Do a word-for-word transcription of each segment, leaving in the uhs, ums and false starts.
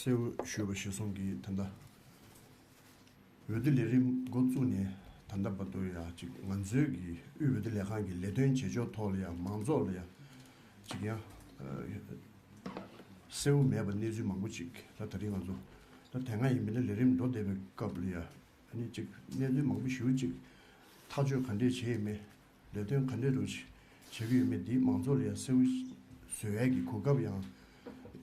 གསལ་བོ་ཞུས་པ་གཞིར་བཟུང་གིས་ད་ལྟ་འོས་བསྡུ་ལས་རིམ་འགོ་བཙུགས་ནས་ད་ལྟ་བར་དུ་ཡང་ཅིག་ང་ཚོའི་གི་དབུས་འོས་བསྡུ་ལས་ཁང་གི་ལས་དོན་བྱེད་ཕྱོགས་ཐོག་ལ་ཡང་མང་ཚོགས་ལ་ཡང་ཅིག་ཡང་གསལ་བོ་མེད་པ་གནས་ཚུལ་མང་པོ་ཅིག་ད་ད་རིང་ང་ཚོ་ད་དེ་སྔ་ཡིན་མིན་ན་ལས་རིམ་འགྲོ་བསྡད་པའི་སྐབས་ལ་ཡང་ཨ་ནི་ཅིག་གནས་ཚུལ་མང་པོ་ཞེ་པོ་ཅིག་ཐག་གཅོད་ག་འདྲས་བྱས་ཡོད་མེད། ལས་དོན་ག་འདྲས་རུ་བྱེད་ཀྱི་ཡོད་མེད་འདི་མང་ཚོགས་ལ་ཡང་གསལ་བོ་བཟོ་ཡས་ཀྱི་གོ་སྐབས་ཡང་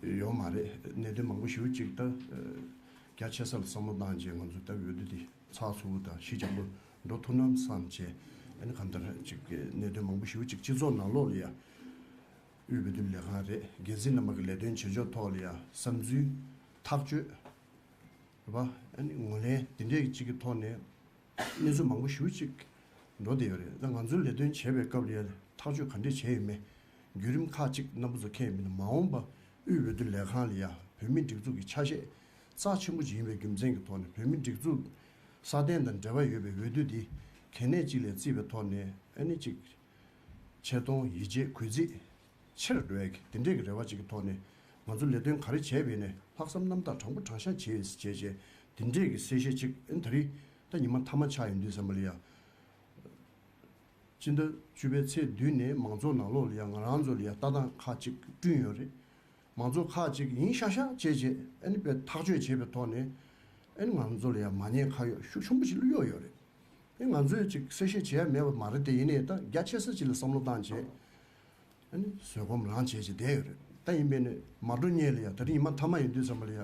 ཡོད་མ་རེད། གནད་དོན་མང་པོ་ཞེ་པོ་ཅིག་ད་རྒྱ་ཆེ་ས་ལ་བསམ་བློ་བཏང་རྗེས་ང་ཚོ་ད་འོས་བསྡུ་འདི་ཚགས་ཚུད་པོ་དང་ཞི་འཇམ་པོ་འགྲོ་ཐུབ་ན་བསམ་བྱས། ཨ་ནི་གང་ལྟར་ཅིག་གནད་དོན་མང་པོ་ཞེ་པོ་ཅིག་སྤྱི་ཚོགས་ནང་ལོགས་ལ་ཡང་དབུས་འོས་བསྡུ་ལས་ཁང་རེད། འགན་འཛིན་རྣམ་པ་གི་ལས་དོན་བྱེད་ཕྱོགས་ཐོག་ལ་ཡང་བསམ་ཚུལ་ཐག་གཅོད་རེད་པ། ཨ་ནི་ངོས་ལེན་འདི་འདྲས་ཅིག་གི་ཐོག་ནས་གནས་ཚུལ་མང་པོ་ཞེ་པོ་ཅིག་འགྲོ་བསྡད་ཡོད་རེད། ད་ང་ཚོའི་ལས་དོན་བྱེད་པའི་སྐབས་ལ་ཡང་ཐག་གཅོད་ག་འདྲས་བྱས་ཡོད་མེད་བརྒྱུད་རིམ་ཁག་ཅིག་རྣམ་པ་ཚོ་མཁྱེན་ཡོད་མིན་ན། མ་འོངས་པ་དབུས་འོས་བསྡུ་ལས་ཁང་ལ་ཡང་བོད་མིའི་སྒྲིག་འཛུགས་ཀྱི་ཆ་ཤས་རྩ་ཆེན་པོ་ཅིག་ཡིན་པའི་རྒྱུ་མཚན་གྱི་ཐོག་ནས་བོད་མིའི་སྒྲིག་འཛུགས་སྲ་བརྟན་དང་འབྲེལ་བ་ཡོད་པའི་འོས་བསྡུ་འདི་གལ་གནད་ཅིག་ལ་བརྩིས་པའི་ཐོག་ནས་ཨ་ནི་ཅིག་ཆེ་མཐོང་ཡིད་ཆེས་གུས་བརྩི་ཆེར་འགྲོ་ཡ་གི་དེ་འདྲས་ཀྱི་རེ་བ་ཅིག་གི་ཐོག་ནས་ང་ཚོ་ལས་དོན་ག་རེ་བྱས་པ་ཡིན་ནའི་ལྷག་བསམ་རྣམ་དག་དྲང་པོ་དྲང་བཞག་བྱས་ཡོད་ཟེར་བྱས་བྱས་དེ་འདྲས་ཀྱི་གསལ་བཤད་ཅིག་ཨ་ནི་ད་རེས་ད་ཉི་མ་མཐའ་མ་ཆགས་ཡོང་དུས་ཙམ་པ་ལ་ཡ། སྤྱི་ཟླ་བཅུ་པའི་ཚེས་བདུན་ནས་མང་ཚོགས་ནང་ལོགས་ལ་ཡ་ང་རང་ཚོ་ལ་ཡ་ལྟ་སྟངས་ཁག་ཅིག་བསྐྲུན་ཡོད་རེད། མང་ཚོགས་ཁག་ཅིག་ཡིན་ཤག་ཤག་བྱས་བྱས་ཨ་ནི་དཔེ་ཐག་གཅོད་བྱས་པའི་ཐོག་ནས་ཨ་ནི་ང་ཚོ་ལ་ཡ་མ་ཉེས་ཁ་གཡོགས་ཤུགས་ཆེན་པོ་ཞིག་གཡོགས་ཡོད་རེད། ཨ་ནི་ང་ཚོས་ཅིག་གསལ་བཤད་བྱས་ཡ་མེད་པ་མ་རེད་དེ། ཡིན་ནའི་ད་རྒྱ་ཆེ་ས་ཅིག་ལ་བསམ་བློ་བཏང་བྱས། ཨ་ནི་བཟོད་སྒོམ་རང་བྱས་བྱས་བསྡད་ཡོད་རེད། ད་ཡིན་པས་ནི་མ་འགྲོ་སྔོན་ལ་ཡ་ད་རིང་ཉི་མ་མཐའ་མ་ཡིན་དུས་ཙམ་པ་ལ་ཡ་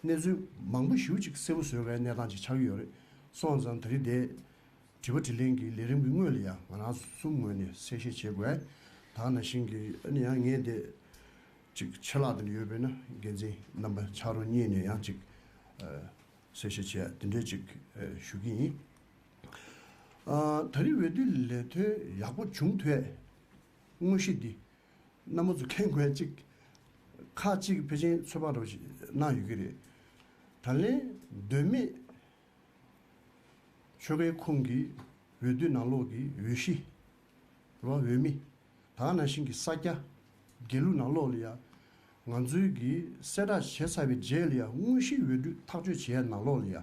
གནས་ཚུལ་མང་པོ་ཞེ་པོ་ཅིག་གསལ་པོ་བཟོ་དགོས་གནས་སྟངས་ཅིག་ཆགས་ཀྱི་ཡོད་རེད། སོང་ཙང་ད་རིང་དེ་དྲི་བ་དྲིས་ལན་གྱི་ལས་རིམ་གྱི་སྔོན་ལ་ཡ་ང་རང་གསུམ་ངོས་ནས་གསལ་བཤད་བྱེད་དགོས། ད་ནང་བཞིན་གྱི་ཨ་ནི་ཡང་ངས་དེ་ཅིག་ཆད་ལྷག་དེ་འདྲ་ཡོད་པས་ན་འགན་འཛིན་རྣམ་པ་ཕྱག་རོགས་གཉིས་ནས་ཡང་ཅིག་གསལ་བཤད་བྱེད་ཡ་དེ་འདྲས་ཅིག་ཞུ་གི་ཡིན། ཨ། ད་རིང་འོས་བསྡུ་ལས་དོན་ཡག་པོ་བྱུང་ཐུབ་དངོས་གཞི་འདི་རྣམ་པ་ཚོ་མཁྱེན་དགོས་ཅིག་ཁག་ཅིག་ཕལ་ཆེར་ཚོད་དཔག་འདྲ་བོ་ཞིག་གནང་ཡོད་ཀྱི་རེད། ད་ལན་མདོ་སྨད་ཆོལ་ཁའི་ཁོངས་ཀྱི་འོས་བསྡུ་ནང་ལོགས་ཀྱི་འོས་གཞི་རོ་འོས་མི་ད་ག་ནང་བཞིན་གྱི་ས་སྐྱ་དགེ་ལུགས་ནང་ལོགས་ལ་ཡ་ང་ཚོའི་གི་གསལ་བསྒྲགས་བྱས་ཚར་བའི་རྗེས་ལ་ཡ་དངོས་གཞིའི་འོས་བསྡུ་ཐག་གཅོད་བྱེད་ཡ་ནང་ལོགས་ལ་ཡ།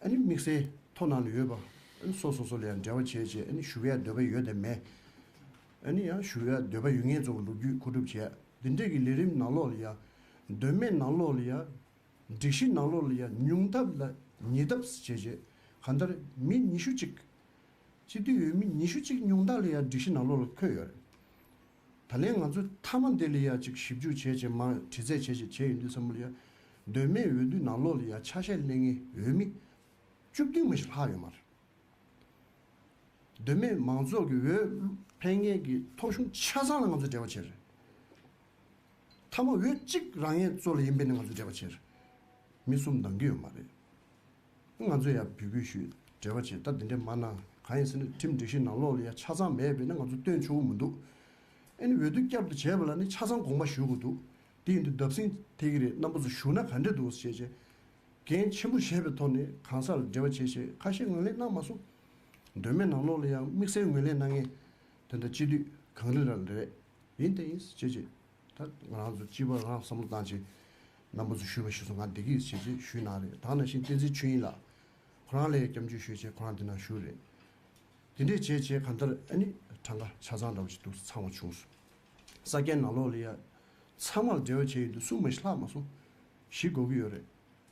ཨ་ནི་དམིགས་བསལ་ཐོ་ནང་ལ་ཡོད་པ། ཨ་ནི་སོ་སོ་སོ་ལ་ཡང་འབྲེལ་བ་བྱས་བྱས་ཨ་ནི་ཞུ་ཡ་འདོད་པ་ཡོད་དམ་མེད། ཨ་ནི་ཡང་ཞུ་ཡ་འདོད་པ་ཡོད་མཁན་ཚོ་ལོ་རྒྱུས་མཁོ་སྒྲུབ་བྱས། འདི་འདྲས་ཀྱི་ལས་རིམ་ནང་ལོགས་ལ་ཡ། མདོ་སྨད་ནང་ལོགས་ལ་ཡ། སྒྲིག་གཞི་ནང་ལོགས་ལ་ཡ་ཉུང་ལྡབ་ལ་ཉིས་ལྡབ་བྱས་བྱས། གང་ལྟར་མི་ཉི་ཤུ་གཅིག་སྤྱི་འཐུས་འོས་མི་ཉི་ཤུ་གཅིག་ཉུང་མཐའ་ལ་ཡ་སྒྲིག་གཞི་ནང་ལོགས་ལ་འཁོད་ཡོད་རེད། ད་ལན་ང་ཚོས་མཐའ་མ་འདི་ལ་ཡ་ཅིག་ཞིབ་འཇུག་བྱས་བྱས་མ་དྲི་རྩད་བྱས་བྱས་བྱས་ཡོང་དུས་ཙམ་པ་ལ་ཡ། མདོ་སྨད་འོས་བསྡུ་ནང་ལོགས་ལ་ཡ་ཆ་ཤས་ལེན་མཁན་འོས་མི་བཅུ་བདུན་མ་ཞིག་ལྷག་ཡོད་མ་རེད། མདོ་སྨད་མང་ཚོགས་ཀྱི་འོས་འཕེན་མཁན་གྱི་ཐོ་གཞུང་ཆ་ཚང་ལ་ང་ཚོས་འབྲེལ་བ་བྱས་རེད། མཐའ་མ་འོས་གཅིག་རང་ཡན་གཙོ་ལ་ཡིན་པས་ན་ང་ཚོས་འབྲེལ་བ་བྱས་རེད། མི་གསུམ་འདང་གི་ཡོད་མ་རེད། ང་ཚོས་ཡང་འབོད་སྐུལ་ཞུས་འབྲེལ་བ་བྱས། ད་འདི་འདྲས་མ་གནང་། གང་ཡིན་ཟེར་ན་ཁྲིམས་སྒྲིག་གཞི་ནང་ལོགས་ལ་ཡང་ཆ་ཚང་མེད་པས་ན་ང་ཚོ་བཏོན་ཆོག་གི་མི་འདུག་ཨ་ནི་འོས་བསྡུ་བསྐྱར་དུ་བྱས་པ་ལ་ནི་ཆ་ཚང་དགོངས་པ་ཞུ་དགོས་འདུག་དེ་ཡིན་དུས་བརྡབ་གསིག་ཐེབས་ཀྱི་རེད། རྣམ་པ་ཚོ་ཞུ་ན་ག་འདྲས་འདུག་ཟེར་བྱས། འགན་ཆེན་པོ་བཞེས་པའི་ཐོག་ནས་གང་ཟག་ལ་འབྲེལ་བ་བྱས་བྱས་ཁ་ཤས་ངོས་ལེན་གནང་མ་སོང་། མདོ་སྨད་ནང་ལོགས་ལ་ཡང་དམིགས་བསལ་ངོས་ལེན་གནང་མཁན་དེ་འདྲ་སྤྱི་འཐུས་གངས་རི་ལགས་རེད། ཡིན་དེ་ཡིན་ཟེར་བྱས་བྱས། ད་ང་རང་ཚོ་སྤྱི་པ་རང་བསམ་བློ་བཏང་བྱས་རྣམ་པ་ཚོ་ཞུས་པ་ཞུས་སོང་། ང་བདེ་སྐྱིད་བྱས་རྗེས་ཞུས་གནང་རེད། ད་ནང་བཞིན་བསྟན་འཛིན་ཆོས་དབྱིངས་ལགས་ཁོ་རང་ལ་ཡང་སྐྱབས་འཇུག་ཞུས་བྱས་ཁོ་རང་འདི་ན་བཞུགས་རེད། དེ་འདྲས་བྱས་བྱས་གང་ལྟར་ཨ་ནི་གྲངས་ཀ་ཆ་ཚང་འདྲ་བོ་ཞིག་འདུག་ཚང་བ་བྱུང་སོང་། ས་སྐྱའི་ནང་ལོགས་ལ་ཡ་ཚང་མར་འབྲེལ་བ་བྱས་ཡོད་འདུག་གསུམ་མ་ཞིག་ལྷག་མ་སོང་། བཞི་འགོར་གྱི་ཡོད་རེད།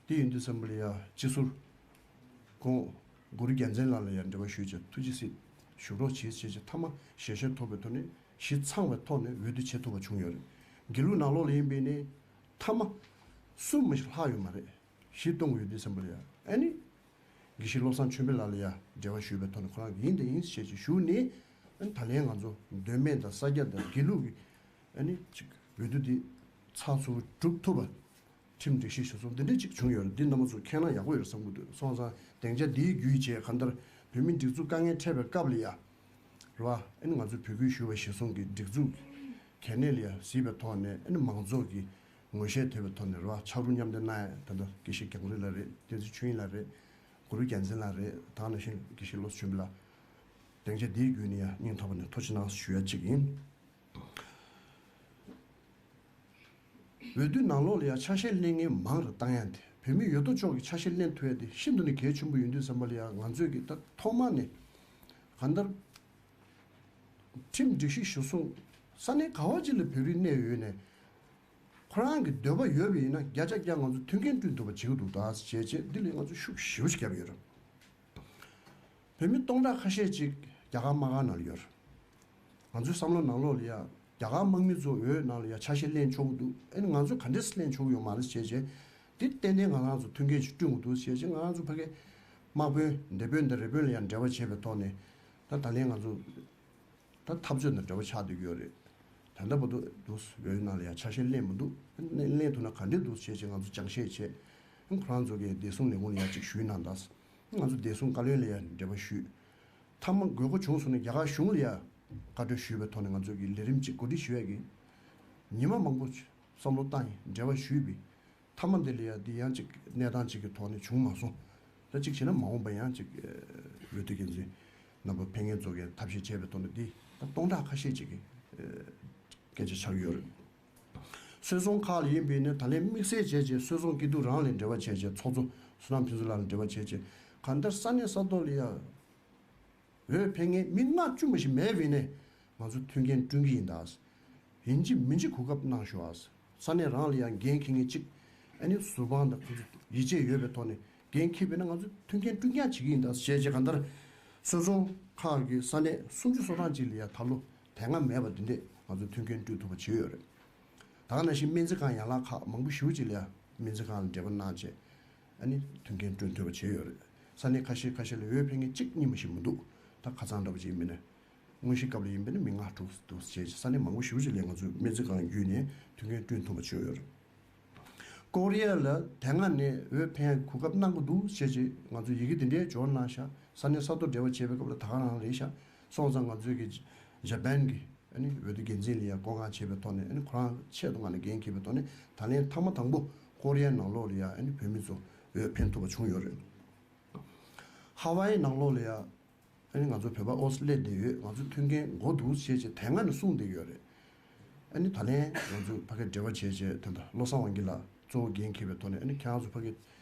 དེ་ཡིན་དུས་ཙམ་པ་ལ་ཡ་སྤྱི་ཟུར་ཁོང་གུ་རུ་རྒྱལ་མཚན་ལགས་ལ་ཡ་འབྲེལ་བ་ཞུས་བྱས་ཐུགས་རྗེ་གཟིགས་བཞུགས་རོགས་བྱེད་ཟེར་བྱས་མཐའ་མ་ཞལ་བཞེས་ཐོབ་པའི་ཐོག་ནས་གཞི་ཚང་བའི་ཐོག་ནས་འོས་བསྡུ་བྱེད་ཐུབ་པ་བྱུང་ཡོད་རེད། དགེ་ལུགས་ནང་ལོགས་ལ་ཡིན་པས་ནི་མཐའ་མ་གསུམ་མ་ཞིག་ལྷག་ཡོད་མ་རེད། གཞི་གཏོང་དགོས་ཡོད་དུས་ཙམ་པ་ལ་ཡ་ཨ་ནི་དགེ་བཤེས་བློ་བཟང་ཆོས་འཕེལ་ལགས་ལ་ཡ་འབྲེལ་བ་ཞུས་པའི་ཐོག་ནས་ཁོ་རང་གིས་ཡིན་དང་ཡིན་ཞེས་ཀྱི་ཞུ་ནས་ཨ་ནི་ད་ལན་ང་ཚོ་མདོ་སྨད་དང་ས་སྐྱ་དང་དགེ་ལུགས་ཀྱི་ཨ་ནི་ཅིག་འོས་བསྡུ་འདི་ཚགས་ཚུད་པོ་གྲུབ་ཐུབ་པ་ཁྲིམས་སྒྲིག་གཞི་གཞིར་བཟུང་འདི་འདྲ་ཅིག་བྱུང་ཡོད་རེད། འདི་རྣམ་པ་ཚོ་མཁྱེན་ན་ཡག་པོ་ཡོད་རེད་བསམ་གྱི་འདུག་སོང་ཙང་སྡིངས་ཆ་འདིའི་བརྒྱུད་བྱས་གང་ལྟར་བོད་མིའི་སྒྲིག་འཛུགས་དཀའ་ངལ་འཕྲད་པའི་སྐབས་ལ་ཡ། རེད་བ། ཨ་ནི་ང་ཚོས་འབོད་སྐུལ་ཞུས་པ་གཞིར་བཟུང་གི་སྒྲིག་འཛུགས་ཀྱི་གལ་གནད་ལ་ཡ་གཟིགས་པའི་ཐོག་ནས་ཨ་ནི་མང་ཚོགས་ཀྱི་ངོ་ཤེས་ཐེབས་པའི་ཐོག་ནས་རེད་བ། ཕྱག་རོགས་མཉམ་འདེགས་གནང་ཡ་ད་ལྟ་དགེ་བཤེས་གངས་རི་ལགས་རེད། བསྟན་འཛིན་ཆོས་དབྱིངས་ལགས་རེད། གུ་རུ་རྒྱལ་མཚན་ལགས་རེད། ད་ནང་བཞིན་དགེ་བཤེས་བློ་བཟང་ཆོས་འཕེལ་ལགས། སྡིངས་ཆ་འདིའི་བརྒྱུད་ནས་ཡ་སྙིང་ཐག་པ་ནས་ཐུགས་རྗེ་གནང་ཞུ་ཡ་གཅིག་ཡིན། འོས་བསྡུ་ནང་ལོགས་ལ་ཡང་ཆ་ཤས་ལེན་མཁན་མང་རུ་བཏང་ཡ་དེ། བོད་མི་ཡོད་དོ་ཅོག་གིས་ཆ་ཤས་ལེན་ཐུབ་ཡ་དེ་ཤིན་ཏུ་ནས་གལ་ཆེན་པོ་ཡིན་དུས་ཙམ་པ་ལ་ཡང་། ང་ཚོས་ཀྱི་ད་ཐོག་མ་ནས་གང་ལྟར་ཁྲིམས་སྒྲིག་གཞི་གཞིར་བཟུང་ས་གནས་ག་བ་ཅིག་ལ་བོད་རིགས་གནས་ཡོད་ནས། ཁོ་རང་གི་འདོད་པ་ཡོད་པ་ཡིན་ན་བརྒྱ་ཆ་བརྒྱ་ང་ཚོ་མཐུན་རྐྱེན་བསྐྲུན་ཐུབ་པ་བྱེད་ཀྱི་འདུག་ད་ཟེར་བྱས་བྱས། འདི་ལ་ང་ཚོ་ཤུགས་ཞེ་པོ་ཅིག་བརྒྱབ་ཡོད་རེད། བོད་མི་སྟོང་ཕྲག་ཁ་ཤས་ཅིག་རྒྱ་གར་དམག་ཁང་ནང་ལ་ཡོད་རེད། ང་ཚོའི་བསམ་བློ་ནང་ལོགས་ལ་ཡ་རྒྱ་གར་དམག་མི་ཚོ་འོས་ནང་ལ་ཡ་ཆ་ཤས་ལེན་ཆོག་གི་འདུག་ཨ་ནི་ང་ཚོས་ག་འདྲས་ལེན་ཆོག་གི་ཡོད་མ་རེད་ཟེར་བྱས་བྱས། འདི་ཏན་ཏན་ང་རང་ཚོ་མཐུན་རྐྱེན་ཞིག་བསྐྲུན་དགོས་འདུག་ཟེར་བྱས་བྱས། ང་རང་ཚོ་ཕ་གི་དམག་དཔོན་འདས་དཔོན་དང་རེ་དཔོན་ལ་ཡང་འབྲེལ་བ་བྱས་པའི་ཐོག་ནས། ད་ད་ལན་ང་ཚོ་ད་འཐབ་རྩོད་དང་འབྲེལ་བ་ཆགས་བསྡད་ཀྱི་ཡོད་རེད། ད་ལྟ་བར་དུ་འདུག་འོས་ནང་ལ་ཡང་ཆ་ཤས་ལེན་མི་འདུག་ལེན་ཐུབ་ན་ག་འདྲས་འདུག་བྱས་བྱས་ང་ཚོ་སྦྱང་བཤད་བྱས། ཁོ་རང་ཚོ་གི་བདེ་སྲུང་ལས་ཁུངས་ལ་ཡང་ཅིག་ཞུས་གནང་དང་། ང་ཚོ་བདེ་སྲུང་བཀའ་བློན་ལ་ཡང་འབྲེལ་བ་ཞུས། མཐའ་མ་དགོས་མཁོ་བྱུང་སོང་ན་རྒྱ་གར་གཞུང་ལ་ཡང་བཀའ་འཁྲོལ་ཞུས་པའི་ཐོག་ནས་ང་ཚོ་གི་ལས་རིམ་ཅིག་གོ་སྒྲིག་ཞུ་ཡས་ཀྱི་ཉི་མ་མང་པོ་བསམ་བློ་བཏང་ཡིན། འབྲེལ་བ་ཞུས་པས། མཐའ་མ་འདི་ལ་ཡང་འདི་ཡང་ཅིག་གནས་སྟངས་ཅིག་གི་ཐོག་ནས་བྱུང་མ་སོང་། ད་ཅིག་བྱས་ན་མ་འོངས་པ་ཡང་ཅིག་འོས་བསྡུ་འགན་འཛིན་རྣམ་པ་ཕེབས་མཁན་ཚོ་གིས་ཐབས་ཤེས་བྱས་པའི་ཐོག་ནས་འདི་ད་སྟོང་ཕྲག་ཁ་ཤས་ཅིག་གི་སྐད་ཆ་ཆགས་ཡོད་རེད། སོལ་རྫོང་ཁག་ལ་ཡིན་པས་ནི་ད་ལན་དམིགས་བསལ་བྱས་བྱས་སོལ་རྫོང་སྐྱིད་སྡུག་རང་ལ་འབྲེལ་བ་བྱས་བྱས། ཚོགས་གཙོ་བསོད་ནམས་ཕུན་ཚོགས་ལགས་ལ་འབྲེལ་བ་བྱས་བྱས། གང་ལྟར་ས་གནས་ས་ཐོག་ལ་ཡ་འོས་འཕེན་མཁན་མི་ལྔ་བཅུ་མ་ཞིག་མེད་པས་ནས་ང་ཚོ་མཐུན་རྐྱེན་བསྐྲུན་གྱི་ཡིན་ད། ཡིན་གཅིག་མིན་གཅིག་གོ་སྐབས་གནང་ཤོག་ཨ། ས་གནས་རང་ལ་ཡང་འགན་འཁྱེར་མཁན་གཅིག་ཨ་ནི་ཟུར་དཔང་དང་ཁོང་ཚོ་ཡིད་ཆེས་ཡོད་པའི་ཐོག་ནས་འགན་འཁྱེར་བས་ན་ང་ཚོ་མཐུན་རྐྱེན་བསྐྲུན་རྐྱང་བྱེད་ཀྱི་ཡིན་ད་ཞེས་བྱས། གང་ལྟར་སོལ་རྫོང་ཁག་གི་ས་གནས་སུམ་ཅུ་སོ་གྲངས་ཅིག་ལ་ཡང་ད་ལོ་དེ་སྔ་མེད་པ་འདི་འདྲས་ང་ཚོ་མཐུན་རྐྱེན་བསྐྲུན་ཐུབ་པ་བྱས་ཡོད་རེད། ད་ག་ནང་བཞིན་སྨན་རྩིས་ཁང་ཡན་ལག་ཁག་མང་པོ་ཞེ་པོ་ཅིག་ལ་ཡང་སྨན་རྩིས་ཁང་ལ་འབྲེལ་བ་གནང་བྱས། ཨ་ནི་མཐུན་རྐྱེན་བསྐྲུན་ཐུབ་པ་བྱས་ཡོད་རེད། ས་གནས་ཁ་ཤས་ཁ་ཤས་ལ་འོས་འཕེན་མཁན་གཅིག་གཉིས་མ་ཞིག་མི་འདུག་ད་ཁ་སང་འདྲ་པོ་ཅིག་ཡིན་པས་ན། དངོས་གཞིའི་སྐབས་ལ་ཡིན་པས་ན་མི་ལྔ་དྲུག་འདུག་ཅེས་ས་གནས་མང་པོ་ཞེ་པོ་ཅིག་ལ་ང་ཚོས་སྨན་རྩིས་ཁང་བརྒྱུད་ནས་མཐུན་རྐྱེན་བསྐྲུན་ཐུབ་པ་བྱས་ཡོད་རེད། ཀོ་རི་ཡ་ལ་དེ་སྔ་ནས་འོས་འཕེན་གོ་སྐབས་གནང་གི་འདུག་ཅེས་ཅིག་ང་ཚོས་ཡི་གེ་དེ་འདྲའི་འབྱོར་གནང་ཤག་ས་གནས་ས་ཐོག་འབྲེལ་བ་བྱེད་པའི་སྐབས་ལ་ད་ག་རང་རེད་ཤག་སོང་ཙང་ང་ཚོས་ཀྱི་ཇ་པན་གྱི་ཨ་ནི་འོས་བསྡུ་འགན་འཛིན་ལ་ཡང་བསྐོ་གང་བྱས་པའི་ཐོག་ནས། ཨ་ནི་ཁོ་རང་ཆེད་དུ་ང་ནས་འགན་འཁྱེར་བའི་ཐོག་ནས་ད་ལན་ཐེངས་མ་དང་པོ་ཀོ་རི་ཡའི་ནང་ལོགས་ལ་ཡང་ཨ་ནི་བོད་མི་ཚོ་འོས་འཕེན་ཐུབ་པ་བྱུང་ཡོད་རེད། ཧ་ཝའི་ནང་ལོགས་ལ་ཡང་ཨ་ནི་ང་ཚོ་བོད་པ་ཨོ་སི་སླེབས་བསྡད་ཡོད། ང་ཚོ་མཐུན་རྐྱེན་དགོས་འདུག་ཅེས་བྱས་དེ་སྔ་ནས་གསུངས་བསྡད་ཡོད་རེད། ཨ་ནི་ད་ལན་ང་ཚོ་ཕ་གིར་འབྲེལ་བ་བྱས་བྱས། ད་ལྟ་བློ་བཟང་དབང་རྒྱལ་ལགས་གཙོ་བོ་འགན་འཁྱེར་བའི་ཐོག་ནས། ཨ་ནི་ཁྱེད་རང་ཚོ་ཕ་གིར་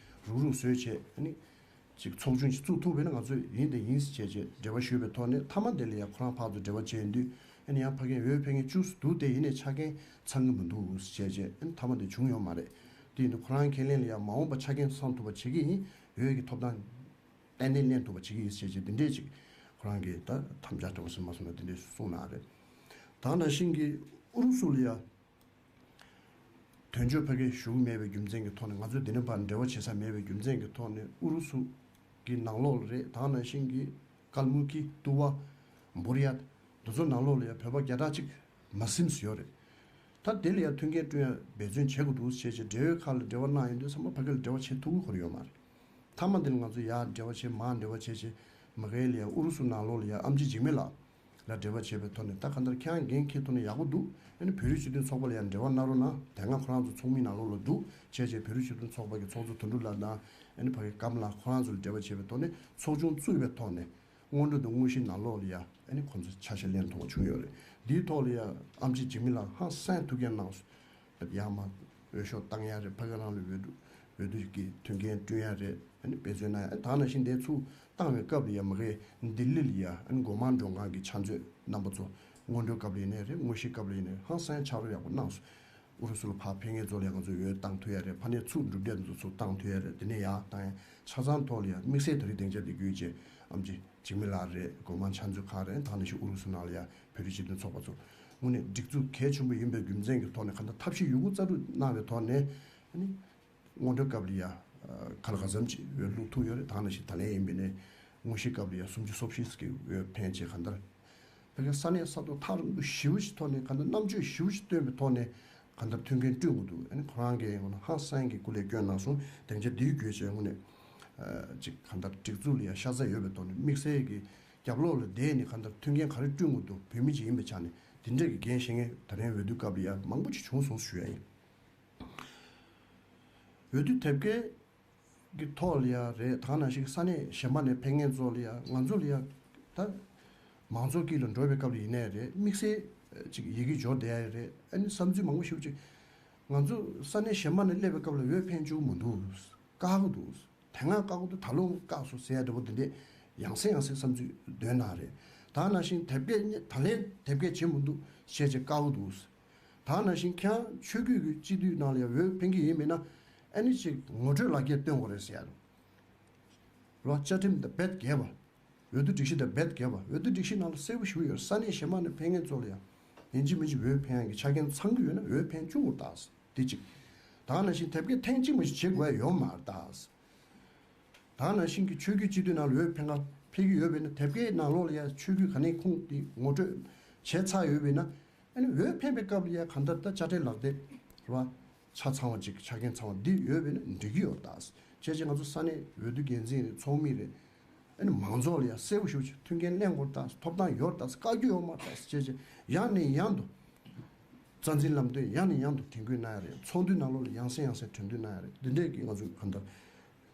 རུག་རུག་བཟོས་བྱས། ཨ་ནི་ཅིག་ཚོགས་ཆུང་ཞིག་བཙུགས་ཐུབ་པས་ན་ང་ཚོས་ཡིན་དང་ཡིན་ཟེར་བྱས་བྱས་འབྲེལ་བ་ཞུས་པའི་ཐོག་ནས། མཐའ་མ་དེ་ལ་ཡང་ཁོ་རང་ཕར་ཚུར་འབྲེལ་བ་བྱས་ཡོང་དུས། ཨ་ནི་ཡང་ཕ་གིར་འོས་འཕེན་མཁན་བཅུ་འདུག་སྟེ། ཡིན་ནའི་ཆ་རྐྱེན་ཚང་གི་མི་འདུག་ཟེར་བྱས་བྱས། ཨ་ནི་མཐའ་མ་དེ་བྱུང་ཡོད་མ་རེད། དེ་ཡིན་དུས་ཁོ་རང་ཁས་ལེན་ལ་ཡང་མ་འོངས་པ་ཆ་རྐྱེན་ཚང་ཐུབ་པ་བྱེད་ཀྱི་ཡིན། འོས་ཀྱི་ཐོབ་ཐང་ཏན་ཏན་ལེན་ཐུབ་པ་བྱེད་ཀྱི་ཡིན་ཟེར་བྱས་འདི་འདྲས་ཅིག་ཁོ་རང་གིས་ད་དམ་བཅའ་འདྲ་པོ་ཟིན་མ་སོང་ན་འདི་འདྲས་གསུངས་གནང་རེད། ད་ནང་བཞིན་གྱི་ཨུ་རུ་སུ་ལ་ཡ་དོན་གཅོད་ཕ་གིར་བཞུགས་མེད་པའི་རྒྱུ་མཚན་གྱི་ཐོག་ནས། ང་ཚོས་འདི་ནས་ཕར་འབྲེལ་བ་བྱེད་ས་མེད་པའི་རྒྱུ་མཚན་གྱི་ཐོག་ནས། ཨུ་རུ་སུ་གི་ནང་ལོགས་ལ་རེད། ད་ནང་བཞིན་གྱི་ཀལ་མུ་ཀི། ཏུ་བ། བུར་ཡ། འདི་ཚོ་ནང་ལོགས་ལ་ཡ་བོད་པ་བརྒྱ་ཕྲག་གཅིག་མ་ཟིན་ཡོད་རེད། ད་དེ་ལ་ཡང་མཐུན་རྐྱེན་བསྐྲུན་ཡ་འབད་བརྩོན་བྱེད་དགོས་འདུག་ཅེས་བྱས་འབྲེལ་ཡོད་ཁག་ལ་འབྲེལ་བ་གནང་ཡོང་དུས་ཚང་མ་ཕ་གི་ལ་འབྲེལ་བ་བྱེད་ཐུབ་ཀྱི་ཁོར་ཡོད་མ་རེད། མཐའ་མ་འདི་ལ་ང་ཚོ་ཡར་འབྲེལ་བ་བྱེད། མར་འབྲེལ་བ་བྱེད་བྱེད། མ་གི་ལ་ཡང་ཨུ་རུ་སུ་ནང་ལོགས་ལ་ཡང་ཨེམ་ཆི་འཇིགས་མེད་ལགས་ལ་འབྲེལ་བ་བྱས་པའི་ཐོག་ནས། ད་གང་ལྟར་ཁྱེད་རང་འགན་འཁྱེར་ཐུབ་ན་ཡག་པོ་འདུག་ཨ་ནི་བོད་རིགས་སྤྱི་མཐུན་ཚོགས་པ་ལ་ཡང་འབྲེལ་བ་གནང་རོགས་གནང་། དེ་སྔ་ཁོ་རང་ཚོ་ཚོགས་མི་ནང་ལོགས་ལ་འདུག་བྱས་བྱས་བོད་རིགས་སྤྱི་མཐུན་ཚོགས་པ་གི་ཚོགས་གཙོ་དོན་གྲུབ་ལགས་དང་། ཨ་ནི་ཕ་གི་ཀམ་ལགས། ཁོ་རང་ཚོ་ལ་འབྲེལ་བ་བྱས་པའི་ཐོག་ནས་ཚོགས་ཆུང་བཙུགས་པའི་ཐོག་ནས། སྔོན་འགྲོ་དང་དངོས་གཞིའི་ནང་ལོགས་ལ་ཡ་ཨ་ནི་ཁོང་ཚོ་ཆ་ཤས་ལེན་ཐུབ་པ་བྱུང་ཡོད་རེད། འདིའི་ཐོག་ལ་ཡ་ཨེམ་ཆི་འཇིགས་མེད་ལགས་ཧང་སང་ཐུགས་འགན་གནང་སོང་། ཡར་མར་འོས་ཤོག་བཏང་ཡ་རེད། ཕ་གི་རང་ལ་འོས་བསྡུ་འོས་བསྡུ་གི་མཐུན་རྐྱེན་བསྐྲུན་ཡ་རེད། ཨ་ནི་འབད་བརྩོན་གནང་ཡ། ད་ནང་བཞིན་དེ་ཚུར་བཏང་བའི་སྐབས་ལ་ཡ་མ་གི་ལྡི་ལི་ལ་ཡ་ཨ་ནི་སྒོ་མང་མགྲོན་ཁང་གི་ཕྱག་མཛོད་རྣམ་པ་ཚོ་སྔོན་འགྲོའི་སྐབས་ལ་ཡིན་ནའི་རེད། དངོས་གཞིའི་སྐབས་ལ་ཡིན་ནའི་ཧང་སང་ཕྱག་རོགས་ཡག་པོ་གནང་སོང་། ཨུ་རུ་སུ་ལ་ཕར་ཕེབས་མཁན་ཚོ་ལ་ཡ་ང་ཚོས་འོས་བཏང་ཐུབ་ཡ་རེད། ཕ་ནས་ཚུར་གྲུབ་འབྲས་དེ་ཚོ་ཚུར་བཏང་ཐུབ་ཡ་རེད། དེ་ནས་ཡར་བཏང་ཡ། ཆ་ཚང་ཐོག་ལ་ཡ་དམིགས་བསལ་ད་རེས་སྡིངས་ཆ་འདི་བརྒྱུད་བྱས་ཨེམ་ཆི་འཇིགས་མེད་ལགས་རེད། སྒོ་མང་ཕྱག་མཛོད་ཁང་རེད། ད་ནང་བཞིན་ཨུ་རུ་སུ་ནང་ལ་ཡ་བོད་རིགས་སྤྱི་མཐུན་ཚོགས་པ་ཚོ་དངོས་གནས་སྒྲིག་འཛུགས་གལ་ཆེན་པོ་ཡིན་པའི་རྒྱུ་མཚན་གྱི་ཐོག་ནས། གང་ལྟར་ཐབས་ཤེས་ཡོད་རྒུ་རྩལ་སྤྲུགས་གནང་བའི་ཐོག་ནས། ཨ་ནི་སྔོན་འགྲོའི་སྐབས་ལ་ཡ་ག་ལ་ག་ཙམ་ཅིག་འོས་བླུག་ཐུབ་ཡོད་རེད། ད་ནང་བཞིན་ད་ལན་ཡིན་པས་ནས་དངོས་གཞིའི་སྐབས་ལ་ཡ་སུམ་ཅུ་སོ་བཞི་གི་འོས་འཕེན་བྱས། གང་ལྟར་ཕ་གི་ས་གནས་ས་ཐོག་ཐག་རིང་པོ་ཞེ་པོ་ཞིག་ཐོག་ནས། གང་ལྟར་རྣམ་དཔྱོད་ཞེ་པོ་ཞིག་བཏོན་པའི་ཐོག་ནས་གང་ལྟར་མཐུན་རྐྱེན་བསྐྲུན་དགོས་འདུག་ཨ་ནི་ཁོ་རང་གིས་ཧང་སང་གི་སྐུ་ལས་བསྐྱོན་གནང་སོང་། སྡིངས་ཆ་འདིའི་བརྒྱུད་བྱས་དངོས་གནས་ཅིག་གང་ལྟར་སྒྲིག་འཛུགས་ལ་ཡ་ཤ་ཚ་ཡོད་པའི་ཐོག་ནས། དམིགས་བསལ་གྱི་རྒྱབ་ལོགས་ལ་བསྡད་ནས་གང་ལྟར་མཐུན་རྐྱེན་ག་རེ་བསྐྲུན་དགོས་འདུག་བོད་མི་ཅིག་ཡིན་པའི་ཆ་ནས་དེ་འདྲ་གི་འགན་བཞེས་མཁན་ད་རིང་འོས་བསྡུ་སྐབས་ལ་ཡ་མང་པོ་ཅིག་བྱུང་སོང་ཞུ་ཡ་ཡིན། འོས་བསྡུ་དེབ་སྐྱེལ་གྱི་ཐོག་ལ་ཡ་རེད། ད་ནང་བཞིན་ས་གནས་གཞན་པ་ནས་ཕེབས་མཁན་ཚོ་ལ་ཡ། ང་ཚོ་ལ་ཡ་ད་མང་ཚོགས་དཀྱིལ་ལ་འགྲོ་བའི་སྐབས་ལ་ཡིན་ནའི་རེད། དམིགས་བསལ་ཅིག་ཡི་གེ་འབྱོར་བསྡད་ཡ་རེད། ཨ་ནི་བསམ་ཚུལ་མང་པོ་ཞིག་ཅིག་ ང་ཚོ་ས་གནས་གཞན་པ་ནས་སླེབས་པའི་སྐབས་ལ་འོས་འཕེན་བཅུག་མི་འདུག། བཀག་གི་འདུག། དེ་སྔ་བཀག་གི་འདུག། ད་ལོ་བཀག་སོང་ཟེར་ཡ་འདྲ་པོ་དེ་འདྲས་ཡང་སེ་ཡང་སེ་བསམ་ཚུལ་འདོན་གནང་རེད། ད་ནང་བཞིན་དེབ་སྐྱེལ་ནི་ད་ལན་དེབ་སྐྱེལ་བྱེད་མི་འདུག་ཞེས་བྱས་བཀག་གི་འདུག། ད་ནང་བཞིན་ཁྱེད་རང་ཆོས་བརྒྱུད་ཀྱི་སྤྱི་འཐུས་ནང་ལ་ཡང་འོས་འཕེན་གྱི་ཡིན་མིན་ན་ཨ་ནི་ཅིག་ངོ་སྤྲོད་ལག་འཁྱེར་སྟོན་དགོས་རེད་ཟེར་ཡ་རེད། རོ། བཅའ་ཁྲིམས་དང་རྦད་འགལ་བ། འོས་བསྡུ་སྒྲིག་གཞི་དང་རྦད་འགལ་བ། འོས་བསྡུ་སྒྲིག་གཞི་ནང་ལ་གསལ་པོ་ཞུ་ཡོད། ས་གནས་གཞན་པ་ནས་ཕེབས་མཁན་ཚོ་ལ་ཡང་ཡིན་གཅིག་མིན་གཅིག་འོས་འཕེན་ཡག་གི་ཆ་རྐྱེན་ཚང་གི་ཡོད་ན་འོས་འཕེན་བཅུག་དགོས་རེད་ད། དེ་གཅིག། ད་ག་ནང་བཞིན་དེབ་སྐྱེལ་ཐེངས་གཅིག་མ་གཞི་བྱེད་དགོས་ཡ་ཡོད་མ་རེད་ད། ད་ག་ནང་བཞིན་གྱི་ཆོས་བརྒྱུད་སྤྱི་འཐུས་ནང་ལ་འོས་འཕེན་ག་ཕེབས་ཀྱི་ཡོད་པས་ན་དེབ་སྐྱེལ་ནང་ལོགས་ལ་ཡ་ཆོས་བརྒྱུད་ག་ནས་ཁུངས་དེ་ངོ་སྤྲོད་བྱས་ཚར་ཡོད་པས་ན། ཨ་ནི་འོས་འཕེན་པའི་སྐབས་ལ་ཡ་གང་ལྟར་ད་དཔྱ་ཁྲལ་ལག་དེབ་རེད་བ། ཆ་ཚང་བ་ཅིག་ཆ་རྐྱེན་ཚང་བ་འདི་ཡོད་པས་ན་འགྲིག་གི་ཡོད་ད། བྱས་ཙང་ང་ཚོ་ས་གནས་འོས་བསྡུ་འགན་འཛིན་རེད། ཚོགས་མི་རེད། ཨ་ནི་མང་ཚོགས་ལ་ཡ་གསལ་པོ་ཞེ་པོ་ཅིག་མཐུན་རྐྱེན་ལེན་དགོས་ད། ཐོབ་ཐང་ཡོད་ད། བཀག་རྒྱུ་ཡོད་མ་རེད་ད། བྱས་ཙང་ཡང་ནས་ཡང་དུ་རྩ་འཛིན་ལམ་སྟོན་ཡང་ནས་ཡང་དུ་དྲན་སྐུལ་གནང་ཡ་རེད། ཚོགས་འདུའི་ནང་ལོགས་ལ་ཡང་སེ་ཡང་སེ་གྲོས་བསྡུར་གནང་ཡ་རེད། འདི་འདྲས་ཀྱི་ང་ཚོ་གང་ལྟར་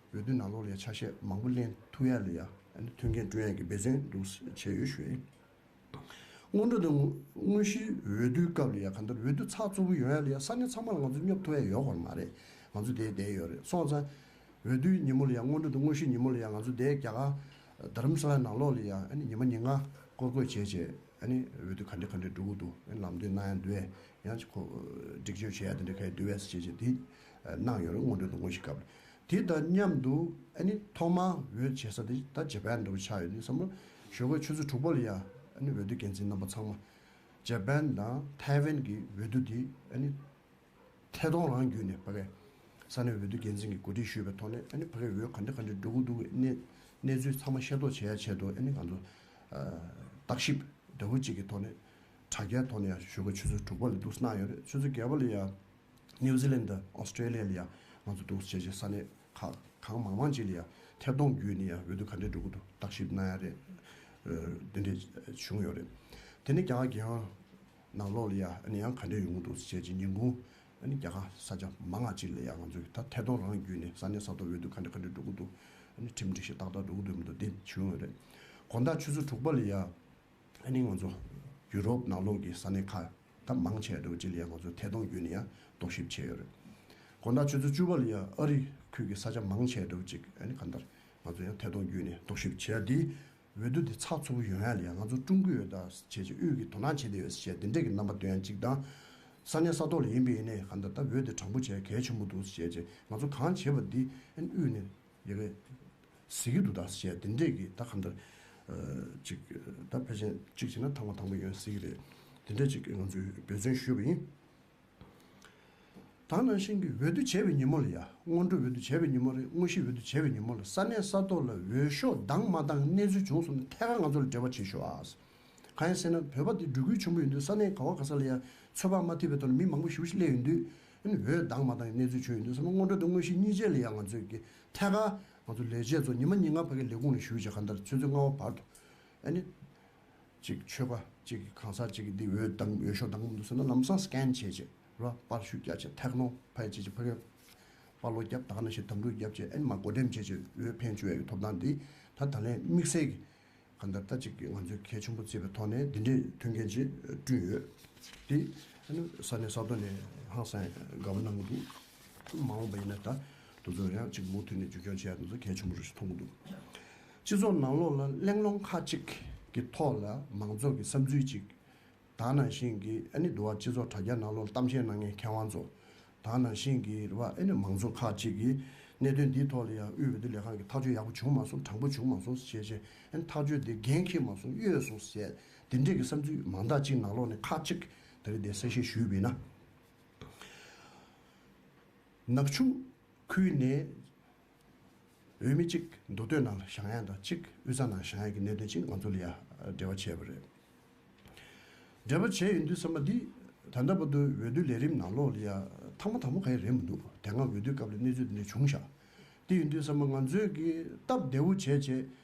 འོས་བསྡུ་ནང་ལོགས་ལ་ཡ་ཆ་ཤས་མང་པོ་ལེན་ཐུབ་ཡ་ལ་ཡ་ཨ་ནི་མཐུན་རྐྱེན་བསྐྲུན་ཡ་གི་འབད་བརྩོན་འདུག་བྱས་ཡོད་ཞུ་ཡ་ཡིན། སྔོན་འགྲོ་དང་དངོས་གཞིའི་འོས་བསྡུའི་སྐབས་ལ་ཡ་གང་ལྟར་འོས་བསྡུ་ཚགས་ཚུད་པོ་ཡོང་ཡ་ལ་ཡ་ས་གནས་ཚང་མ་ལ་ང་ཚོ་སྙོབ་ཐུབ་ཡ་ཡོད་དགོས་མ་རེད། ང་ཚོ་དེ་བསྡད་ཡོད་རེད། སོང་ཙང་འོས་བསྡུའི་ཉིན་མོ་ལ་ཡ་སྔོན་འགྲོ་དང་དངོས་གཞིའི་ཉིན་མོ་ལ་ཡ་ང་ཚོ་དེ་རྒྱ་གར་རྡ་རམ་ས་ལ་ནང་ལོགས་ལ་ཡ་ཨ་ནི་ཉི་མ་ཉིན་ལྔ་སྐོར་སྐོར་བྱས་བྱས་ཨ་ནི་འོས་བསྡུ་ག་འདྲ་ག་འདྲ་འགྲོ་གི་འདུག། ཨ་ནི་ལམ་སྟོན་གནང་ཡ་འདུག་ཡ། ཡང་ཅིག་ཁོ་སྒྲིག་གཅོད་བྱེད་ཡ་དེ་འདྲ་ག་རེ་འདུག་བས་ཟེར་བྱས་བྱས་དེ་གནང་ཡོད་རེད། སྔོན་འགྲོ་དང་དངོས་གཞིའི་སྐབས་ལ། དེ་དང་མཉམ་དུ་ཨ་ནི་ཐོག་མར་འོས་བྱེད་ས་དེ་ད་ཇ་པན་འདྲ་པོ་ཆགས་ཡོད་དུས་ཙམ་པ་ཞོགས་ཀའི་ཆུ་ཚོད་དྲུག་པ་ལ་ཡ་ཨ་ནི་འོས་བསྡུ་འགན་འཛིན་རྣམ་པ་ཚང་མ་ཇ་པན་དང་ཐའེ་ཝན་གྱི་འོས་བསྡུ་དེ་ཨ་ནི་ཐད་གཏོང་རང་བརྒྱུད་ནས་ཕ་གིའི་ས་གནས་འོས་བསྡུ་འགན་འཛིན་གྱིས་གོ་སྒྲིག་ཞུས་པའི་ཐོག་ནས་ཨ་ནི་ཕ་གིའི་འོས་ག་འདྲ་ག་འདྲ་འགྲོ་གི་འདུག་གི་གནས་གནས་ཚུལ་ཚང་མ་ཤེས་རྟོགས་བྱེད་ཡ་ཆེད་དུ་ཨ་ནི་ང་ཚོ་བརྟག་ཞིབ་འདྲ་པོ་གཅིག་གི་ཐོག་ནས་དྲ་རྒྱའི་ཐོག་ནས་ཡ་ཞོགས་ཀའི་ཆུ་ཚོད་དྲུག་པ་ལ་འདུག་གནང་ཡོད་རེད། ཆུ་ཚོད་བརྒྱད་པ་ལ་ཡ། ནིའུ་ཛི་ལན་དང་ཨོ་སི་ཀྲེ་ལི་ཡ་ལ་ཡ་ང་ཚོ་འདུག་བྱས་བྱས་ས་གནས་ཁག་གང་མང་མང་ཅིག་ལ་ཡ་ཐད་གཏོང་བརྒྱུད་ནས་ཡ་འོས་བསྡུ་ག་འདྲས་འགྲོ་གི་འདུག་བརྟག་ཞིབ་གནང་ཡ་རེད། འདི་འདྲས་བྱུང་ཡོད་རེད། དེ་ནས་རྒྱ་གར་རྒྱལ་ཡོངས་ནང་ལོགས་ལ་ཡ་ཨ་ནི་ཡང་ག་འདྲས་ཡོང་གི་འདུག་བྱས་བྱས་ཉིན་གུང་ཨ་ནི་རྒྱ་གར་ས་ཆ་མང་བ་ཅིག་ལ་ཡ་ང་ཚོས་ད་ཐད་གཏོང་རང་བརྒྱུད་ནས་ས་གནས་ས་ཐོག་འོས་བསྡུ་ག་འདྲས་ག་འདྲས་འགྲོ་གི་འདུག་ཨ་ནི་ཁྲིམས་སྒྲིག་གཞི་ཏག་ཏག་འགྲོ་གི་འདུག་མི་འདུག་འདི་བྱུང་ཡོད་རེད། དགོང་དག་ཆུ་ཚོད་དྲུག་པ་ལ་ཡ། ཨ་ནི་ང་ཚོ་ཡུ་རོབ་ནང་ལོགས་ཀྱི་ས་གནས་ཁག་ད་མང་ཆེ་བ་འདྲ་བོ་ཅིག་ལ་ཡང་ང་ཚོ་ཐད་གཏོང་བརྒྱུད་ནས་ཡང་རྟོག་ཞིབ་བྱས་ཡོད་རེད། དགོང་དག་ཆུ་ཚོད་བཅུ་པ་ལ་ཡང་ཨ་རི་ཁུལ་གྱི་ས་ཆ་མང་ཆེ་བ་འདྲ་བོ་ཅིག་ཨ་ནི་གང་ལྟར་ང་ཚོ་ཡང་ཐད་གཏོང་བརྒྱུད་ནས་རྟོག་ཞིབ་བྱས་ཏེ་འོས་བསྡུ་དེ་ཚགས་ཚུད་པོ་ཡོང་ཡ་ལ་ཡང་ང་ཚོ་སྐྲུན་གྱི་ཡོད་ད་བྱས་རྗེས་དབུས་ཀྱི་དོ་སྣང་བྱས་བསྡད་ཡོད་ཟེར་བྱས་དེ་འདྲས་ཀྱི་རྣམ་པ་སྟོན་ཡ་གཅིག་དང་། ས་གནས་ས་ཐོག་ལ་ཡིན་པ་ཡིན་ནའི་གང་ལྟར་ད་འོས་དེ་དྲང་པོ་བྱས་གལ་ཆེན་པོ་འདུག་ཟེར་བྱས་རྗེས་ང་ཚོ་གང་བྱས་པ་འདི་ཨ་ནི་དབུས་ནས། ཡ་གི་གཟིགས་ཀྱི་འདུག་ད་ཟེར་དེ་འདྲས་ཀྱི་ད་གང་ལྟར་ཅིག་ད་ཕལ་ཆེར་གཅིག་བྱས་ན་ཐེངས་མ་དང་པོ་ཡོང་སྲིད་ཀྱི་རེད། དེ་འདྲས་ཅིག་ང་ཚོས་འབད་བརྩོན་ཞུས་པ་ཡིན། ད་ནང་བཞིན་གྱི་འོས་བསྡུ་བྱས་པའི་ཉིན་མོ་ལ་ཡ་སྔོན་འགྲོ་འོས་བསྡུ་བྱས་པའི་ཉིན་མོ་རེད། དངོས་གཞི་འོས་བསྡུ་བྱས་པའི་ཉིན་མོ་ལ་ས་གནས་ས་ཐོག་ལ་འོས་ཤོག་འདང་མ་འདང་གནས་ཚུལ་བྱུང་སོང་ན་ཐད་ཀར་ང་ཚོ་ལ་འབྲེལ་བ་བྱེད་ཤོག་ཨ། གང་ཡིན་ཟེར་ན་བོད་པ་འདི་འབྲུག་ཁུལ་ཆེན་པོ་ཡིན་དུས་ས་གནས་ག་བ་ག་ས་ལ་ཡང་ཚོད་དཔག་མ་ཐིག་པའི་ཐོག་ནས་མི་མང་པོ་ཞེ་པོ་ཞིག་སླེབས་ཡོང་དུས་ཨ་ནི་འོས་འདང་མ་འདང་གི་གནས་ཚུལ་བྱུང་ཡོང་དུས་ཙམ་པ་སྔོན་འགྲོ་དང་དངོས་གཞི་གཉིས་ཆ་ལ་ཡང་ང་ཚོས་ཀྱི་ཐད་ཀར་ང་ཚོ་ལས་བྱེད་ཚོ་ཉི་མ་ཉིན་ལྔ་ཕ་གི་ལས་ཁུངས་ནས་ཞུགས་བྱས་གང་ལྟར་ཆུ་ཚོད་ལྔ་པ་བར་དུ་ཨ་ནི་ཅིག་ཆོལ་ཁ་ཅིག་གི་གང་ཟག་ཅིག་གི་འདི་འོས་འདང་འོས་ཤོག་འདང་གི་མི་འདུག་ཟེར་ན་ལམ་སང་སི་ཀེན་བྱས་བྱས་ར་པར་བཤུས་བརྒྱབ་བྱས་ཐད་གནོན་ཕ་ཡི་བྱས་བྱས་ཕ་གི་པར་ལོག་བརྒྱབ་ད་ག་ནང་བཞིན་དམ་ཕྲུག་བརྒྱབ་བྱས་ཨ་ནི་མ་བགོ་འགྲེམས་བྱས་བྱས་འོས་འཕེན་བཅུག་ཡ་གི་ཐོབ་ཐང་འདི་ད་ད་ལན་དམིགས་བསལ་གྱི། གང་ལྟར་ད་ཅིག་ང་ཚོས་གལ་ཆེན་པོ་བརྩིས་པའི་ཐོག་ནས་འདི་འདྲའི་མཐུན་རྐྱེན་ཅིག་བསྐྲུན་ཡོད། དེ་ཨ་ནི་ས་གནས་ས་ཐོག་ནས་ཧང་སང་དགའ་པོ་གནང་གི་འདུག། མ་འོངས་པ་ཡིན་ན་ད་དེ་ཚོ་ཡང་ཅིག་མུ་མཐུད་ནས་རྒྱུན་འཁྱོངས་བྱེད་ཡ་དེ་ཚོ་གལ་ཆེན་པོ་རེད་ཞེས་མཐོང་གི་འདུག། སྤྱི་ཚོགས་ནང་ལོགས་ལ་གླེང་སློང་ཁག་ཅིག་གི་ཐོག་ལ་མང་ཚོགས་ཀྱི་བསམ་ཚུལ་ཅིག་ད་ནང་བཞིན་གྱི་ཨ་ནི་འདུག་བ་སྤྱི་ཚོགས་དྲ་རྒྱ་ནང་ལོགས་ལ་གཏམ་བཤད་གནང་མཁན་མཁས་དབང་ཚོ། ད་ནང་བཞིན་གྱི་རེད་བ་ཨ་ནི་མང་ཚོགས་ཁག་ཅིག་གིས་གནད་དོན་འདིའི་ཐོག་ལ་ཡང་དབུས་འོས་བསྡུ་ལས་ཁང་གི་ཐག་གཅོད་ཡག་པོ་བྱུང་མ་སོང་དྲང་པོ་བྱུང་མ་སོང་ཞེས་བྱས་ཨ་ནི་ཐག་གཅོད་འདི་འགན་འཁྱེར་མ་སོང་གཡོལ་སོང་ཞེས་དེ་འདྲས་ཀྱི་བསམ་ཚུལ་མང་དག་ཅིག་ནང་ལོགས་ནས་ཁག་ཅིག་ད་རེས་འདིར་གསལ་བཤད་ཞུས་པ་ཡིན་ན། ནག་ཆུ་ཁུལ་ནས་འོས་མི་གཅིག་མདོ་སྟོད་ནང་ལ་བཞེངས་ཡ་དང་གཅིག་དབུས་གཙང་ནང་བཞེངས་ཡ་གི་གནད་དོན་ཅིག་ང་ཚོ་ལ་ཡ་འབྲེལ་བ་བྱས་པ་རེད། འབྲེལ་བ་བྱས་ཡོང་དུས་ཙམ་པ་འདི་ད་ལྟ་བར་དུ་འོས་བསྡུ་ལས་རིམ་ནང་ལོགས་ལ་ཡ་ཐེངས་མ་དང་པོ་ག་ཡེ་རེད་མི་འདུག། དེ་སྔ་འོས་བསྡུའི་སྐབས་ལ་གནས་ཚུལ་འདི་འདྲ་བྱུང་ཤག། དེ་ཡིན་དུས་ཙམ་པ་ང་ཚོས་ཀྱི་སྟབས་བདེ་བོ་བྱས་བྱས་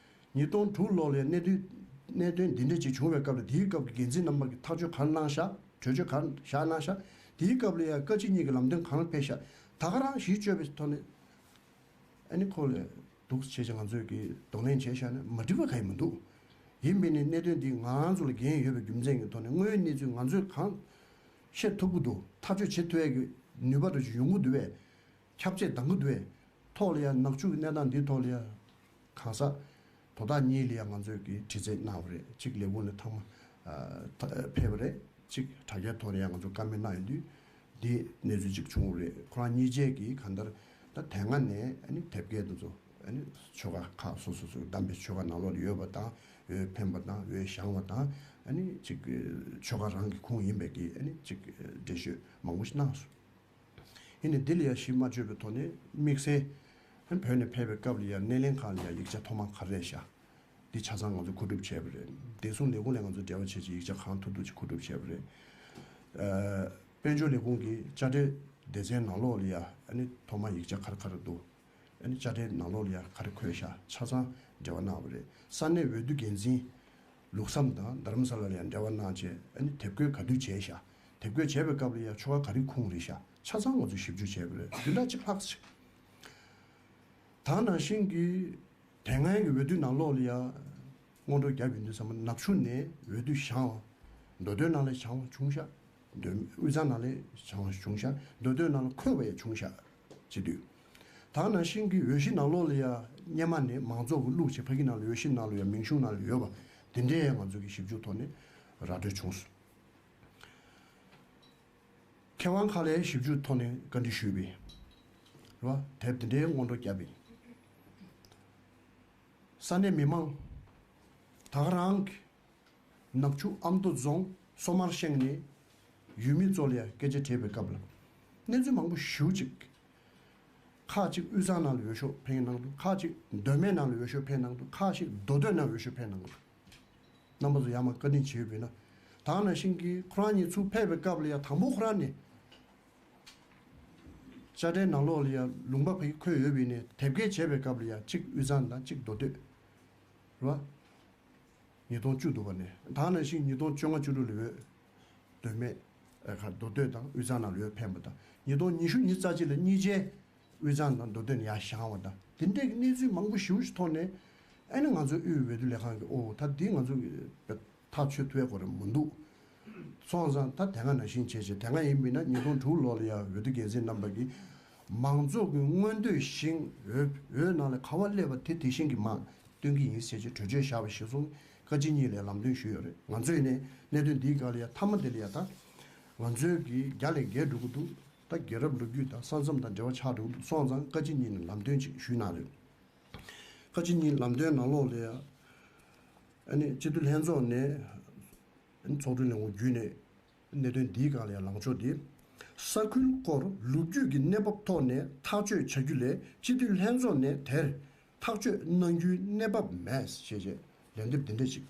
ཉིས་སྟོང་དྲུག་ལོ་ལ་གནད་དོན་གནད་དོན་འདི་འདྲ་ཅིག་བྱུང་བའི་སྐབས་ལ་དེའི་སྐབས་ཀྱི་འགན་འཛིན་རྣམ་པ་གིས་ཐག་གཅོད་ག་རེ་གནང་ཤག། གྲོས་ཆོད་ག་རེ་བཞག་གནང་ཤག། དེའི་སྐབས་ལ་ཡ་བཀའ་སྤྱི་གཉིས་ཀྱི་ལམ་སྟོན་གང་ལ་ཕེབས་ཤག། ད་ག་རང་གཞི་བཅོལ་བའི་ཐོག་ནས། ཨ་ནི་ཁོ་ལས་འདུག་བྱས་ཙང་ང་ཚོས་ཀྱི་གདོང་ལེན་བྱས་བཞག་ན་མ་འགྲིག་པ་གང་ཡང་མི་འདུག། ཡིན་པས་ནི་གནད་དོན་འདི་ང་རང་ཚོ་ལ་འགན་ཡོད་པའི་རྒྱུ་མཚན་གྱི་ཐོག་ནས་དངོས་ཡོད་གནས་ཚུལ་ང་ཚོས་གང་ཤེས་ཐུབ་ཀྱི་འདུག། ཐག་གཅོད་བྱེད་ཐུབ་ཡས་ཀྱི་ ནུས་པ་འདྲ་ཞིག་ཡོང་གི་འདུག་བས། ཁྱབ་ཆེ་འདང་གི་འདུག་བས། ཐོག་ལ་ཡ་ནག་ཆུ་གི་གནས་སྟངས་འདིའི་ཐོག་ལ་ཡ། གང་ཟག་དོ་བདག་གཉིས་ལ་ཡ་ང་ཚོས་ཀྱི་དྲི་རྩད་གནང་བ་རེད། གཅིག་ལས་ཁུངས་ནས་ཐེངས་མ་ཕེབས་པ་རེད། གཅིག་དྲ་རྒྱའི་ཐོག་ནས་ཡ་ང་ཚོ་བཀའ་མོལ་གནང་ཡོང་དུས་འདི་གནས་ཚུལ་གཅིག་བྱུང་བ་རེད། ཁོ་རང་གཉིས་ཆ་གིས་གང་ལྟར་ད་དེ་སྔ་ནས་ཨ་ནི་དེབ་སྐྱེལ་དེ་ཚོ་ཨ་ནི་ཆོལ་ཁ་ཁག་སོ་སོ་སོ་བདམས་པའི་ཆོལ་ཁ་ནང་ལོགས་ལ་ཡོད་པ་དང་། འོས་འཕེན་པ་དང་། འོས་བཞེངས་པ་དང་། ཨ་ནི་གཅིག་ཆོལ་ཁ་རང་གི་ཁུངས་ཡིན་པའི་གི་ཨ་ནི་གཅིག་འགྲེལ་བརྗོད་མང་པོ་ཞིག་གནང་སོང་། ཡིན་ནའི་འདི་ལ་ཡང་གཞི་མ་བཅོལ་བའི་ཐོག་ནས་དམིགས་བསལ་བོད་ནས་ཕེབས་པའི་སྐབས་ལ་ཡང་སྣེ་ལེན་ཁང་ལ་ཡང་ཡིག་ཆ་ཐོག་མ་ག་རེ་བཞག་འདི་ཆ་ཚང་ང་ཚོ་མཁོ་སྒྲུབ་བྱས་པ་རེད། བདེ་སྲུང་ལས་ཁུངས་ལ་ང་ཚོ་འབྲེལ་བ་བྱས་བྱས་ཡིག་ཆ་གང་ཐུབ་ཐུབ་ཅིག་མཁོ་སྒྲུབ་བྱས་པ་རེད། ཨ། དཔལ་འབྱོར་ལས་ཁུངས་ཀྱི་དཔྱ་ཁྲལ་སྡེ་ཚན་ནང་ལོགས་ལ་ཡང་ཨ་ནི་ཐོག་མ་ཡིག་ཆ་ག་རེ་ག་རེ་འདུག་ཨ་ནི་དཔྱ་ཁྲལ་ནང་ལོགས་ལ་ཡང་ག་རེ་འཁོད་བཞག་ཆ་ཚང་འབྲེལ་བ་གནང་བ་རེད། ས་གནས་འོས་བསྡུ་འགན་འཛིན་ལུགས་བསམ་དང་རྡ་རམ་ས་ལ་ལ་ཡང་འབྲེལ་བ་གནང་བྱས། ཨ་ནི་དེབ་སྐྱེལ་ག་དུས་བྱས་བཞག་དེབ་སྐྱེལ་བྱས་པའི་སྐབས་ལ་ཡང་ཆོལ་ཁ་ག་རེ་ཁུངས་རེད་བཞག་ཆ་ཚང་ང་ཚོས་ཞིབ་འཇུག་བྱས་པ་རེད། བདུན་ཕྲག་གཅིག་ལྷག་ཙམ་ཅིག་ད་ནང་བཞིན་གྱི་དེ་སྔའི་གི་འོས་བསྡུ་ནང་ལོགས་ལ་ཡང་སྔོན་འགྲོ་བརྒྱབ་ཡོང་དུས་ཙམ་པ་ནག་ཆུ་ནས་འོས་བསྡུ་བཞེངས་པ། མདོ་སྟོད་ནང་ལ་བཞེངས་པ་བྱུང་ཤག་དབུས་གཙང་ནང་ལ་བཞེངས་པ་བྱུང་ཤག་མདོ་སྟོད་ནང་ལ་འཁོད་པ་ཡང་བྱུང་ཤག་བྱེད་དུས། ད་ནང་བཞིན་གྱི་འོས་གཞི་ནང་ལོགས་ལ་ཡང་སྔོན་མ་ནས་མང་ཚོགས་ཀྱིས་བླུགས་བྱས་ཕ་གི་ནང་ལ་འོས་གཞི་ནང་ལ་ཡང་མིང་གཞུང་ནང་ལ་ཡོད་པ་དེ་འདྲའི་ཡང་ང་ཚོ་གི་ཞིབ་འཇུག་ཐོག་ནས་ར་སྤྲོད་བྱུང་སོང་། མཁས་དབང་ཁག་ལ་ཞིབ་འཇུག་ཐོག་ནས་བཀའ་འདྲི་ཞུས་པས། རེད་བ། དེབ་དེ་འདྲའི་སྔོན་འགྲོ་བརྒྱབ་པས། ས་གནས་མི་མང་ད་ག་རང་གི་ནག་ཆུ་ཨ་མདོ་རྫོང་སོ་མར་ཤང་ནས་ཡུལ་མི་ཚོ་ལ་ཡང་སྐད་ཆ་དྲིས་པའི་སྐབས་ལ་གནས་ཚུལ་མང་པོ་ཞེ་ཅིག་ཁག་ཅིག་དབུས་གཙང་ནང་ལ་འོས་ཤོག་འཕེན་གནང་འདུག་ཁག་ཅིག་མདོ་སྨད་ནང་ལ་འོས་ཤོག་འཕེན་གནང་འདུག་ཁག་ཅིག་མདོ་སྟོད་ནང་འོས་ཤོག་འཕེན་གནང་འདུག་རྣམ་པ་ཚོ་ཡར་མར་བཀའ་འདྲི་བྱས་པས་ན། ད་ནང་བཞིན་གྱི་ཁོ་རང་གཉིས་ཚུར་ཕེབས་པའི་སྐབས་ལ་ཡང་དང་པོ་ཁོ་རང་ནས་དཔྱ་ཁྲལ་ནང་ལོགས་ལ་ཡང་ལུང་པ་ཕ་གི་འཁོད་ཡོད་པས་ནས་དེབ་སྐྱེལ་བྱས་པའི་སྐབས་ལ་ཡང་གཅིག་དབུས་གཙང་དང་གཅིག་མདོ་སྟོད། རེད་བ། ཉིས་སྟོང་བཅུ་དུ་བ་ནས་ད་ནང་བཞིན་ཉིས་སྟོང་བཅོ་ལྔ་བཅུ་དྲུག་ལ་འོས་མདོ་སྨད། ཨ་ཁ་མདོ་སྟོད་དང་དབུས་གཙང་ནང་ལ་འོས་འཕེན་པ་དང་ཉིས་སྟོང་ཉི་ཤུ་ཉི་རྩ་གཅིག་ལ་གཉིས་ཆའི་དབུས་གཙང་དང་མདོ་སྟོད་ནས་ཡར་བཞེངས་པ་དང་དེ་འདྲས་ཀྱི་གནས་ཚུལ་མང་པོ་ཞེ་པོ་ཞིག་ཐོག་ནས་ཨ་ནི་ང་ཚོའི་དབུས་འོས་བསྡུ་ལས་ཁང་གིས་ཨོ་ད་འདི་ང་ཚོ་གི་ཐག་ཆོད་ཐུབ་ཡ་གོ་རེ་མི་འདུག་སོང་ཙང་ད་དེ་སྔ་ནང་བཞིན་བྱས་བྱས་དེ་སྔ་ཡིན་མིན་ན་ཉིས་སྟོང་དྲུག་ལོ་ལ་ཡང་འོས་བསྡུ་འགན་འཛིན་རྣམ་པ་གིས་མང་ཚོགས་ཀྱི་མངོན་འདོད་བཞིན་འོས་འོས་ནང་ལ་ག་བ་སླེབས་པ་དེ་དེ་བཞིན་གྱི་མར་སྟོན་གྱི་ཡིན་ཟེར་བྱས་གྲོས་ཆོད་བཞག་པ་གཞིར་བཟུང་བཀའ་སྤྱི་གཉིས་ལ་ལམ་སྟོན་ཞུས་ཡོད་རེད། ང་ཚོས་ནས་གནད་དོན་འདིའི་སྒང་ལ་ཡང་མཐའ་མ་དེ་ལ་ཡང་ད་ང་ཚོའི་གི་རྒྱ་ལས་འགལ་འགྲོ་གི་འདུག་ད་རྒྱལ་རབས་ལོ་རྒྱུས་དང་ས་མཚམས་དང་འབྲེལ་བ་ཆགས་འགྲོ་གི་འདུག་སོང་ཙང་བཀའ་སྤྱི་གཉིས་ནས་ལམ་སྟོན་ཅིག་ཞུས་གནང་རེད། བཀའ་སྤྱི་གཉིས་ལམ་སྟོན་ནང་ལོགས་ལ་ཡང་ཨ་ནི་སྤྱི་འཐུས་ལྷན་ཚོགས་ནས་ཚོགས་དྲུང་ལས་ཁུངས་བརྒྱུད་ནས་གནད་དོན་འདིའི་སྒང་ལ་ཡང་ལངས་ཕྱོགས་འདི། ས་ཁུལ་སྐོར་ལོ་རྒྱུས་ཀྱི་གནས་བབ་ཐོག་ནས་ཐག་གཅོད་བྱ་རྒྱུ་ལས་སྤྱི་འཐུས་ལྷན་ཚོགས་ནས་དེར་ཐག་གཅོད་གནང་རྒྱུའི་གནས་བབ་མེད་ཞེས་བྱས་ལན་འདེབས་འདི་འདྲ་ཞིག་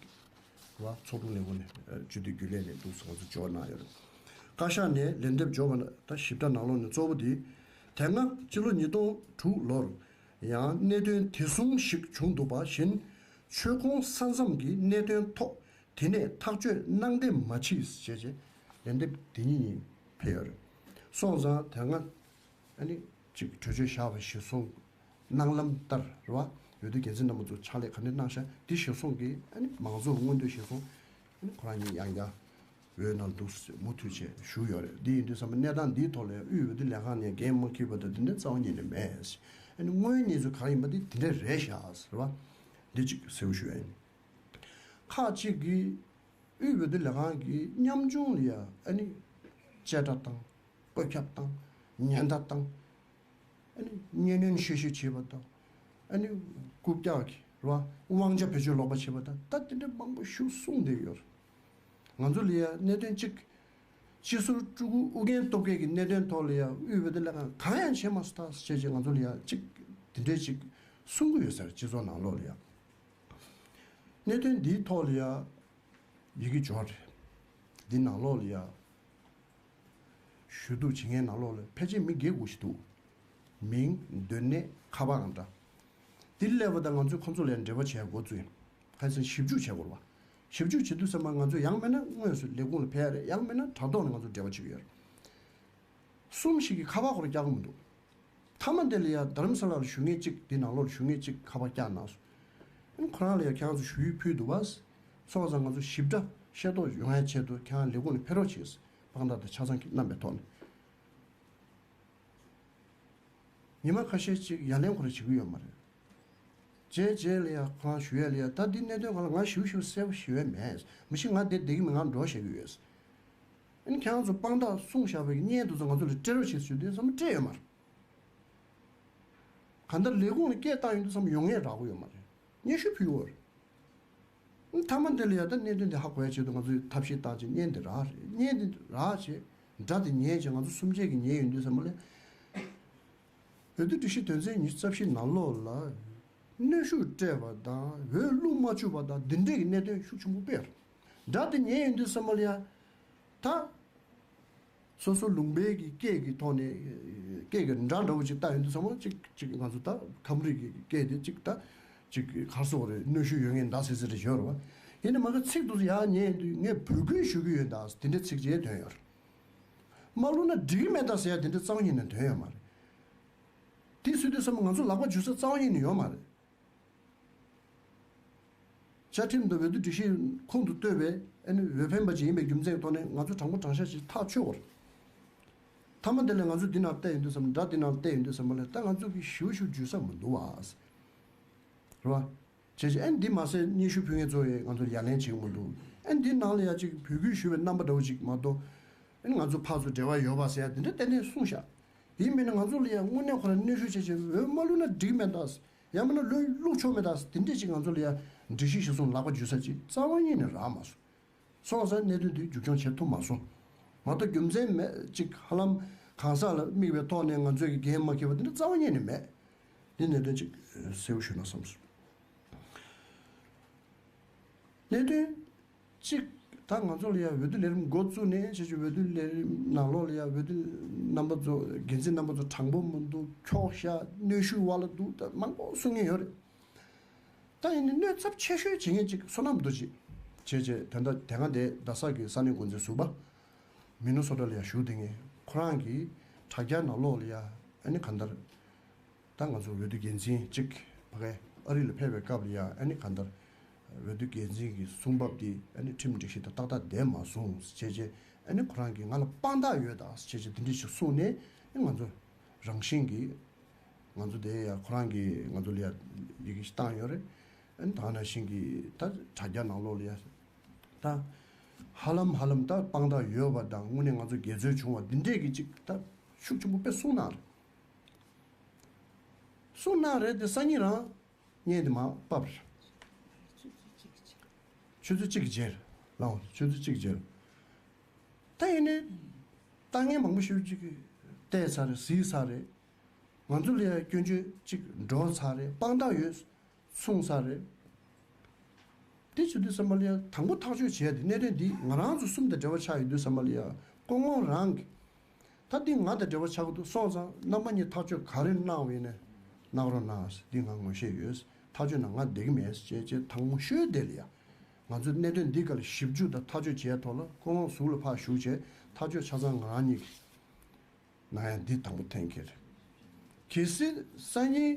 བ་ཚོགས་དྲུང་ལས་ཁུངས་ནས་སྤྱི་འཐུས་རྒྱུན་ལས་ནས་འདུག་སེ་ང་ཚོ་འབྱོར་གནང་ཡོད་རེད། བཀའ་ཤག་ནས་ལན་འདེབས་འབྱོར་བ་ན་ད་ཞིབ་ཕྲ་ནང་ལོགས་ནས་གཙོ་བོ་དེ་དེ་སྔ་སྤྱི་ལོ་ཉིས་སྟོང་དྲུག་ལོར་ཡང་གནད་དོན་དེ་བཟུང་ཞིག་བྱུང་འདུག་པ་བཞིན་ཆོལ་ཁོངས་ས་མཚམས་ཀྱི་གནད་དོན་ཐོག་དེ་ནས་ཐག་གཅོད་གནང་བདེ་མ་མཆིས་ཞེས་བྱས་ལན་འདེབས་དེ་ཉིད་ཡིན་ཕེབས་ཡོད་རེད། སོང་ཙང་དེ་སྔ་ཨ་ནི་གཅིག་གྲོས་ཆོད་བཞག་པ་གཞིར་བཟུང་གནང་ལམ་ལྟར་རེད་བ། འོས་བསྡུ་འགན་འཛིན་རྣམ་པ་ཚོ་ཕྱག་ལས་ག་འདྲ་གནང་ཤག་འདི་གཞིར་བཟུང་གིས་ཨ་ནི་མང་ཚོགས་མངོན་འདོད་གཞིར་བཟུང་ཨ་ནི་ཁོ་རང་གཉིས་ཡང་བསྐྱར་འོས་ནང་འདུག་མུ་མཐུད་བྱས་ཞུགས་ཡོད་རེད། འདི་ཡིན་དུས་ཙམ་པ་གནས་སྟངས་འདིའི་ཐོག་ལ་དབུས་འོས་བསྡུ་ལས་ཁང་ནས་འགན་མ་འཁྱེར་བ་དང་འདི་འདྲ་རྩ་བ་ཉིད་ནས་མེད། ཨ་ནི་དངོས་ཡོད་གནས་ཚུལ་གང་ཡིན་པ་འདི་འདི་འདྲ་རེད་ཤག་ཟེར་བ་འདི་གཅིག་གསལ་པོ་ཞུ་ཡ་ཡིན། ཁག་གཅིག་གིས་དབུས་འོས་བསྡུ་ལས་ཁང་གི་ཉམ་ཆུང་ལ་ཡ་ཨ་ནི་བཅད་ཁྲ་བཏང་། བཀོད་ཁྱབ་བཏང་། ཉེན་བརྡ་བཏང་། ཨ་ནི་གཉེན་གནོན་ཤོད་ཤོད་བྱེད་པ་དང་། ཨ་ནི་རྐུབ་བཀྱག་གི་རེད་བ། དབང་ཆ་བེད་སྤྱོད་ལོག་པ་བྱེད་པ་དང་ད་དེ་འདྲ་མང་པོ་ཞིག་གསུངས་བསྡད་ཡོད་རེད། ང་ཚོ་ལ་ཡ་གནད་དོན་གཅིག་སྤྱི་ཟུར་སྤྲུལ་སྐུ་ཨུ་རྒྱན་སྟོབས་རྒྱས་ཀྱི་གནད་དོན་ཐོག་ལ་ཡ་དབུས་འོས་བསྡུ་ལས་ཁང་གང་ཡང་བྱས་མ་སོང་ད་ཟེར་བྱས་ང་ཚོ་ལ་ཡ་གཅིག་དེ་འདྲས་ཅིག་གསུང་གི་ཡོད་ས་རེད་སྤྱི་ཚོགས་ནང་ལོགས་ལ་ཡ། གནད་དོན་འདིའི་ཐོག་ལ་ཡ་ཡི་གེ་འབྱོར་རེད། འདི་ནང་ལོགས་ལ་ཡ། ཞུ་གཏུག་བྱེད་མཁན་ནང་ལོགས་ལ་ཕལ་ཆེར་མི་བརྒྱད་དགུ་ཞིག་འདུག་མིང་། སྡོད་གནས། ཁ་པར་ཨང་གྲངས། འདིར་སླེབས་པ་དང་ང་ཚོས་ཁོང་ཚོ་ལ་འབྲེལ་བ་བྱས་འགོ་བཙུགས་ཡིན། ཁ་སང་ཞིབ་འཇུག་བྱེད་དགོས་རེད་བ། ཞིབ་འཇུག་བྱེད་དུས་ཙམ་པ་ང་ཚོས་ཡང་མིན་ན་དངོས་སུ་ལས་ཁུངས་ལ་ཕེབས་ཡ་རེད། ཡང་མིན་ན་དྲ་ཐོག་ནས་ང་ཚོ་འབྲེལ་བ་བྱེད་ཀྱི་ཡོད་རེད། གསུམ་ཞིག་གིས་ཁ་པར་ཁོ་རང་བཀྱག་གི་མི་འདུག་མཐའ་མ་དེ་ལ་ཡ་རྡ་རམ་ས་ལ་ལ་བཞུགས་མཁན་གཅིག་འདི་ནང་ལོགས་ལ་བཞུགས་མཁན་གཅིག་ཁ་པར་བཀྱག་གནང་སོང་། ཨ་ནི་ཁོ་རང་ལ་ཡ་ཁྱེད་རང་ཚོ་ཞུ་ཡིག་ཕུལ་འདུག་བ། སོང་ཙང་ང་ཚོ་ཞིབ་ཕྲ་ཤེས་རྟོགས་ཡོང་ཡ་ཆེད་དུ་ཁྱེད་རང་ལས་ཁུངས་ནས་ཕེབས་རོགས་བྱེད། དཔང་རྟགས་དང་ཆ་ཚང་གི་རྣམ་པའི་ཐོག་ནས། ཉི་མ་ཁ་ཤས་ཅིག་ཡ་ལན་ཁོ་རང་བྱེད་ཀྱི་ཡོད་མ་རེད། རྗེས་རྗེས་ལ་ཡ་ཁོ་རང་ཞུ་ཡས་ལ་ཡ། ད་འདི་གནད་དོན་སྒང་ལ་ང་ཞིབ་ཞིབ་གསལ་པོ་ཞུ་ཡས་མེད། མི་ཤི་ང་བསྡད་བསྡད་ཀྱི་མི་ང་འགྲོ་བཤད་ཀྱི་ཡོད། ཨ་ནི་ཁྱེད་རང་ཚོ་དཔང་རྟགས་གསུངས་བཞག་པའི་བརྙན་དེ་ཚོ་ང་ཚོ་ལ་སྤྲད་རོགས་བྱེད་ཟེར་དུས་ཙམ་སྤྲད་ཡོད་མ་རེད། གང་ལྟར་ལས་ཁུངས་ལ་སྐད་བཏང་ཡོང་དུས་ཙམ་ཡོང་ངེས་རག་གི་ཡོད་མ་རེད། སྙན་ཞུ་ཕུལ་ཡོད་རེད། མཐའ་མ་དེ་ལ་ཡ་ད་གནད་དོན་དེ་ཧ་གོ་ཡ་ཆེད་དུ་ང་ཚོས་ཐབས་ཤེས་བཏང་བྱས་བརྙན་དེ་རག་རེད། བརྙན་དེ་རག་བྱས་སྒྲ་དེ་ཉན་བྱས་ང་ཚོ་གསུམ་ཆ་གིས་ཉན་ཡོང་དུས་ཙམ་པ་ལ། འོས་བསྡུ་སྒྲིག་གཞི་དོན་ཚན་ཉི་ཤུ་རྩ་བཞི་ནང་ལོགས་ལ་གནོན་ཤུགས་སྤྲད་པ་དང་འོས་བླུགས་མ་བཅུག་པ་དང་འདི་འདྲས་ཀྱི་གནད་དོན་ཤུགས་ཆེན་པོ་སྤེལ། སྒྲ་དེ་ཉན་ཡོང་དུས་ཙམ་པ་ལ་ཡ། ད། སོ་སོ་ལུང་པའི་གི་སྐད་ཀྱི་ཐོག་ནས་སྐད་ཀྱི་སྒྲ་འདྲ་བོ་ཅིག་བཏགས་ཡོང་དུས་ཙམ་པ་ཅིག་ཅིག་ང་ཚོ་ད་ཁམས་རིགས་ཀྱི་སྐད་དེ་ཅིག་ད་ཅིག་གར་སོགས་རེད། གནོན་ཤུགས་ཡོད་ངེས་འདའ་ཟེར་ཟེར་རེ་ཡོད་རེད་བ། ཡིན་ནའི་མ་གི་ཚིག་དེ་ཚོ་ཡར་ཉན་དུས་ངས་འབོད་སྐུལ་ཞུ་གི་ཡོད་ད་དེ་འདྲའི་ཚིག་ཅིག་ཐོན་ཡོད་རེད། མ་བླུགས་ན་འགྲིག་གི་མེད་ད་ཟེར་ཡ་དེ་འདྲ་རྩ་བ་ཉིད་ནས་ཐོན་ཡོད་མ་རེད། དེ་ཟེར་དུས་ཙམ་པ་ང་ཚོ་ལག་པ་འཇུ་ས་རྩ་བ་ཉིད་ནས་ཡོད་མ་རེད། བཅའ་ཁྲིམས་དང་འོས་བསྡུ་སྒྲིག་གཞི་ཁོང་དུ་གཏོགས་པའི་ཨ་ནི་འོས་འཕེན་པ་ཅིག་ཡིན་པའི་རྒྱུ་མཚན་ཐོག་ནས་ང་ཚོ་དྲང་པོ་དྲང་བཞག་ཅིག་ཐག་ཆོད་པ་རེད། མཐའ་མ་དེ་ལས་ང་ཚོ་འདི་ནང་བལྟས་ཡོང་དུས་ཙམ་སྒྲ་འདི་ནང་བལྟས་ཡོང་དུས་ཙམ་པ་ལས་ད་ང་ཚོ་གི་ཞུ་ཞུ་འཇུ་ས་མི་འདུག་བ། རེད་བ། བྱས་ཙང་ཨ་ནི་འདི་མ་ཟད་སྙན་ཞུ་ཕུལ་མཁན་ཚོ་ཡིས་ང་ཚོར་ཡ་ལན་བྱེད་ཀྱི་མི་འདུག་ཨ་ནི་འདི་ནང་ལ་ཡ་ཅིག་འབོད་སྐུལ་ཞུ་བའི་རྣམ་པ་འདྲ་བོ་ཅིག་མ་གཏོགས། ཨ་ནི་ང་ཚོ་ཕར་ཚུར་འབྲེལ་བ་ཡོད་པ་ཟེར་ཡ་འདི་འདྲ་གཏན་གཏན་གསུངས་ཤག་ཡིན་མིན་ན་ང་ཚོ་ལ་ཡ་དངོས་གནས་ཁོ་རང་གནོན་ཤུགས་བྱས་བྱས་འོས་མ་བླུགས་ན་འགྲིག་མེད་ད། ཡང་མིན་ན་བླུགས་བླུགས་ཆོག་མེད་ད། དེ་འདྲས་ཅིག་ང་ཚོ་ལ་ཡ་སྒྲིག་གཞི་གཞིར་བཟུང་ལག་པ་འཇུ་ས་ཅིག་རྩ་བ་ཉིད་ནས་རག་མ་སོང་། སོང་ཙང་གནད་དོན་འདི་མཇུག་སྐྱོང་བྱེད་ཐུབ་མ་སོང་། མ་གཏོགས་རྒྱུ་མཚན་མེད་ཅིག་ཧ་ལམ་གང་ཟག་ལ་དམིགས་པའི་ཐོག་ནས་ང་ཚོས་ཀྱི་འགན་མ་འཁྱེར་བ་དེ་འདྲ་རྩ་བ་ཉིད་ནས་མེད། འདི་གནད་དོན་ཅིག་གསལ་པོ་ཞུ་ན་བསམ་སོང་། གནད་དོན་གཅིག་ད་ང་ཚོ་ལ་ཡ་འོས་བསྡུ་ལས་རིམ་འགོ་བཙུགས་ནས་བྱས་ཀྱི་འོས་བསྡུ་ལས་རིམ་ནང་ལོགས་ལ་ཡ་འོས་བསྡུ་རྣམ་པ་ཚོ་འགན་འཛིན་རྣམ་པ་ཚོ་དྲང་པོ་མི་འདུག་འཁྱོག་བཤད་གནོན་ཤུགས་བ་ལ་འདུག་ད་མང་པོ་གསུང་མཁན་ཡོད་རེད། ད་ཡིན་ནའི་གནོད་ཚབས་ཆེ་ཤོས་བྱེད་མཁན་གཅིག་བསོད་ནམས་རྡོ་རྗེ་བྱས་བྱས་དོན་དག་དེ་སྔ་དེ་རྡ་ས་གི་ས་གནས་འགོ་འཛིན་ཟུར་པ་མི་ནི་སོ་ཊ་ལ་ཡ་བཞུགས་བསྡད་མཁན་ཁོ་རང་གིས་དྲ་རྒྱ་ནང་ལོགས་ལ་ཡ་ཨ་ནི་གང་ལྟར། ད་ང་ཚོ་འོས་བསྡུ་འགན་འཛིན་གཅིག་ཕ་གིར་ཨ་རི་ལ་ཕེབས་པའི་སྐབས་ལ་ཡ་ཨ་ནི་གང་ལྟར་འོས་བསྡུ་འགན་འཛིན་གྱི་གསུང་བབ་འདི་ཨ་ནི་ཁྲིམས་སྒྲིག་གཞི་དང་ཏག་ཏག་ལྡན་མ་སོང་བྱས་བྱས་ཨ་ནི་ཁོ་རང་གིས་ང་ལ་དཔང་རྟགས་ཡོད་ད་བྱས་བྱས་འདི་འདྲ་ཞིག་གསུངས་ནས་ཨ་ང་ཚོ་རང་བཞིན་གྱིས་ང་ཚོ་དེ་ཡ་ཁོ་རང་གིས་ང་ཚོ་ལ་ཡ་ཡི་གེ་ཞིག་བཏང་ཡོད་རེད། ཨ་ནི་ད་ནང་བཞིན་གྱིས་ད་དྲ་རྒྱ་ནང་ལོགས་ལ་ཡ་ད་ཧ་ལམ་ཧ་ལམ་ད་དཔང་རྟགས་ཡོད་པ་དང་དངོས་གནས་ང་ཚོ་དགེ་ཚོས་བྱུང་བ་འདི་འདྲས་ཀྱི་ཅིག་ད་ཤུགས་ཆེན་པོ་དཔེ་གསུངས་གནང་རེད། གསུངས་གནང་རེད་དེ་སང་ཉིན་རང་བརྙན་དེ་མར་ཕབ་རེད། ཆུ་ཚོད་གཅིག་གི་རྗེས་ལའང་ཆུ་ཚོད་གཅིག་གི་རྗེས་ད་ཡིན་ནའི་ལྟ་མཁན་མང་པོ་ཞིག་ཅིག་གིས་བལྟས་ཚར་རེད་གཟིགས་ཚར་རེད། ང་ཚོ་ལ་ཡང་སྐྱོན་བརྗོད་ཅིག་འགྲོ་ཚར་རེད། དཔང་རྟགས་ཡོད་གསུངས་ཚར་རེད། དེ་བྱེད་དུས་ཙམ་པ་ལ་ཡང་དང་པོ་ཐག་གཅོད་བྱས་ཏེ་གནད་དོན་འདི་ང་རང་ཚོ་གསུམ་དང་འབྲེལ་བ་ཆགས་ཡོད་དུས་ཙམ་པ་ལ་ཡང་སྐུ་ངོ་རང་གིས་ད་འདི་ང་དང་འབྲེལ་བ་ཆགས་ཀྱི་འདུག་སོང་ཙང་རྣམ་པ་གཉིས་ཐག་གཅོད་ག་རེ་གནང་བ་ཡིན་ནའི་གནང་རོགས་གནང་། འདི་ང་ངོ་ཤེས་ཡོད། ཐག་གཅོད་ན་ང་བསྡད་ཀྱི་མེད་ཅེས་ཅེས་དང་པོ་ཤོད་དེ་ལ་ཡང་ང་ཚོས་གནད་དོན་འདི་སྒང་ལ་ཞིབ་འཇུག་དང་ཐག་གཅོད་བྱས་ཐོག་ལ་སྐུ་ངོ་ཟུར་ལ་ཕར་ཞུགས་བྱས་ཐག་གཅོད་ཆ་ཚང་ང་རང་གཉིས་ཀྱིས་ན་ཡང་འདི་དང་པོ་འཐེན་གྱི་རེད། གལ་སྲིད་སང་ཉིན་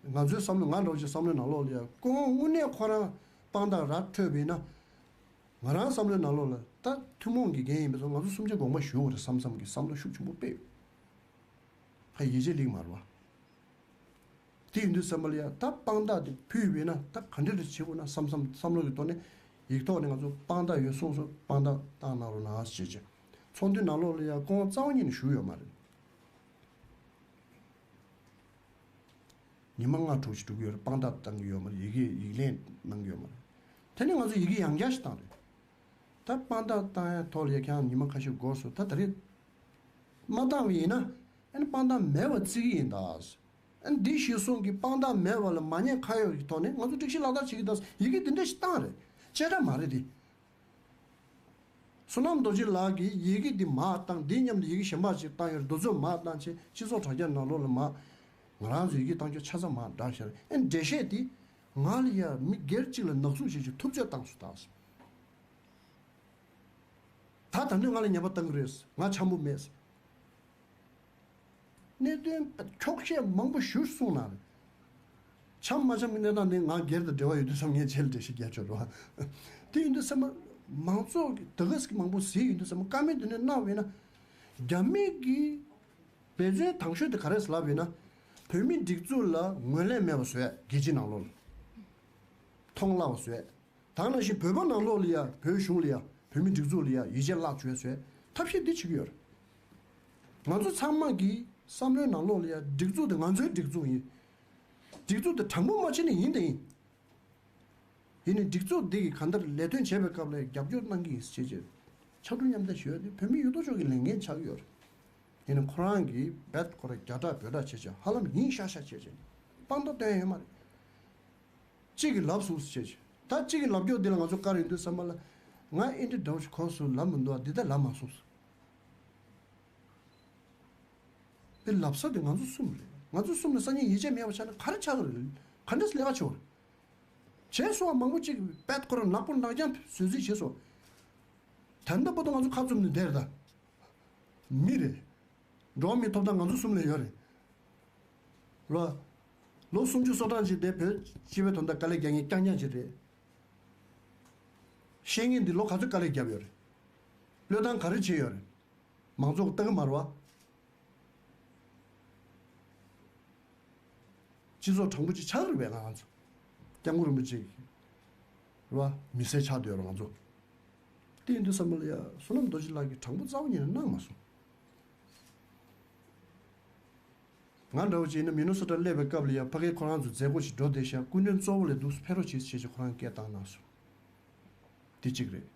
ང་ཚོའི་བསམ་བློ་ང་འདྲ་བོ་ཅིག་བསམ་བློའི་ནང་ལོགས་ལ་ཡང་སྐུ་ངོ་དངོས་གནས་ཁོ་རང་དཔང་རྟགས་ར་འཕྲོད་པ་ཡིན་ན། ང་རང་བསམ་བློའི་ནང་ལོགས་ལ་ད་ཐུན་མོང་གི་འགན་ཡིན་པའི་ཚོ་ང་ཚོ་གསུམ་ཆ་དགོངས་པ་ཞུ་དགོས་རེད་བསམ་བསམ་གྱི་བསམ་བློ་ཤུགས་ཆེན་པོ་སྤེལ་ཡོད། ཧ་ཡིད་ཆེས་ལེགས་མ་རེད་བ། དེ་ཡིན་དུས་ཙམ་པ་ལ་ཡང་ད་དཔང་རྟགས་དེ་ཕུལ་བས་ན་ད་ག་འདྲ་རེ་བྱེད་དགོས་ན་བསམ་བསམ་བསམ་བློ་གི་ཐོག་ནས་ཡིག་ཐོག་ནས་ང་ཚོ་དཔང་རྟགས་ཡོད་གསུངས་སོང་། དཔང་རྟགས་བཏང་གནང་རོགས་གནང་ཞེས་བྱས། ཚོགས་འདུའི་ནང་ལོགས་ལ་ཡང་སྐུ་ངོ་རྩ་བ་ཉིད་ནས་ཞུགས་ཡོད་མ་རེད། ཉི་མ་ལྔ་དྲུག་ཅིག་འགྲོ་གི་ཡོད་རེད། དཔང་རྟགས་བཏང་གི་ཡོད་མ་རེད། ཡི་གེ་ཡིག་ལན་གནང་གི་ཡོད་མ་རེད། དེ་ནས་ང་ཚོ་ཡི་གེ་ཡང་བསྐྱར་ཞིག་བཏང་རེད། ད་དཔང་རྟགས་བཏང་ཡ་ཐོག་ལ་ཡ་ཁྱེད་རང་ཉི་མ་ཁ་ཤས་འགོར་སོང་། ད་ད་རེས་མ་བཏང་བ་ཡིན་ན་ཨ་ནི་དཔང་རྟགས་མེད་པ་བརྩི་གི་ཡིན་ད། ཨ་ནི་འདི་གཞིར་བཟུང་གི་དཔང་རྟགས་མེད་པ་ལ་མ་ཉེས་ཁ་གཡོགས་ཀྱི་ཐོག་ནས་ང་ཚོ་སྒྲིག་གཞི་ལག་བསྟར་བྱེད་ཀྱི་ད། ཡི་གེ་འདི་འདྲ་ཞིག་བཏང་རེད། བཅད་ཁྲ་མ་རེད་དེ། བསོད་ནམས་རྡོ་རྗེ་ལགས་ཀྱིས་ཡི་གེ་འདི་མར་བཏང་། འདིའི་མཉམ་དུ་ཡི་གེ་གཞན་པ་ཅིག་བཏང་ཡོད་རེད། འདི་ཚོ་མར་བཏང་བྱས་སྤྱི་ཚོགས་དྲ་རྒྱ་ནང་ལོགས་ལ་མར་ང་རང་ཚོའི་ཡི་གེ་བཏང་རྒྱུ་ཆ་ཚང་མར་བསྒྲགས་བཞག་རེད། ཨེ་འགྲེལ་བཤད་འདི་ང་ལ་ཡ་མི་སྒེར་གཅིག་ལ་ནག་བསུབ་བྱེད་རྒྱུ་ཐུབ་ཚོད་བཏང་སོང་ད། ད་ད་ནི་ང་ལ་ཉེས་པ་བཏང་གི་རེད། ང་འཆམ་པོ་མེད། གནད་དོན་འཁྱོག་བཤད་མང་པོ་ཞུ་གསུངས་གནང་རེད། འཆམ་མ་འཆམ་གྱི་གནས་སྟངས་ནི་ང་སྒེར་དང་འབྲེལ་བ་ཡོད་དུས་ཙམ་ངས་རྗེས་ལ་འགྲེལ་བཤད་རྒྱག་ཆོག་རེད་བ། དེ་ཡིན་དུས་ཙམ་པ་མང་ཚོགས་ཀྱི་དེ་ག་ཟིག་མང་པོ་གཟིགས་ཡོང་དུས་ཙམ་པ་བཀའ་མོལ་དེ་འདྲ་གནང་བ་ཡིན་ན། རྒྱ་མི་གི་འབད་བརྩོན་དང་ཤོས་དེ་ག་རེ་ལབ་ཡིན་ན། བོད་མི་སྒྲིག་འཛུགས་ལ་ངོས་ལེན་མེད་པ་བཟོས། རྒྱལ་སྤྱིའི་ནང་ལོགས་ལ་མཐོང་བརླག་པ་བཟོས། ད་ག་ནང་བཞིན་བོད་པ་ནང་ལོགས་ལ་ཡ་བོད་གཞུང་ལ་ཡ་བོད་མི་སྒྲིག་འཛུགས་ལ་ཡ་ཡིད་ཆེས་བརླག་བཅུག་བཟོས། ཐབས་ཤེས་འདི་བྱེད་ཀྱི་ཡོད་རེད། ང་ཚོ་ཚང་མ་གི་བསམ་བློའི་ནང་ལོགས་ལ་ཡ་སྒྲིག་འཛུགས་དེ་ང་ཚོའི་སྒྲིག་འཛུགས་ཡིན། སྒྲིག་འཛུགས་དེ་དྲང་པོ་མ་བྱས་ན་ཡིན་དེ་ཡིན། ཡིན་ནའི་སྒྲིག་འཛུགས་འདི་གིས་གང་ལྟར་ལས་དོན་བྱེད་པའི་སྐབས་ལ་རྒྱབ་སྐྱོར་གནང་གི་ཡིན་ཟེར་བྱས་བྱས། ཕྱག་གྲུ་མཉམ་འདེགས་ཞུ་ཡ་དེ་བོད་མི་ཡོད་དོ་ཅོག་གི་ལས་འགན་ཆགས་ཀྱི་ཡོད་རེད། ཡིན་ནའི་ཁོ་རང་གིས་རྦད་ཁོ་རང་རྒྱ་གྲགས་བོད་གྲགས་བྱས་བྱས་ཧ་ལམ་ཡིན་ཤག་ཤག་བྱས་བྱས། དཔང་རྟགས་སྟོན་ཡ་ཡོད་མ་རེད། གཅིག་གིས་ལབ་སོང་ཟེར་བྱས་བྱས། ད་གཅིག་གིས་ལབ་རྒྱུ་འདི་ལ་ང་ཚོ་བཀའ་རེ་འདུག་བསམ་པ་ལ། ང་ཨེ་འདྲ་འདྲ་བོ་ཞིག་གོ་སོང་ལབ་མི་འདུག་ཨ། འདི་ལྟར་ལབ་མ་སོང་ཟེར། དེ་ལབ་ས་དེ་ང་ཚོ་གསུམ་རེད། ང་ཚོ་གསུམ་ལ་སང་ཉིན་ཡིད་ཆེས་མེད་པ་ཆགས་ན་ག་རེ་ཆགས་ཀྱི་རེད། ག་འདྲས་ལས་ཀ་བྱེད་དགོས་རེད། བྱས་སོང་བ་མང་པོ་ཅིག་པད་ཁོ་རང་ནག་པོ་ནག་རྐྱང་བཟོས་རྩིས་བྱས་སོང་། ད་ལྟ་བར་དུ་ང་ཚོ་ཁ་བཙུམ་ནས་བསྡད་རེད་ད། མི་རེད། འགྲོ་བ་མིའི་ཐོབ་ཐང་ང་ཚོ་གསུམ་ལ་ཡོད་རེད། རོ། ལོ་སུམ་ཅུ་སོ་གྲངས་ཅིག་དེ་བོད་སྤྱི་པའི་དོན་དག་དཀའ་ལས་རྒྱག་མཁན་རྐྱང་རྐྱང་ཅིག་རེད། བཤད་མཁན་འདི་ལོ་ག་ཚོད་དཀའ་ལས་བརྒྱབ་ཡོད་རེད། བློས་བཏང་ག་རེ་བྱས་ཡོད་རེད། མང་ཚོགས་ལྟ་གི་མ་རེད་བ། སྤྱི་ཚོགས་དྲང་པོ་ཅིག་ཆགས་རེད་པས་ང་རང་ཚོ། སྐྱབས་མགོན་རིན་པོ་ཆེ་གིས་རེད་བ། མི་སེར་ཆགས་བསྡད་ཡོད་རེད་ང་ཚོ། དེ་ཡིན་དུས་བསམ་བློ་ཡ་བསོད་ནམས་རྡོ་རྗེ་ལགས་ཀྱིས་དྲང་པོ་རྩ་བ་ཉིད་ནས་གནང་མ་སོང་། ང་འདྲ་བོ་ཅིག་ཡིན་ན་མི་ནི་སོ་ཊར་སླེབས་པའི་སྐབས་ལ་ཡ་ཕ་གིར་ཁོ་རང་ཚོ་མཛད་སྒོ་ཞིག་འགྲོ་བསྡད་ཤག་སྐུ་མགྲོན་གཙོ་བོ་ལས་འདུག་སེ་ཕེབས་རོགས་བྱེད་ཅེས་ཁོ་རང་སྐད་བཏང་གནང་སོང་། དེ་གཅིག་རེད།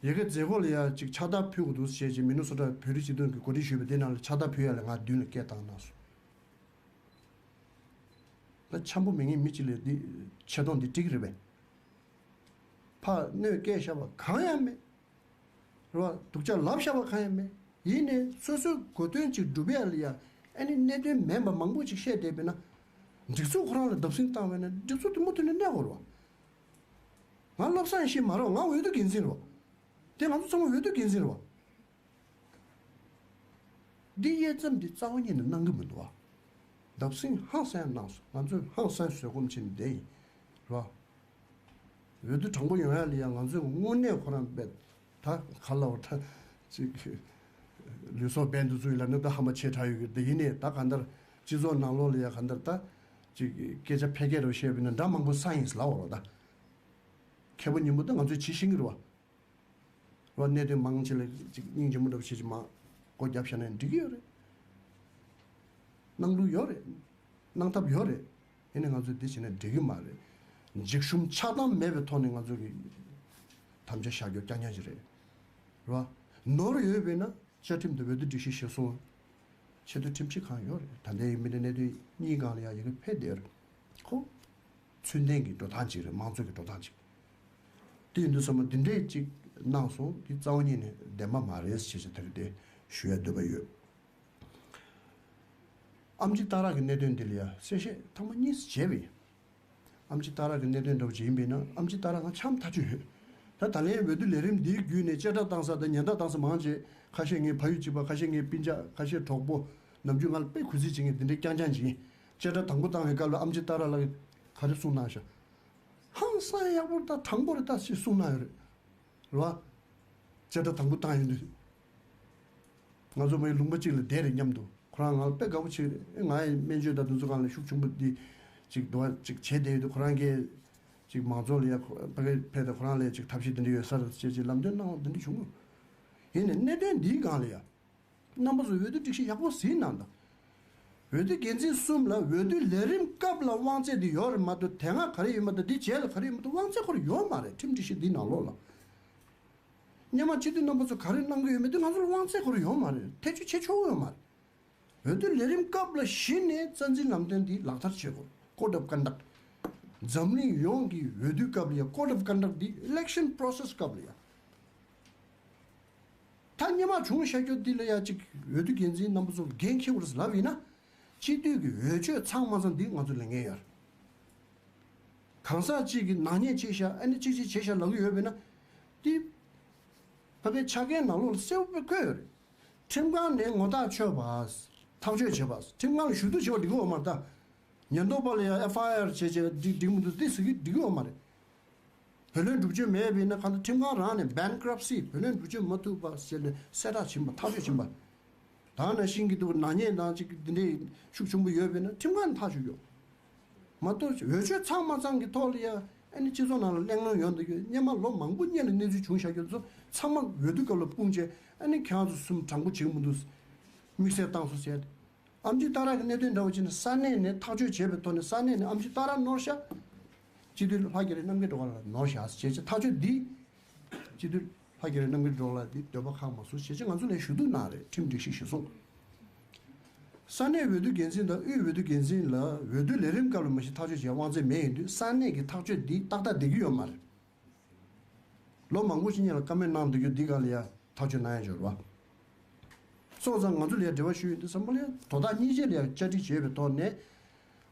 ཡ་གི་མཛད་སྒོ་ལ་ཡ་ཅིག་ཕྱག་རྟགས་ཕུལ་དགོས་འདུག་ཟེར་བྱས་ཅིག་མི་ནི་སོ་ཊ་བོད་རིགས་སྤྱི་མཐུན་གྱིས་གོ་སྒྲིག་ཞུས་པ་དེ་ནང་ལ་ཕྱག་རྟགས་ཕུལ་ཡ་ལ་ང་མདུན་ལ་སྐད་བཏང་གནང་སོང་། ད་འཆམ་པོ་མེད་མཁན་མི་གཅིག་ལ་འདི་ཆེ་མཐོང་འདི་འགྲིག་གི་རེད་པས། ཕར་གནོད་སྐྱེལ་བཞག་པ་གང་ཡང་མེད། རེད་བ། སྡུག་ཅག་ལབ་བཞག་པ་གང་ཡང་མེད། ཡིན་ནའི་སོ་སོའི་གོ་དོན་ཅིག་སྒྲུབ་ཡ་ལ་ཡ་ཨ་ནི་གནད་དོན་མེད་པ་མང་པོ་ཅིག་བཤད་བསྡད་པས་ན། སྒྲིག་འཛུགས་ཁོ་རང་ལ་བརྡབ་གསིག་བཏང་བས་ན་སྒྲིག་འཛུགས་དེ་མུ་མཐུད་ནས་གནས་དགོས་རེད་བ། ང་བློ་བཟང་ཡེ་ཤེས་མ་རེད་བ། ང་འོས་བསྡུ་འགན་འཛིན་རེད་བ། དེ་ང་ཚོ་ཚང་མ་འོས་བསྡུ་འགན་འཛིན་རེད་བ། འདི་དབྱེ་མཚམས་འདི་རྩ་བ་ཉིད་ནས་གནང་གི་མི་འདུག་བ། བརྡབ་གསིག་ཧང་སང་གནང་སོང་། ང་ཚོས་ཧང་སང་བཟོད་སྒོམ་བྱས་ནས་བསྡད་ཡིན། རེད་བ། འོས་བསྡུ་དྲང་པོ་ཡོང་ཡ་ལ་ཡང་ང་ཚོས་དངོས་གནས་ཁོ་རང་རྦད་ད་ག་ལ་བ་ད་ཅིག་ལུས་སྲོག་འབེན་དུ་བཙུགས་ཡིན་ལབ་ན་ད་ཧ་མ་ཆེ་དྲགས་ཡོད་གི། དེ་ཡིན་ནའི་ད་གང་ལྟར་སྤྱི་ཚོགས་ནང་ལོགས་ལ་ཡ་གང་ལྟར་ད་ཅིག་སྐད་ཆ་ཕལ་སྐད་རུ་བཤད་པ་ཡིན་ན་འདྲ་མང་པོ་ས་ཡིན་ལབ་འོ་རོ། ད་མཁས་པོ་ཉིན་མོ་ད་ང་ཚོས་ཇི་ཤེས་ཀྱི་རེད་བ། རོ། གནད་དོན་མང་ཆེ་ལ་ཅིག་སྙིང་རྗེ་མོ་འདྲ་བོ་བྱེད་ཅིག་མ་སྒོ་བརྒྱབ་བཞག་ན་འགྲིག་གི་ཡོད་རེད། གནང་ལུགས་ཡོད་རེད། གནང་ཐབས་ཡོད་རེད། ཡིན་ནའི་ང་ཚོས་འདི་བྱས་ན་འགྲིག་གི་མ་རེད། འཇིགས་ཞུམ་ཆགས་སྡང་མེད་པའི་ཐོག་ནས་ང་ཚོ་གི་དམ་བཅའ་བཞག་རྒྱུ་རྐྱང་རྐྱང་ཞིག་རེད། རོ། ནོར་ཡོད་པས་ན་བཅའ་ཁྲིམས་དང་འོས་བསྡུ་སྒྲིག་གཞི་གཞིར་བཟུང་། ཆེས་མཐོའི་ཁྲིམས་ཞིབ་ཁང་ཡོད་རེད། ད་ལྟའི་མི་སྣ་གནད་དོན་གཉིས་སྒང་ལ་ཡང་ཡི་གེ་ཕེབས་བསྡད་ཡོད་རེད། ཁོ། ཚུལ་ལྡན་གྱི་འགྲོ་སྟངས་ཅིག་རེད། དམངས་གཙོ་གི་འགྲོ་སྟངས་ཅིག་དེ་ཡིན་དུས་ཚང་མ་འདི་འདྲས་ཅིག་གནང་སོང་། འདི་རྩ་བ་ཉིད་ནས་བདེན་པ་མ་རེད་ཞེས་བྱས་དེ་རེད་དེ་ཞུ་ཡ་འདོད་པ་ཡོད། ཨེམ་ཆི་སྟག་ར་གི་གནད་དོན་འདི་ལ་ཡ་གསལ་བཤད་ཐེངས་མ་གཉིས་བྱས་པ་ཡིན། ཨེམ་ཆི་སྟག་ར་གི་གནད་དོན་འདྲ་བོ་ཅིག་ཡིན་པས་ན་ཨེམ་ཆི་སྟག་ར་ང་འཆམ་ཐག་ཆོད་ཡོད། ད་ད་ལན་འོས་བསྡུ་ལས་རིམ་འདིའི་བརྒྱུད་ནས་བཅད་ཁྲ་བཏང་ས་དང་ཉེན་བརྡ་བཏང་ས་མང་ཆེ་ཁ་ཤས་ངའི་ཕ་ཡུལ་གཅིག་པ། ཁ་ཤས་ངའི་སྤུན་ཀྱག་ཁ་ཤས་གྲོགས་པོ། ནམ་རྒྱུན་ང་ལ་དཔེ་གུས་བརྩི་བྱེད་མཁན་འདི་འདྲའི་རྐྱང་རྐྱང་ཅིག་ཡིན། བཅད་ཁྲ་དང་པོ་བཏང་བའི་སྐབས་ལ་ཨེམ་ཆི་སྟག་ར་ལགས་ཀྱིས་ག་རེ་གསུངས་གནང་ཤག་ཧང་སང་ཡག་པོ་རེད་ད། དྲང་པོ་རེད་ད་ཞེས་གསུངས་གནང་ཡོད་རེད། རེད་བ། བཅད་ཁྲ་དང་པོ་བཏང་ཡོང་དུས། ང་ཚོ་མི་ལུང་པ་གཅིག་ལ་བསྡད་རེད་མཉམ་དུ། ཁོ་རང་ང་ལ་དཔེ་དགའ་པོ་བྱེད་རེད། ང་ཡི་སྨན་བཅོས་དང་དེ་ཚོ་སྒང་ལ་ཤུགས་ཆེན་པོ་འདི་ཅིག་འདུག་བ་ཅིག་བྱས་བསྡད་ཡོད་དུས། ཁོ་རང་གིས་ཅིག་མང་ཚོགས་ལ་ཡ་ཁོ་ཕ་གི་ཕེབས་ཏེ་ཁོ་རང་ལ་ཅིག་ཐབས་ཤེས་འདི་འདྲ་ཡོད་ས་རེད་ཅེས་ཅིག་ལམ་སྟོན་གནང་བ་འདི་འདྲ་བྱུང་གི། ཡིན་ནའི་གནད་དོན་འདིའི་སྒང་ལ་ཡ། རྣམ་པ་ཚོ་འོས་བསྡུ་སྒྲིག་གཞི་ཡག་པོ་གཟིགས་གནང་དང་། འོས་བསྡུ་འགན་འཛིན་གསུམ་ལ་འོས་བསྡུ་ལས་རིམ་སྐབས་ལ་དབང་ཚད་འདི་ཡོད་རེད་མ་གཏོགས། དེ་སྔ་ག་རེ་ཡོད་མ་གཏོགས། འདི་རྗེས་ལ་ག་རེ་ཡོད་མ་གཏོགས། དབང་ཚད་ཁོ་རང་ཡོད་མ་རེད། ཁྲིམས་སྒྲིག་གཞི་འདི་ནང་ལོགས་ལ། སྔོན་མ་སྤྱི་འཐུས་རྣམ་པ་ཚོ་ག་རེ་གནང་གི་ཡོད་མེད་འདི་ང་ཚོ་ལ་དབང་ཚད་ཁོ་རང་ཡོད་མ་རེད། ཐེ་བྱུས་བྱེད་ཆོག་གི་ཡོད་མ་རེད། འོས་བསྡུ་ལས་རིམ་སྐབས་ལ་གཞི་ནས་རྩ་འཛིན་ལམ་སྟོན་འདི་ལག་བསྟར་བྱེད་དགོས། Code of Conduct། འཛམ་གླིང་ཡོངས་ཀྱི་འོས་བསྡུའི་སྐབས་ལ་ཡ། Code of Conduct་འདི་election process་སྐབས་ལ་ཡ། ད་སྔོན་མ་བྱུང་བཞག་རྒྱུ་འདི་ལ་ཡ་ཅིག་འོས་བསྡུ་འགན་འཛིན་རྣམ་པ་ཚོ་འགན་འཁྱེར་དགོས་རེད་ལབ་ཡིན་ན། སྤྱི་འཐུས་ཀྱི་འོས་ཆོས་ཚང་མ་ཚང་འདི་ང་ཚོ་ལས་འགན་ཡོད་རེད། གང་ཟག་གཅིག་གིས་ནག་ཉེས་བྱས་ཤག་ཨ་ནི་གཅིག་གཅིག་བྱས་ཤག་ལབ་ཀྱི་ཡོད་པས་ན། འདི་ཕ་གིའི་ཆ་རྐྱེན་ནང་ལོགས་ལ་གསལ་པོ་བཀོད་ཡོད་རེད། ཁྲིམས་ཁང་ནས་ངོ་རྟགས་ཆོད་པ། ཐག་གཅོད་བྱེད་པ། ཁྲིམས་ཁང་ལ་ཞུ་གཏུག་བྱེད་པ་འགྲིག་གི་ཡོད་མ་རེད་ད། ཉེན་རྟོག་པ་ལ་ཡང་ཨེཕ་ཨའི་ཨར་བྱས་བྱས་འགྲིག་འགྲིག་མི་འདུག་འདི་ཟེར་གྱི་འགྲིག་གི་ཡོད་མ་རེད། བུ་ལོན་སྒྲུབ་བྱེད་མེད་པས་ན་གང་ལྟར་ཁྲིམས་ཁང་རང་ནས་bankruptcy། བུ་ལོན་སྒྲུབ་བྱེད་མ་ཐུབ་པ་ཟེར་ནས་གསལ་བསྒྲགས་ཕྱིན་པ། ཐག་གཅོད་ཕྱིན་པ། ད་ནང་བཞིན་གྱི་འདུག་ནག་ཉེས་དང་ཅིག་འདི་འདྲའི་ཤུགས་ཆེན་པོ་ཡོད་པས་ན་ཁྲིམས་ཁང་ནས་ཐག་གཅོད་རྒྱུ། མ་གཏོགས་འོས་ཆོས་ཚང་མ་ཚང་གི་ཐོག་ལ་ཡ་ཨ་ནི་སྤྱི་ཚོགས་ནང་ལ་གླེང་སློང་ཡོང་འདུག་ཡོད། སྔོན་མ་ལོ་མང་པོ་སྔོན་ལ་གནས་ཚུལ་བྱུང་བཞག་རྒྱུ་ཚོ་ཚང་མ་འོས་བསྡུ་སྐབས་ལ་སྤུངས་བྱས། ཨ་ནི་ཁྱེད་རང་ཚོ་གསུམ་དྲང་པོ་བྱེད་ཀྱི་མི་འདུག་དམིགས་བསལ་བཏང་སོང་ཟེར་ཏེ། ཨེམ་ཆི་ཏཱ་ར་གི་གནད་དོན་འདྲ་བོ་ཅིག་ནི་ས་གནས་ནས་ཐག་གཅོད་བྱས་པའི་ཐོག་ནས་ས་གནས་ནས་ཨེམ་ཆི་ཏཱ་ར་ནོར་ཤག་སྤྱི་འཐུས་ལྷ་རྒྱ་རི་རྣམ་རྒྱལ་སྒྲོལ་དཀར་ལགས་ནོར་ཤག་ཟེར་བྱས་ཐག་གཅོད་འདི། སྤྱི་འཐུས་ལྷ་རྒྱ་རི་རྣམ་རྒྱལ་སྒྲོལ་དཀར་ལགས་འདི་འདོད་པ་ཁག་མ་སོང་ཞེས་བྱས་ང་ཚོ་ལ་ཞུ་གཏུག་གནང་རེད། ཁྲིམས་སྒྲིག་གཞི་གཞིར་བཟུང་། ས་གནས་འོས་བསྡུ་འགན་འཛིན་དང་དབུས་འོས་བསྡུ་འགན་འཛིན་ལ་འོས་བསྡུ་ལས་རིམ་སྐབས་ལ་མ་གཞི་ཐག་གཅོད་བྱེད་དབང་ཚད་མེད་ཡིན་དུས་ས་གནས་ཀྱི་ཐག་གཅོད་འདི་ཏག་ཏག་བསྡད་ཀྱི་ཡོད་མ་རེད། ལོ་མང་པོ་ཞིག་སྔོན་ལ་བཀའ་མོལ་གནང་འདུག་རྒྱུ་འདི་ག་ལ་ཡ་ཐག་གཅོད་གནང་ཡ་འབྱོར་བ། སོང་ཙང་ང་ཚོ་ལ་ཡ་འབྲེལ་བ་ཞུ་ཡོད་དུས་ཙམ་པ་ལ་ཡ་དོ་བདག་གཉིས་ཆ་ལ་ཡ་བཅར་འདྲི་བྱས་པའི་ཐོག་ནས།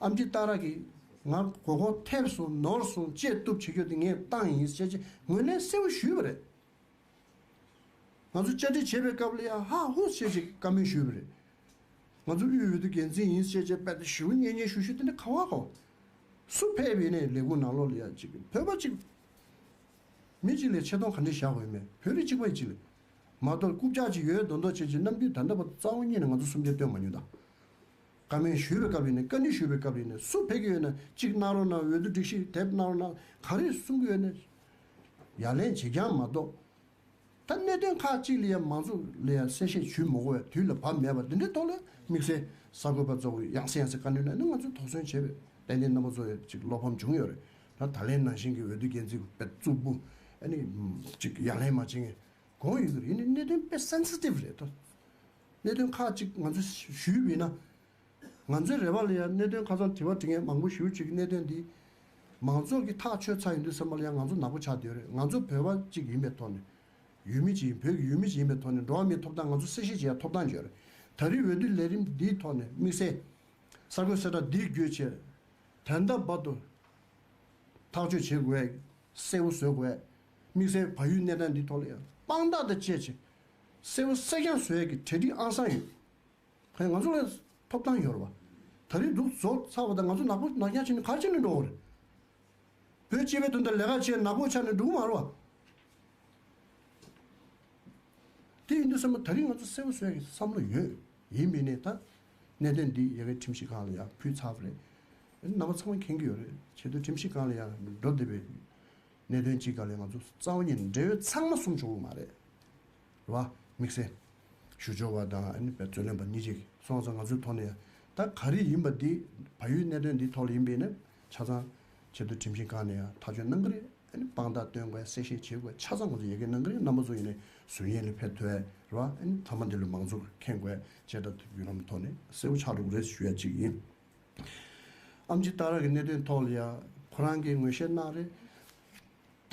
ཨེམ་ཆི་ཏཱ་ར་གིས་ང་མགོ་སྐོར་ཐེབས་སོང་ནོར་སོང་བཅད་གཏུབ་བྱེད་རྒྱུ་དེ་ངས་བཏང་ཡིན་ཟེར་བྱས་ངོས་ལེན་གསལ་པོ་ཞུས་པ་རེད། ང་ཚོ་བཅར་འདྲི་བྱས་པའི་སྐབས་ལ་ཡ་ཧ་ཧུ་ཟེར་བྱས་བཀའ་མོལ་ཞུས་པ་རེད། ང་ཚོ་དབུས་འོས་བསྡུ་འགན་འཛིན་ཡིན་ཟེར་བྱས་དཔེ་དེ་ཞུ་ཉན་ཉན་ཞུ་ཞུ་དེ་འདྲ་ག་བ་ག་བ། སུ་ཕེབས་པ་ཡིན་ནའི་ལས་ཁུངས་ནང་ལོགས་ལ་ཡ་ཅིག་བོད་པ་ཅིག་མི་གཅིག་ལ་ཆེ་མཐོང་ག་འདྲ་བཞག་དགོས་མེད། བོད་རིགས་གཅིག་པ་གཅིག་ལ་མ་གཏོགས་རྐུབ་བཀྱག་ཅིག་ཡོད་མདོག་མདོག་བྱས་བྱས་གནམ་དུས་ད་ལྟ་བར་དུ་རྩ་བ་ཉིད་ནས་ང་ཚོ་སུམ་བརྒྱ་བཏོན་མ་མྱོང་ད། བཀའ་མོལ་ཞུས་པའི་སྐབས་ཡིན་ནའི་བཀའ་འདྲི་ཞུས་པའི་སྐབས་ཡིན་ནའི་སུ་ཕེབས་ཀྱི་ཡོད་ན་གཅིག་གནང་རོགས་གནང་། འོས་བསྡུ་སྒྲིག་གཞི་དེབ་གནང་རོགས་གནང་། ག་རེ་གསུང་གི་ཡོད་ན་ཡ་ལན་བྱེད་རྐྱང་མ་གཏོགས། ད་གནད་དོན་ཁག་ཅིག་ལ་ཡང་མང་ཚོགས་ལ་ཡང་གསལ་བཤད་ཞུས་མི་དགོས་པའི་དུས་ལ་བབ་མེད་པ་འདི་འདྲའི་ཐོག་ལ་དམིགས་བསལ་གསར་འགོད་པ་ཚོ་ཡང་སེ་ཡང་སེ་བཀའ་འདྲི་གནང་ནས་ང་ཚོས་དོགས་ཟོན་བྱས་པས་ཏན་ཏན་རྣམ་པ་ཚོ་ཡང་ཅིག་བློ་ཕམ་བྱུང་ཡོད་རེད། ད་ད་ལན་ནང་བཞིན་གྱི་འོས་བསྡུ་འགན་འཛིན་དཔེ་རྩུབ་པོ་ཨ་ནི་ཅིག་ཡ་ལན་མ་བྱེད་མཁན་དགོངས་ཡོད་ཀྱི་རེད། ཡིན་ནའི་གནད་དོན་དཔེ་སེན་སི་ཊིབ་རེད་དོ། གནད་དོན་ཁག་ཅིག་ང་ཚོས་ཞུས་པ་ཡིན་ན། ང་ཚོའི་རེ་བ་ལ་ཡང་གནད་དོན་ཁ་སང་དྲི་བ་དྲི་མཁན་མང་པོ་ཞེ་པོ་ཅིག་གིས་གནད་དོན་འདི་མང་ཚོགས་ཀྱིས་ཐག་ཆོད་ཚར་ཡོང་དུས་ཙམ་པ་ལ་ཡང་ང་ཚོ་ནག་པོ་ཆགས་བསྡད་ཡོད་རེད། ང་ཚོ་བོད་པ་ཅིག་ཡིན་པའི་ཐོག་ནས་ཡུལ་མི་ཅིག་ཡིན། བོད་ཀྱི་ཡུལ་མི་ཅིག་ཡིན་པའི་ཐོག་ནས་འགྲོ་བ་མིའི་ཐོབ་ཐང་ང་ཚོ་གསལ་བཤད་བྱེད་ཡ་ཐོབ་ཐང་ཅིག་ཡོད་རེད། ད་རེས་འོས་བསྡུ་ལས་རིམ་འདིའི་ཐོག་ནས་དམིགས་བསལ་གསར་འགོད་གསལ་བསྒྲགས་འདི་བརྒྱུད་བྱས་ད་ལྟ་བར་དུ་ཐག་གཅོད་བྱེད་དགོས། གསལ་པོ་བཟོ་དགོས། དམིགས་བསལ་བལ་ཡུལ་གནས་སྟངས་འདིའི་ཐོག་ལ་ཡང་དཔང་རྟགས་དང་བཅས་བྱས་གསལ་པོ་གསལ་རྐྱང་བཟོ་ཡ་གི་གྲ་སྒྲིག་ཨང་གསར་ཡོད། ཕན་ང་ཚོ་ལ་ཐོབ་ཐང་ཡོད་རེད་བ། ད་རེས་འདུག་བཟོ་ཚར་བ་དང་ང་ཚོ་ནག་པོ་ནག་རྐྱང་བྱས་ནས་ག་རེ་བྱས་ནས་འགྲོ་དགོས་རེད། བོད་སྤྱི་པའི་དོན་དུ་ལས་ཀ་བྱས་ནག་པོ་ཆགས་ནས་འགྲོ་གི་མ་རེད་བ། དེ་ཡིན་དུས་ཙམ་པ་ད་རེས་ང་ཚོ་གསལ་པོ་བཟོ་ཡ་གི་བསམ་བློ་ཡོད། ཡིན་པས་ནས་ད་གནད་དོན་འདི་ཡ་གི་ཁྲིམས་ཞིབ་ཁང་ལ་ཡང་ཕུལ་ཚར་བ་རེད། རྣམ་པ་ཚང་མ་མཁྱེན་གྱི་ཡོད་རེད། ཆེད་དུ་ཁྲིམས་ཞིབ་ཁང་ལ་ཡང་འགྲོ་བསྡད་པའི་གནད་དོན་གཅིག་སྒང་ལ་ང་ཚོ་རྩ་བ་ཉིད་ནས་འབྲེལ་ཡོད་ཚང་མ་གསུམ་བྱུང་གི་མ་རེད། རེད་བ། དམིགས་བསལ་ཞུ་སྦྱོར་བ་དང་ཨ་ནི་བའི་རྩོད་ལེན་པ་གཉིས་ཀྱིས་སོང་ཙང་ང་ཚོའི་ཐོག་ནས་ད་ག་རེ་ཡིན་པ་འདི་བལ་ཡུལ་གནད་དོན་འདིའི་ཐོག་ལ་ཡིན་པས་ན་ཆ་ཚང་ཆེད་དུ་ཁྲིམས་ཞིབ་ཁང་ནས་ཡང་ཐག་གཅོད་གནང་གི་རེད། ཨ་ནི་དཔང་རྟགས་སྟོན་དགོས། གསལ་བཤད་བྱེད་དགོས། ཆ་ཚང་ང་ཚོ་ཡ་གི་གནང་གི་རེད། རྣམ་པ་ཚོ་ཡིན་ནའི་ཟུར་ཉན་ལ་ཕེབས་ཐུབ་ཡ་རེད་བ། ཨ་ནི་མཐའ་མ་འདི་ལ་མང་ཚོགས་མཁྱེན་དགོས། བྱས་ཙང་བརྒྱུད་ལམ་ཐོག་ནས་གསལ་པོ་ཆགས་འགྲོ་གི་རེད་ཞུ་ཡ་གཅིག་ཡིན། ཨེམ་ཆི་ཏཱ་ར་གི་གནད་དོན་ཐོག་ལ་ཡང་ཁོ་རང་གིས་ངོས་བཞེས་གནང་རེད།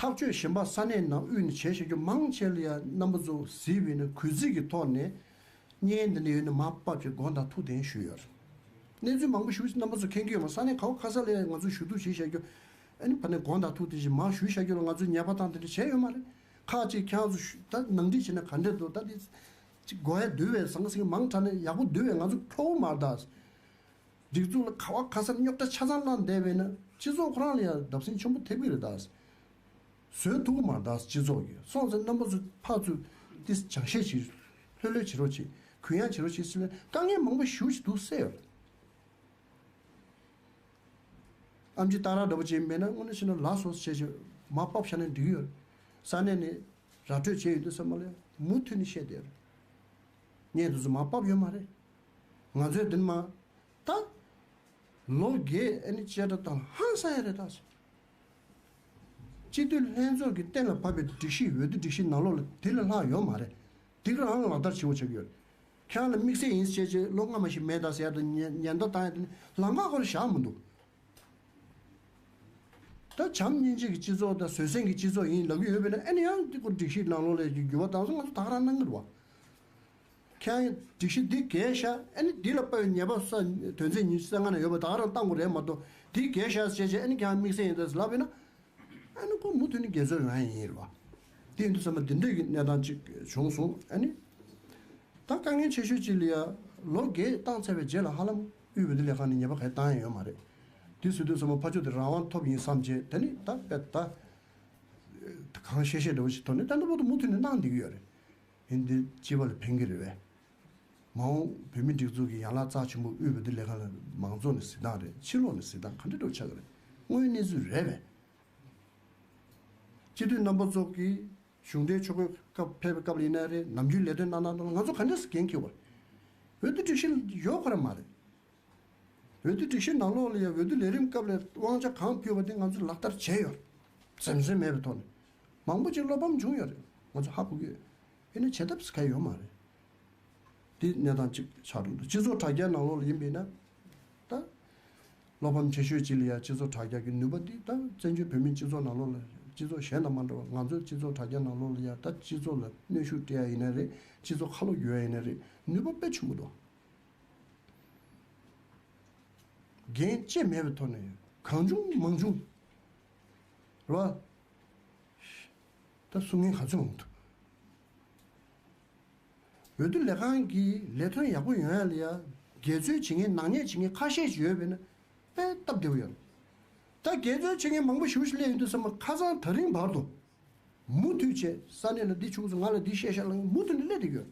ཐག་གཅོད་གཞན་པ་ས་གནས་ནང་དབུས་ནས་བྱས་བཞག་རྒྱུ་མང་ཆེ་ལ་ཡང་རྣམ་པ་ཚོ་གཟིགས་པ་ཡིན་ན་གུས་བརྩི་གི་ཐོག་ནས་བརྙན་འདི་འདྲ་ཡོད་ན་མར་ཕབ་བྱས་དགོངས་དག་ཐུགས་བདེན་ཞུས་ཡོད་རེད། གནས་ཚུལ་མང་པོ་ཞིག་རྣམ་པ་ཚོ་མཁྱེན་གྱི་ཡོད་མ་རེད། ས་གནས་ག་བ་ག་ས་ལ་ཡང་ང་ཚོ་ཞུ་གཏུག་བྱས་བཞག་རྒྱུ། ཨ་ནི་ཕ་ནས་དགོངས་དག་ཐུགས་བདེན་ཞེས་མར་ཞུས་བཞག་རྒྱུ་ལ་ང་ཚོས་ཉེས་པ་བཏང་དེ་འདྲ་བྱས་ཡོད་མ་རེད། ཁག་ཅིག་ཁྱེད་རང་ཚོ་ཞུ་ད་ནང་འགྲིག་བྱས་ན་ག་འདྲ་འདུག་ད་འདི་ཅིག་དགོས་ཡ་འདུག་བས་ཟང་ཟིང་མང་དྲགས་ནས་ཡག་པོ་འདུག་བས་ང་ཚོ་ཕོག་མ་རེད་ད། སྒྲིག་འཛུགས་ལ་ག་བ་ག་ས་རྙོག་དྲ་ཆ་ཚང་བསླངས་བསྡད་པས་ན་སྤྱི་ཚོགས་ཁོ་རང་ལ་ཡང་བརྡབ་གསིག་ཆེན་པོ་ཐེབས་ཀྱི་རེད་ད། བཟོད་ཐུབ་ཀྱི་མ་རེད་ད་སྤྱི་ཚོགས་ཀྱི། སོང་ཙང་རྣམ་པ་ཚོ་ཕར་ཚུར་ཏིས་སྦྱང་བཤད་བྱེད། ལྷོད་ལྷོད་བྱེད་རོགས་བྱེད། གུ་ཡངས་བྱེད་རོགས་བྱེད་ཟེར་ནས་དཀའ་ངལ་མང་པོ་ཞེ་པོ་ཅིག་འདུག་སེ་ཡོད་རེད། ཨེམ་ཆི་ཏཱ་ར་འདྲ་པོ་ཅིག་མེད་ན་དངོས་གནས་བྱས་ན་ལགས་སོ་བྱས་བྱས་མར་ཕབ་བཞག་ན་འགྲིག་གི་ཡོད་རེད། ས་གནས་ནས་ར་སྤྲོད་བྱས་ཡོད་དུས་ཙམ་པ་ལ་མུ་མཐུད་ནས་བཤད་བསྡད་ཡོད་རེད། བརྙན་དེ་ཚོ་མར་ཕབ་ཡོད་མ་རེད། ང་ཚོས་འདི་ནས་མར་ད་ལོ་བརྒྱད་ཨ་ནི་བཅད་ཁྲ་བཏང་ཧང་སང་ཡ་རེད་ད། སྤྱི་འཐུས་ལྷན་ཚོགས་ཀྱི་གཏན་ལ་ཕབ་པའི་སྒྲིག་གཞི་འོས་བསྡུ་སྒྲིག་གཞི་ནང་ལོགས་ལ་དེ་ལས་ལྷག་ཡོད་མ་རེད། དེ་ག་རང་ལག་བསྟར་བྱེད་དགོས་ཆགས་ཀྱི་ཡོད་རེད། ཁྱེད་རང་ལ་དམིགས་བསལ་ཡིན་ཟེར་བྱས་ལོ་སྔ་མ་ཞིག་མེད་ད་ཟེར་ཡ་དང་ཉེན་ཉེན་བརྡ་བཏང་ཡ་དེ་ནི་ལམ་ཁ་ཁོ་རང་བཞག་མི་འདུག་ད་བྱམས་སྙིང་རྗེ་གི་སྤྱི་ཚོགས་དང་བཟོད་བསྲན་གྱི་སྤྱི་ཚོགས་ཡིན་ལབ་ཀྱི་ཡོད་པས་ན་ཨ་ནི་ཡང་འདི་ཁོ་སྒྲིག་གཞི་ནང་ལོགས་ལ་འགྱུར་བ་བཏང་སོང་ང་ཚོ་ད་ག་རང་གནང་གི་རེད་བ། ཁྱེད་རང་སྒྲིག་གཞི་འདི་འགལ་ཤག་ཨ་ནི་འདི་ལ་དཔག་པའི་ཉེས་པ་ས་དོན་ཚན་ཉི་ཤུ་རྩ་ལྔ་ནང་ཡོད་པ་ད་ག་རང་བཏང་དགོས་རེད་མ་གཏོགས་འདི་འགལ་ཤག་ཟེར་བྱས་ཨ་ནི་ཁྱེད་རང་དམིགས་བསལ་ཡིན་ད་ཟེར་ལབ་པས་ན། ཨ་ནི་ཁོ་མུ་མཐུད་ནས་འགལ་འཛོལ་ཡོང་ཡ་ཡིན་རེད་བ། དེ་ཡིན་དུས་ཙམ་པ་འདི་འདྲས་ཀྱི་གནས་སྟངས་ཅིག་བྱུང་སོང་ཨ་ནི། ད་དཀའ་ངལ་ཆེ་ཤོས་ཅིག་ལ་ཡ་ལོ་བརྒྱད་བཏང་ཚར་བའི་རྗེས་ལ་ཧ་ལམ་དབུས་འོས་བསྡུ་ལས་ཁང་ནས་ཉེས་པ་གང་ཡང་བཏང་ཡ་ཡོད་མ་རེད། དེ་ཟེར་དུས་ཙམ་པ་ཕར་ཕྱོགས་དེ་རང་དབང་ཐོབ་ཡིན་བསམ་བྱས་དེ་ནི་ད་དཔེ་ད་གང་བཤད་བཤད་འདྲ་བོ་ཞིག་ཐོག་ནས་ད་ལྟ་བར་དུ་མུ་མཐུད་ནས་གནང་བསྡད་ཀྱི་ཡོད་རེད། ཡིན་དེ་སྤྱི་པ་ལ་ཕན་གྱི་རེད་བས། མ་འོངས་བོད་མི་སྒྲིག་འཛུགས་ཀྱི་ཡན་ལག་རྩ་ཆེན་པོ་དབུས་བོད་དོན་ལས་ཁང་ལ་མང་ཚོགས་ནས་གཟིགས་སྟངས་རེད། ཕྱི་ལོགས་ནས་གཟིགས་སྟངས་ག་འདྲ་འདྲ་ཆགས་ཀྱི་རེད། དངོས་ཡོད་གནས་ཚུལ་རེད་པས། སྤྱི་འཐུས་རྣམ་པ་ཚོ་གིས་གཞུང་འབྲེལ་ཆོ་གའི་སྐབས་ཕེབས་པའི་སྐབས་ལ་ཡིན་ན་རེད། ནམ་རྒྱུན་ལས་དོན་གནང་སྟངས་ལ་ང་ཚོ་ག་འདྲས་སེ་འགན་འཁྱེར་བ་རེད། འོས་བསྡུ་སྒྲིག་གཞི་ཡོད་ཁོ་ར་མ་རེད། འོས་བསྡུ་སྒྲིག་གཞི་ནང་ལོགས་ལ་ཡང་འོས་བསྡུ་ལས་རིམ་སྐབས་ལ་དབང་ཆ་གང་ཕུལ་བ་དེ་ང་ཚོས་ལག་བསྟར་བྱས་ཡོད་རེད། འཛེམ་ཟོན་མེད་པའི་ཐོག་ནས། མང་པོ་ཅིག་བློ་ཕམ་བྱུང་ཡོད་རེད། ང་ཚོ་ཧ་གོ་གི་ཡོད། ཡིན་ན་བྱེད་ཐབས་སུ་ག་ཡོད་མ་རེད། འདི་གནས་སྟངས་གཅིག་ཆགས་འགྲོ་འདུག་སྤྱི་ཚོགས་དྲ་རྒྱའི་ནང་ལོགས་ལ་ཡིན་པས་ན། ད། བློ་ཕམ་ཆེ་ཤོས་གཅིག་ལ་ཡང་སྤྱི་ཚོགས་དྲ་རྒྱ་གི་ནུས་པ་འདི་ད་བཙན་བྱོལ་བོད་མིའི་སྤྱི་ཚོགས་ནང་ལོགས་ལ་སྤྱི་ཚོགས་གཞན་དང་མ་འདྲ་བ། ང་ཚོའི་སྤྱི་ཚོགས་དྲ་རྒྱ་ནང་ལོགས་ལ་ཡང་ད་སྤྱི་ཚོགས་ལ་གནོན་ཤུགས་སྤྲད་ཡ་ཡིན་ན་རེད། སྤྱི་ཚོགས་ཁ་ལོ་སྒྱུར་ཡ་ཡིན་ན་རེད། ནུས་པ་དཔེ་ཆེན་པོ་འདུག་འགན་ལྕི་མེད་པའི་ཐོག་ནས་གང་བྱུང་མང་བྱུང་། རེད་བ། ད་གསུང་མཁན་ག་ཚོད་འོང་འདུག་འོས་བསྡུ་ལས་ཁང་གི་ལས་དོན་ཡག་པོ་ཡོང་ཡ་ལ་ཡ་འགལ་འཛོལ་བྱེད་མཁན་ནག་ཉེས་བྱེད་མཁན་ཁ་ཤས་ཤིག་ཡོད་པས་ན་དཔེ་སྟབས་བདེ་པོ་ཡོད་རེད། ད་འགལ་འཛོལ་བྱེད་མཁན་མང་པོ་ཞེ་པོ་ཞིག་སླེབས་ཡོང་དུས་ཙམ་པ་ཁ་སང་ད་རིང་བར་དུ་མུ་མཐུད་བྱས་ས་གནས་ལ་འདི་བྱུང་སོང་། ང་ལ་འདི་བཤད་ཤག་ལབ་མཁན་མུ་མཐུད་ནས་སླེབས་བསྡད་ཡོད།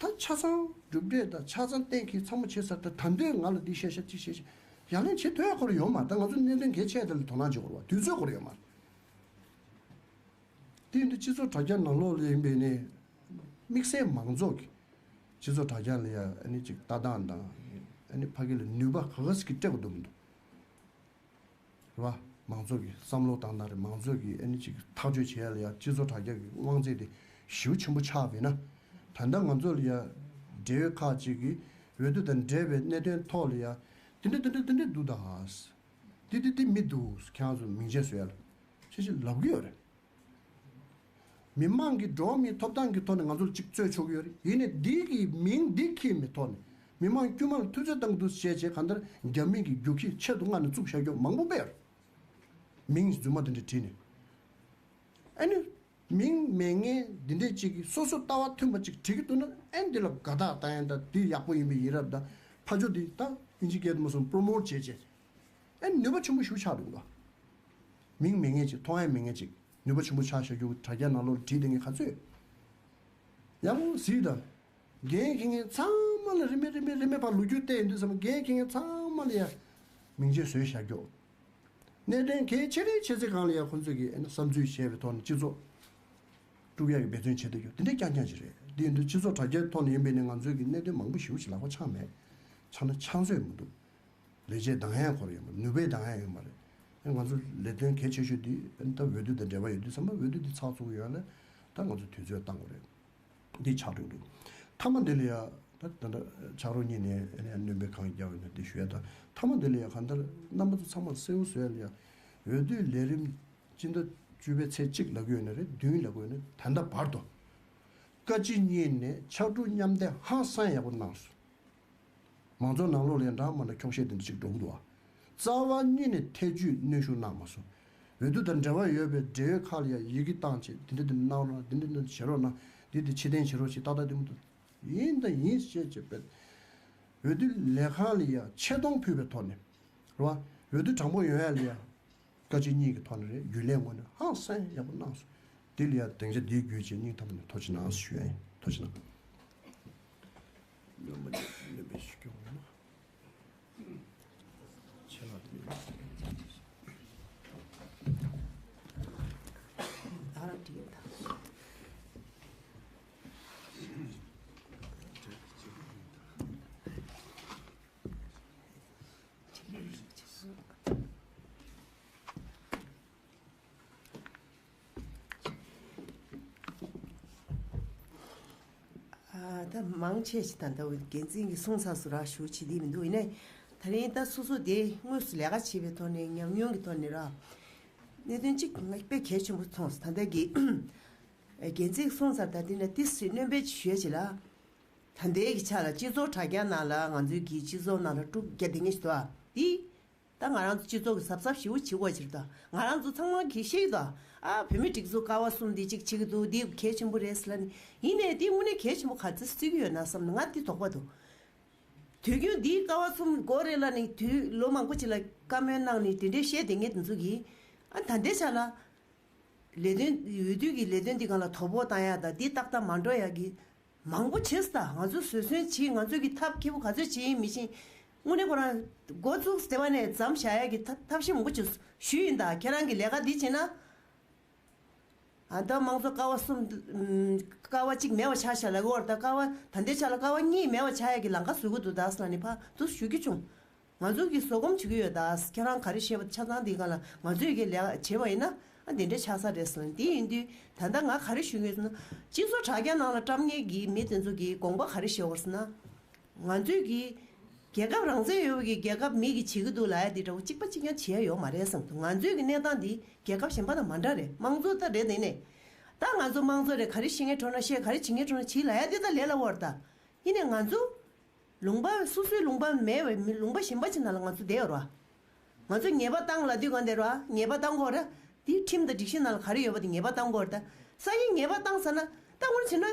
ད་ཆ་ཚང་གྲུབ་འབྲས་དང་ཆ་ཚང་གཏན་འཁེལ་ཚང་མ་བྱས་ཚར། ད་ད་འདོད་ང་ལ་འདི་བཤད་ཤག་ཅི་བཤད་ཤག་ཡ་ལན་བྱེད་ཐུབ་ཡ་ཁོ་རང་ཡོད་མ་རེད། ད་ང་ཚོ་གནད་དོན་གལ་ཆེ་དེ་ལ་དོ་སྣང་བྱེད་དགོས་རེད་བ། དུས་ཚོད་ཁོ་རང་ཡོད་མ་རེད། དེ་ཡིན་དུས་སྤྱི་ཚོགས་དྲ་རྒྱ་ནང་ལོགས་ལ་ཡིན་པས་ནས་དམིགས་བསལ་མང་ཚོགས་ཀྱི་སྤྱི་ཚོགས་དྲ་རྒྱ་ལ་ཡ་ཨ་ནི་ཅིག་ལྟ་སྟངས་དང་ཨ་ནི་ཕ་གི་ལ་ནུས་པ་ག་ག་ཟིག་གིས་སྤྲད་དགོས་འདུག་མི་འདུག་རེད་བ། མང་ཚོགས་ཀྱི་བསམ་བློ་བཏང་སྟངས་རེད། མང་ཚོགས་ཀྱིས་ཨ་ནི་ཅིག་ཐག་གཅོད་བྱེད་ཡ་ལ་ཡ་སྤྱི་ཚོགས་དྲ་རྒྱ་གི་དབང་ཚད་དེ་ཞེ་པོ་ཆེན་པོ་ཆགས་པས་ན། ད་ལྟ་ང་ཚོ་ལ་ཡ་འབྲེལ་ཡོད་ཁག་ཅིག་གིས་འོས་བསྡུ་དང་འབྲེལ་བའི་གནད་དོན་ཐོག་ལ་ཡ་དེ་འདྲ་དེ་འདྲ་དེ་འདྲ་འདུག་ད། དེ་དེ་དེ་མི་འདུག་ཁྱེད་རང་ཚོ་མིང་ཆད་བཟོ་ཡ་ལ་ཅི་ཞིག་ལབ་གི་ཡོད་རེད། མི་མང་གི་འགྲོ་བ་མིའི་ཐོབ་ཐང་གི་ཐོག་ནས་ང་ཚོར་གཅིག་རྩོད་ཆོག་གི་ཡོད་རེད། ཡིན་ནའི་འདི་གི་མིང་འདི་འཁྱེར་མི་ཐོག་ནས་མི་མང་དཀྱུས་མ་ལ་ཐུབ་ཚོད་བཏང་འདུག་བཤད་བྱས་གང་ལྟར་རྒྱ་མི་གི་རྒྱུག་ཁྱི་ཆེད་དུ་མངགས་ནས་བཙུགས་བཞག་རྒྱུ་མང་པོ་དཔེ་ཡོད་རེད། མིང་རྫུན་མ་དེ་འདྲ་བྲིས་ནས། ཨ་ནི། མིང་མེད་མཁན་འདི་འདྲས་གཅིག་གིས་སོ་སོ་ལྟ་བ་མཐུན་པ་གཅིག་བྲིས་ཀྱི་འདུག་ན། ཨ་ནི་འདི་ལ་དགའ་རྟགས་བཏང་ཡ་འདྲ། འདི་ཡག་པོ་ཡིན་པའི་ཡིད་རབས་འདྲ། ཕར་ཕྱོགས་འདི་ད་ཨིན་ཇི་སྐད་དུ་མ་སོང་པྲོ་མོཊ་བྱེད་བྱེད། ཨ་ནི་ནུས་པ་ཆེན་པོ་ཞེ་པོ་ཆགས་འདུག་ག་མིང་མེད་མཁན་ཅིག་མཐོང་ཡ་མེད་མཁན་ཅིག་ནུས་པ་ཆེན་པོ་ཆགས་བཞག་རྒྱུ་དྲ་རྒྱ་ནང་ལོགས་ལ་བྲིས་བསྡད་མཁན་ག་ཚོད་ཡོད། ཡག་པོ་གཟིགས་དང་། འགན་འཁྱེར་མཁན་ཚང་མ་ལ་རིན་མེད་རིན་མེད་རིན་མེད་ཕར་ལོ་རྒྱུས་བལྟས་ཡོང་དུས་ཙམ་པ་འགན་འཁྱེར་མཁན་ཚང་མ་ལ་ཡ་མིང་ཆད་བཟོས་བཞག་རྒྱུ། གནད་དོན་གལ་ཆེ་རེ་ཆེ་ཚེ་གང་ལ་ཡ་ཁོང་ཚོས་ཀྱི་ཨ་ནི་བསམ་ཚུལ་བཤད་པའི་ཐོག་ནས་སྤྱི་ཚོགས་དཀྲུག་ཡག་གི་འབད་བརྩོན་བྱེད་བསྡད་རྒྱུ་དེ་འདྲ་རྐྱང་རྐྱང་ཞིག་རེད། འདི་ཡིན་དུས་སྤྱི་ཚོགས་དྲ་རྒྱའི་ཐོག་ནས་ཡིན་པས་ནས་ང་ཚོས་ཀྱི་གནད་དོན་མང་པོ་ཞེ་པོ་ཞིག་ལག་པ་འཆང་མེད། འཆང་ན་འཆང་ཚོད་མི་འདུག་ལས་བྱེད་འདང་ཡག་ཁོ་ར་ཡོད་མ་རེད། ནུས་པའི་འདང་ཡག་ཡོད་མ་རེད། ཨ་ང་ཚོ་ལས་དོན་གལ་ཆེ་ཤོས་འདི་ཨ་ནི་ད་འོས་བསྡུ་དང་འབྲེལ་བ་ཡོད་དུས་ཙམ་པ་འོས་བསྡུ་འདི་ཚགས་ཚུད་པོ་ཡོང་ཡ་ལ་ད་ང་ཚོ་དུས་ཚོད་བཏང་དགོས་རེད། འདི་ཆགས་འགྲོ་འདུག་མཐའ་མ་འདི་ལ་ཡ་ད་ད་ལྟ་ཕྱག་རོགས་གཉིས་ནས་ཨ་ནི་སྣོན་པ་གང་རྒྱག་ཡོད་ན་འདི་ཞུ་ཡ་དང་། མཐའ་མ་འདི་ལ་ཡ་གང་ལྟར་རྣམ་པ་ཚོ་ཚང་མར་གསལ་པོ་བཟོ་ཡ་ལ་ཡ་འོས་བསྡུའི་ལས་རིམ་སྤྱི་ཟླ་བཅུ་པའི་ཚེས་གཅིག་ལབ་ཀྱི་ཡོད་ན་རེད། བདུན་ལབ་ཀྱི་ཡོད་ན་ད་ལྟ་བར་དུ་བཀའ་སྤྱི་གཉིས་ནས་ཕྱར་གྲུ་མཉམ་འདེགས་ཧང་སང་ཡག་པོ་གནང་སོང་། མང་ཚོགས་ནང་ལོགས་ལ་ཡང་འདྲ་མ་འདྲ་འཁྱོག་བཤད་དེ་འདྲ་ཅིག་འགྲོ་གི་འདུག་བ། རྩ་བ་ཉིད་ནས་ཐེ་ཇུས་གནོན་ཤུགས་གནང་མ་སོང་། འོས་བསྡུ་དང་འབྲེལ་བ་ཡོད་པའི་འབྲེལ་ཡོད་ཁག་ལ་ཡང་ཡི་གེ་བཏང་བྱས་འདི་འདྲ་འདི་འདྲ་གནང་རོགས་གནང་། འདི་འདྲ་འདི་འདྲ་བྱེད་རོགས་གནང་། འདི་འདི་ཕྱིར་འཐེན་བྱེད་རོགས་ཞེས་ཏག་ཏག་འདི་མི་འདུག་ཡིན་དང་ཡིན་ཞེས་བྱས་པས། འོས་བསྡུ་ལས་ཁང་ལ་ཡང་ཆེ་མཐོང་ཕུལ་བའི་ཐོག་ནས། རེད་བ། འོས་བསྡུ་དྲང་པོ་ཡོང་ཡ་ལ་ཡང་། བཀའ་སྤྱི་གཉིས་ཀྱི་ཐོག་ནས་རེད། རྒྱུན་ལས་ངོས་ནས་ཧང་སང་ཡག་པོ་གནང་སོང་། དེ་ལ་ཡང་སྡིངས་ཆ་འདིའི་བརྒྱུད་བྱས་སྙིང་ཐག་པ་ནས་ཐུགས་རྗེ་གནང་ཞུ་ཡ་ཡིན། ཐུགས་རྗེ་གནང་། སྣོན་པ་སྣོན་པ་ཞུ་རྒྱུ་ཡོད་ན། ཆེ་ལ་དེ་ད་རང་འགྲིག་ཡོད་ད། ད་མང་ཆེ་ཞིག་ད་ལྟ་འགན་འཛིན་གྱིས་གསུངས་ཚར་སོང་ར། ཞུ་བྱེད་ཀྱི་མི་འདུག་ཡིན་ནའི་ད་རིང་ད་སོ་སོ་དེ་དངོས་སུ་ལས་ཀ་བྱེད་པའི་ཐོག་ནས་ཉམས་མྱོང་གི་ཐོག་ནས་ར། གནད་དོན་གཅིག་ང་དཔེ་གལ་ཆེན་པོ་མཐོང་སོང་། ད་ལྟ་གི་འགན་འཛིན་གསུངས་ཚར། ད་འདི་ན་ཏིས་རེ་སྣོན་པ་ཞུ་ཡ་བྱེད་ལ། ད་ལྟའི་གི་ཆ་ལ་སྤྱི་ཚོགས་དྲ་རྒྱ་ནང་ལ་ང་ཚོའི་གི་སྤྱི་ཚོགས་ནང་ལ་དཀྲུག་རྒྱག་བསྡད་མཁན་ཞིག་འདུག་ཨ། འདི་ད་ང་རང་ཚོ་སྤྱི་ཚོགས་ཀྱི་གཟབ་གཟབ་ཞེ་པོ་བྱེད་དགོས་ཅིག་ད། ང་རང་ཚོ་ཚང་མ་གི་ཤེས་ཀྱི་འདུག་ཨ། བོད་མི་སྒྲིག་འཛུགས་ཀ་བ་གསུམ་འདི་གཅིག་བྱེད་ཀྱི་འདུག་འདི་གལ་ཆེན་པོ་རེད་ཟེར་ལབ་ནས། ཡིན་ནའི་འདི་དངོས་གནས་གལ་ཆེན་པོ་ག་ཚོད་བརྩི་གི་ཡོད་ན་བསམ་ནས་ང་འདི་དོགས་པ་འདུག་དུས་རྒྱུན་འདིའི་ཀ་བ་གསུམ་དགོས་རེད་ལབ་ནས་དུས་ལོ་མང་པོ་ཅིག་ལ་བཀའ་མོལ་གནང་ནས་དེ་འདྲའི་བཤད་བསྡད་མཁན་དེ་ཚོ་གིས་ཨ་ད་ལྟའི་ཆ་ལ། ལས་དོན་འོས་བསྡུ་གི་ལས་དོན་འདི་སྒང་ལ་དོ་ཕོག་བཏང་ཡ་དང་འདི་ཏག་ཏག་མ་འགྲོ་ཡ་གི་མང་པོ་བྱས་ད། ང་ཚོས་བཟོད་བསྲན་བྱེད། ང་ཚོས་ཀྱི་ཐབས་མཁས་པོ་ག་ཚོད་བྱེད་ཡིན་མི་ཤེས། དངོས་གནས་ཁོ་རང་འགོ་བཙུགས་དེ་བ་ནས་མཚམས་བཞག་ཡ་གི་ཐབས་ཐབས་ཤེས་མང་པོ་བྱས་ཞུས་ཡིན་ད། ཁྱེད་རང་གི་ལས་ཀ་འདི་བྱེད་ན། ཨ་ད་དམངས་གཙོ་ཀ་བ་གསུམ། ཀ་བ་གཅིག་མེད་པ་ཆགས་ཤག་ལབ་ཀྱི་ཡོད་རེད་ད། ཀ་བ་ད་ལྟའི་ཆ་ལ་ཀ་བ་གཉིས་མེད་པ་ཆགས་ཡ་གི་ལམ་ཁ་བཟོ་གི་འདུག་ད་ཟེར་ནས་ཕར་དུ་ཞུ་རྒྱུ་བྱུང་། ང་ཚོ་གིས་བཟོད་སྒོམ་བྱེད་ཀྱི་ཡོད་ད། ཁྱེད་རང་ག་རེ་བཤད་པ་ཆ་ཚང་འདི་སྒང་ལ་ང་ཚོས་ཀྱི་ལས་ཀ་བྱེད་པ་ཡིན་ན་ཨ་འདི་འདྲ་ཆགས་ས་རེད་ཟེར་ནས། འདི་ཡིན་དུས་ད་ལྟ་ང་ག་རེ་ཞུ་གི་ཡོད་ཟེར་ན། སྤྱི་ཚོགས་དྲ་རྒྱ་ནང་ལ་བཀྲམ་མཁན་གྱི་མི་དེ་ཚོ་གིས་དགོངས་པ་ག་རེ་བཞེས་ཡོད་ཟེར་ན། ང་ཚོས་ཀྱི་རྒྱལ་ཁབ་རང་བཙན་ཡོད་པའི་རྒྱལ་ཁབ་མི་གིས་བྱེད་ཀྱི་འདུག་ལབ་ཡ་འདི་འདྲ་བོ་གཅིག་པ་གཅིག་རྐྱང་བྱེད་ཡ་ཡོད་མ་རེད་བསམ་འདུག། ང་ཚོའི་གི་གནས་སྟངས་འདི་རྒྱལ་ཁབ་གཞན་པ་དང་མ་འདྲ་རེད། དམངས་གཙོ་ད་རེད། དེ་ནས་ད་ང་ཚོ་དམངས་གཙོ་རེད། ག་རེ་བྱེད་མཁན་འགྲོ་ན་བཤད། ག་རེ་བྱེད་མཁན་འགྲོ་ན་བྱེད་ལབ་ཡ་འདི་ད་ལས་སླ་བོ་རེད་ད། ཡིན་ནའི་ང་ཚོ་ལུང་པ་སོ་སོའི་ལུང་པ་མེད་པའི་མི་ལུང་པ་གཞན་པ་ཅིག་ནང་ལ་ང་ཚོ་བསྡད་ཡོད་རེད་བ། ང་ཚོ་ཉེས་པ་བཏང་ལབ་དུས་གང་བསྡད་རེད་བ། ཉེས་པ་བཏང་དགོས་རེད། དེའི་ཁྲིམས་དང་སྒྲིག་གཞི་ནང་ལ་ག་རེ་ཡོད་པ་དེ་ཉེས་པ་བཏང་དགོས་རེད་ད། སང་ཉིན་ཉེས་པ་བཏང་ཚར་ན་ད་དངོས་གནས་བྱས་ན་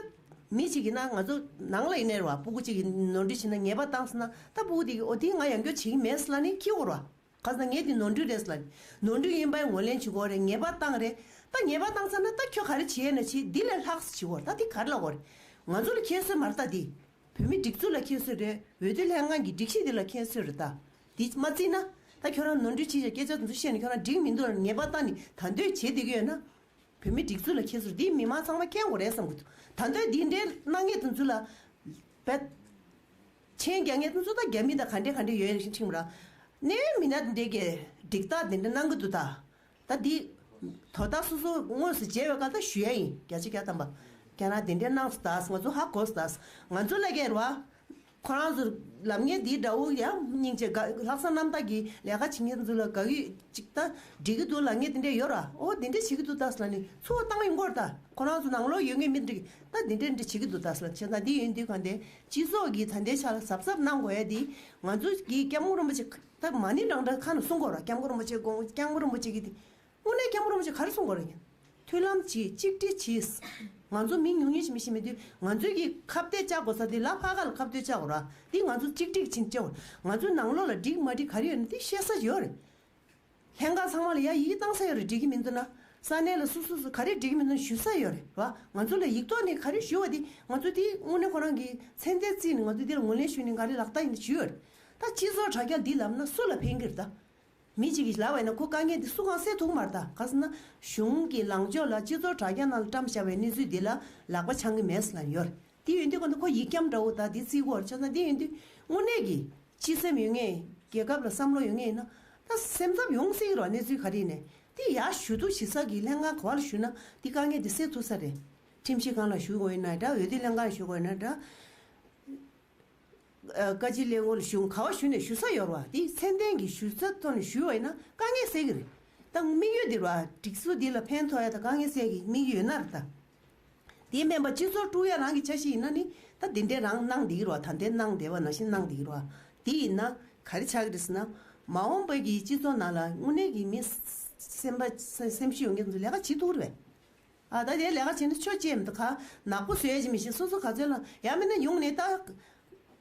མི་གཅིག་ཡིན་ན་ང་ཚོ་ནང་ལ་ཡིན་ནའི་རེད་བ། སྤུ་གུ་གཅིག་གིས་ནོར་འཁྲུལ་བྱས་ན་ཉེས་པ་བཏང་ཚར་ན་ད་སྤུ་གུ་དེ་གིས་ཨོ་དེ་ང་ཡང་བསྐྱར་བྱེད་ཀྱི་མེད་ཟེར་ལབ་ནས་འཁྱེར་དགོས་རེད་བ། ག་ཟེར་ན་ངས་འདི་ནོར་འཁྲུལ་རེད་ཟེར་ལབ་ནས། ནོར་འཁྲུལ་ཡིན་པའི་ངོས་ལེན་བྱེད་དགོས་རེད། ཉེས་པ་བཏང་རེད། ད་ཉེས་པ་བཏང་ཚར་ན་ད་ཁྱོད་ག་རེ་བྱེད་ཡས་ན་བྱེད། འདི་ལས་ལྷག་ཙམ་བྱེད་དགོས་རེད། ད་འདི་ག་རེ་ལབ་དགོས་རེད། ང་ཚོ་ལ་ཁྱད་གསོད་མ་རེད་ད་འདི། བོད་མིའི་སྒྲིག་འཛུགས་ལ་ཁྱད་གསོད་རེད། འོས་བསྡུ་ལྷན་ཁང་གི་སྒྲིག་གཞི་འདི་ལ་ཁྱད་གསོད་རེད་ད། འདི་མ་བརྩིས་ན། ད་ཁྱོད་རང་ནོར་འཁྲུལ་བྱས་ཀྱང་སྐད་ཆ་དེ་ཚོ་བཤད་ནས་ཁྱོད་རང་འགྲིག་མི་འདུག་ལབ་ནས་ཉེས་པ་བཏང་ནས་ད་འདོད་བྱེད་བསྡད་ཀྱི་ཡོད་ན། བོད་མིའི་སྒྲིག་འཛུགས་ལ་ཁྱད་གསོད་འདི་མི་མང་ཚང་མ་མཁྱེན་དགོས་རེད་བསམ་གྱི་འདུག། ད་འདོད་འདི་འདྲའི་གནང་མཁན་དེ་ཚོ་ལ་བེད། མཆན་རྒྱག་མཁན་དེ་ཚོ་ད་རྒྱ་མི་དང་ག་འདྲ་ག་འདྲ་ཡོད་རེད་ཁྲིམས་ར། གནས་མི་སྣ་འདི་འདྲས་ཀྱིས་སྒྲིག་ཐག་འདི་འདྲ་གནང་གི་འདུག་ད། ད་འདི་དོ་བདག་སོ་སོ་དངོས་སུ་མཇལ་བའི་སྐབས་ད་ཞུ་ཡ་ཡིན། བརྒྱ་ཆ་བརྒྱ་ཐམ་པ། ཁྱེད་རང་འདི་འདྲས་གནང་སོང་ད། ང་ཚོ་ཧ་གོ་སོང་ད། ང་ཚོ་ལ་ཁྱེད་ར་བ། ཁོ་རང་ཚོ་ལབ་མཁན་འདི་འདྲ་བོ་ཡང་སྙིང་རྗེ་དགའ། ལྷག་བསམ་རྣམ་དག་གིས་ལས་ཀ་བྱེད་མཁན་ཚོ་ལ་དགའ་གི་ཅིག་ད་འགྲིག་གི་འདུག་ལབ་མཁན་འདི་འདྲས་ཡོད་ར། ཨོ་འདི་འདྲས་བྱེད་ཀྱི་འདུག་ད་ཟེར་ལབ་ནས་ཚུར་བཏང་ཡོང་གི་ཡོད་རེད་ད། ཁོ་རང་ཚོ་ནང་ལོགས་ཡོད་མཁན་མི་འདི་འདྲས་ད་འདི་འདྲས་འདི་བྱེད་ཀྱི་འདུག་ད་ཟེར་ལབ། བྱས་ཙང་འདི་ཡིན་དུས་གང་དེ་སྤྱི་ཚོགས་ཀྱིས་ད་ལྟའི་ཆ་ལ་གཟབ་གཟབ་གནང་དགོས་ཡ་འདི་ང་ཚོ་གི་སྐྱབས་མགོན་རིན་པོ་ཆེ་ད་མ་ཎི་བགྲང་བགྲང་ཁ་ནས་གསུང་དགོས་ར། སྐྱབས་མགོན་རིན་པོ་ཆེ་དགོངས། སྐྱབས་མགོན་རིན་པོ་ཆེ་གིས་དེ། དངོས་གནས་སྐྱབས་མགོན་རིན་པོ་ཆེ་ག་རེ་གསུང་དགོས་རེད་ཡིན། མཐུན་ལམ་གྱིས་གཅིག་སྒྲིལ་གྱིས། ང་ཚོ་མི་ཉུང་ཉུང་ཞིག་མི་ཤེས་མི་དུས་ང་ཚོའི་གི་ཁ་གཏད་བཅག་དགོས་ས་དེ་ལ་ཕ་ག་ལ་ཁ་གཏད་བཅག་དགོས་ར། འདི་ང་ཚོ་གཅིག་སྒྲིལ་ཕྱིན་བཅག་དགོས། ང་ཚོའི་ནང་ལོགས་ལ་འགྲིག་མ་འགྲིག་ག་རེ་ཡོད་ན་དེ་བཤད་ས་ཡོད་རེད། ལྷན་ཁང་ཚང་མ་ལ་ཡ་ཡིག་བཏང་ས་ཡོད་རེད། འགྲིག་གི་མི་འདུག་ན། ས་གནས་ལ་སུ་སུ་སུ་ག་རེ་འགྲིག་གི་མི་འདུག་ན་ཞུ་ས་ཡོད་རེད་བ། ང་ཚོ་ལ་ཡིག་ཐོག་ནས་ག་རེ་ཞུ་བ་དེ་ང་ཚོ་དེ་དངོས་གནས་ཁོ་རང་གི་མཚན་ལྡན་བརྩིས་ནས་ང་ཚོ་དེ་ལ་ངོས་ལེན་ཞུས་ནས་ག་རེ་ལག་བསྟར་ཡིན་ན་ཞུས་ཡོད་རེད། ད་སྤྱི་ཚོགས་དྲ་རྒྱ་འདི་ལབ་ན་སུ་ལ་ཕན་གི་རེད་ད། མི་གཅིག་གིས་ལབ་པ་ཡིན་ན་ཁོ་དཀའ་ངལ་འདི་སུ་གང་སེལ་ཐུབ་མ་རེད་ད། ག་ཟེར་ན་གཞུང་གི་ལངས་ཕྱོགས་ལ་སྤྱི་ཚོགས་དྲ་རྒྱ་ནང་ལ་བཀྲམ་བཞག་པའི་གནས་ཚུལ་འདི་ལ་ལག་པ་འཆང་གི་མེད་ཟེར་ལབ་ཡོད་རེད། དེ་ཡོད་དུས་ཁོ་ཚོ་ཁོ་ཡིག་སྐྱམ་འདྲ་བོ་ད་འདི་བརྩི་དགོས་རེད། བྱས་ཙང་དེ་ཡོད་དུས་དངོས་གནས་ཀྱི་སྤྱི་སེམས་ཡོད་མཁན་རྒྱལ་ཁབ་ལ་བསམ་བློ་ཡོད་མཁན་ཡིན་ན་ད་སེམས་འཚབ་ཡོང་སྲིད་ཀྱི་རེད་བ། གནས་ཚུལ་ག་རེ་ཡིན་ནའི་དེ་ཡར་ཞུ་གཏུག་བྱེད་ས་གི་ལྷན་ཁང་ག་བ་ལ་ཞུས་ན་དེ་དཀའ་ངལ་དེ་སེལ་ཐུབ་ས་རེད། ཁྲིམས་ཞིབ་ཁང་ལ་ཞུ་དགོས་ཡིན་ན་འདྲ། འོས་བསྡུ་ལྷན་ཁང་ལ་ཞུ་དགོས་ཡིན་ན་འདྲ། ཨ་བཀའ་སྤྱི་ལྷན་ཁང་ལ་ཞུ་ག་བ་ཞུ་ནས་ཞུ་ས་ཡོད་རེད་བ། དེ་མཚན་ལྡན་གྱི་ཞུ་ས་ཐོག་ནས་ཞུས་པ་ཡིན་ན་དཀའ་ངལ་སེལ་གྱི་རེད། ད་དམིགས་ཡུལ་འདི་རེད་བ། སྒྲིག་འཛུགས་འདི་ལ་ཕན་ཐོགས་ཡ་དང་དཀའ་ངལ་སེལ་གྱི་དམིགས་ཡུལ་ཡོད་ན་རེད་ད། དེ་མིན་པ་སྤྱི་ཚོགས་དཀྲུག་ཡ་རང་གི་འཆར་གཞི་ཡིན་ན་ནི་ད་འདི་འདྲའི་རང་གནང་བསྡད་ཀྱི་རེད་བ། ད་འདི་གནང་བསྡད་པ་ནང་བཞིན་གནང་བསྡད་ཀྱི་རེད་བ། དེ་ཡིན་ན་ག་རེ་ཆགས་ཀྱི་རེད་ཟེར་ན། མ་འོངས་པ་གི་སྤྱི་ཚོགས་ནང་ལ་དངོས་གནས་ཀྱི་མི་སེམས་པ་སེམས་ཤུགས་ཡོད་མཁན་ཚོ་ལས་ཀ་བྱེད་ཐུབ་རེད་པས། ཨ་ད་དེ་ལས་ཀ་བྱེད་ན་ཆོ་ཅེས་མི་འདུག་ག་ནག་པོ་བཟོས་ཡ་ཅིག་མི་ཤེས། སོ་སོ་ག་ཚོད་ལ་ཡང་མིན་ན་ཡོང་ནས་ད་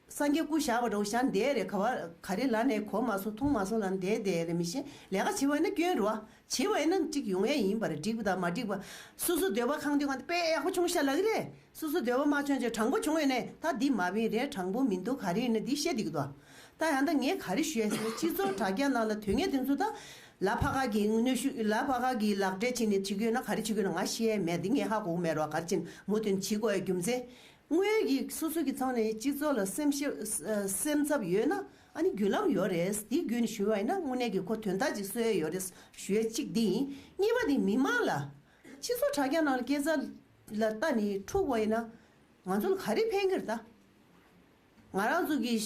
སངས་རྒྱས་སྐུ་བཞག་པ་འདྲ་བོ་བཞག་བསྡད་རེད། ག་བ་ག་རེ་ལ་ནས་གོ་མ་སོང་མཐོང་མ་སོང་ལ་བསྡད་བསྡད་རེད་མི་ཤེས། ལས་ཀ་བྱེད་པ་ཡིན་ན་སྐྱོན་རེད་བ། བྱེད་པ་ཡིན་ན་གཅིག་ཡོང་ཡ་ཡིན་པ་རེད། འགྲིག་པ་དང་མ་འགྲིག་པ། སོ་སོ་འདོད་པ་ཁེངས་དུས་གང་དཔེ་ཡག་པོ་བྱུང་ཤག་ལབ་ཀྱི་རེད། སོ་སོ་འདོད་པ་མ་བྱུང་ཅེས་དྲང་པོ་བྱུང་ཡོད་ནས་ད་འདི་མ་བིན་རེད། དྲང་པོ་མི་འདུག་ག་རེ་ཡིན་ན་འདི་བཤད་བསྡད་ཀྱི་འདུག། ད་ཡང་ད་ངས་ག་རེ་ཞུ་ཡ་ཟེར་ན་སྤྱི་ཚོགས་དྲ་རྒྱ་ནང་ལ་དོན་གཉེར་དེ་ཚོ་ད་ལ་ཕ་ག་གི་གནོན་ཤུགས་ལ་ཕ་ག་གི་ལག་འབྲེལ་བྱས་ནས་བྱེད་ཀྱི་ཡོད་ན་ག་རེ་བྱེད་ཀྱི་ཡོད་ན་ང་ཤེས་ཡ་མེད། འདི་ངས་ཧ་གོ་གི་མེད་རོགས། ག་རེ་བྱས་ནས་མུ་མཐུད་བྱེད་དགོས་ཡ་རྒྱུ་མཚན། དངོས་ཡོད་ཀྱི་སོ་སོ་གི་ཐོག་ནས་སྤྱི་ཚོགས་ལ་སེམས་ཤེས་སེམས་འཚབ་ཡོད་ན་ཨ་ནི་བརྒྱུད་ལམ་ཡོད་རེད། དེའི་བརྒྱུད་ནས་ཞུས་པ་ཡིན་ན་དངོས་གནས་ཀྱི་ཁོ་དོན་དག་ཅིག་གསོ་ཡ་ཡོད་རེད་ཞུ་ཡ་གཅིག་འདི་ཡིན། གཉིས་པ་དེ་མི་མང་ལ་སྤྱི་ཚོགས་དྲ་རྒྱ་ནང་ལ་སྐྱེ་འཚར་ལ་ལྟ་ནས་འཁྲུག་པ་ཡིན་ན་ང་ཚོ་ལ་ག་རེ་ཕན་གི་རེད་ད། ང་རང་ཚོ་གི་ཨེ་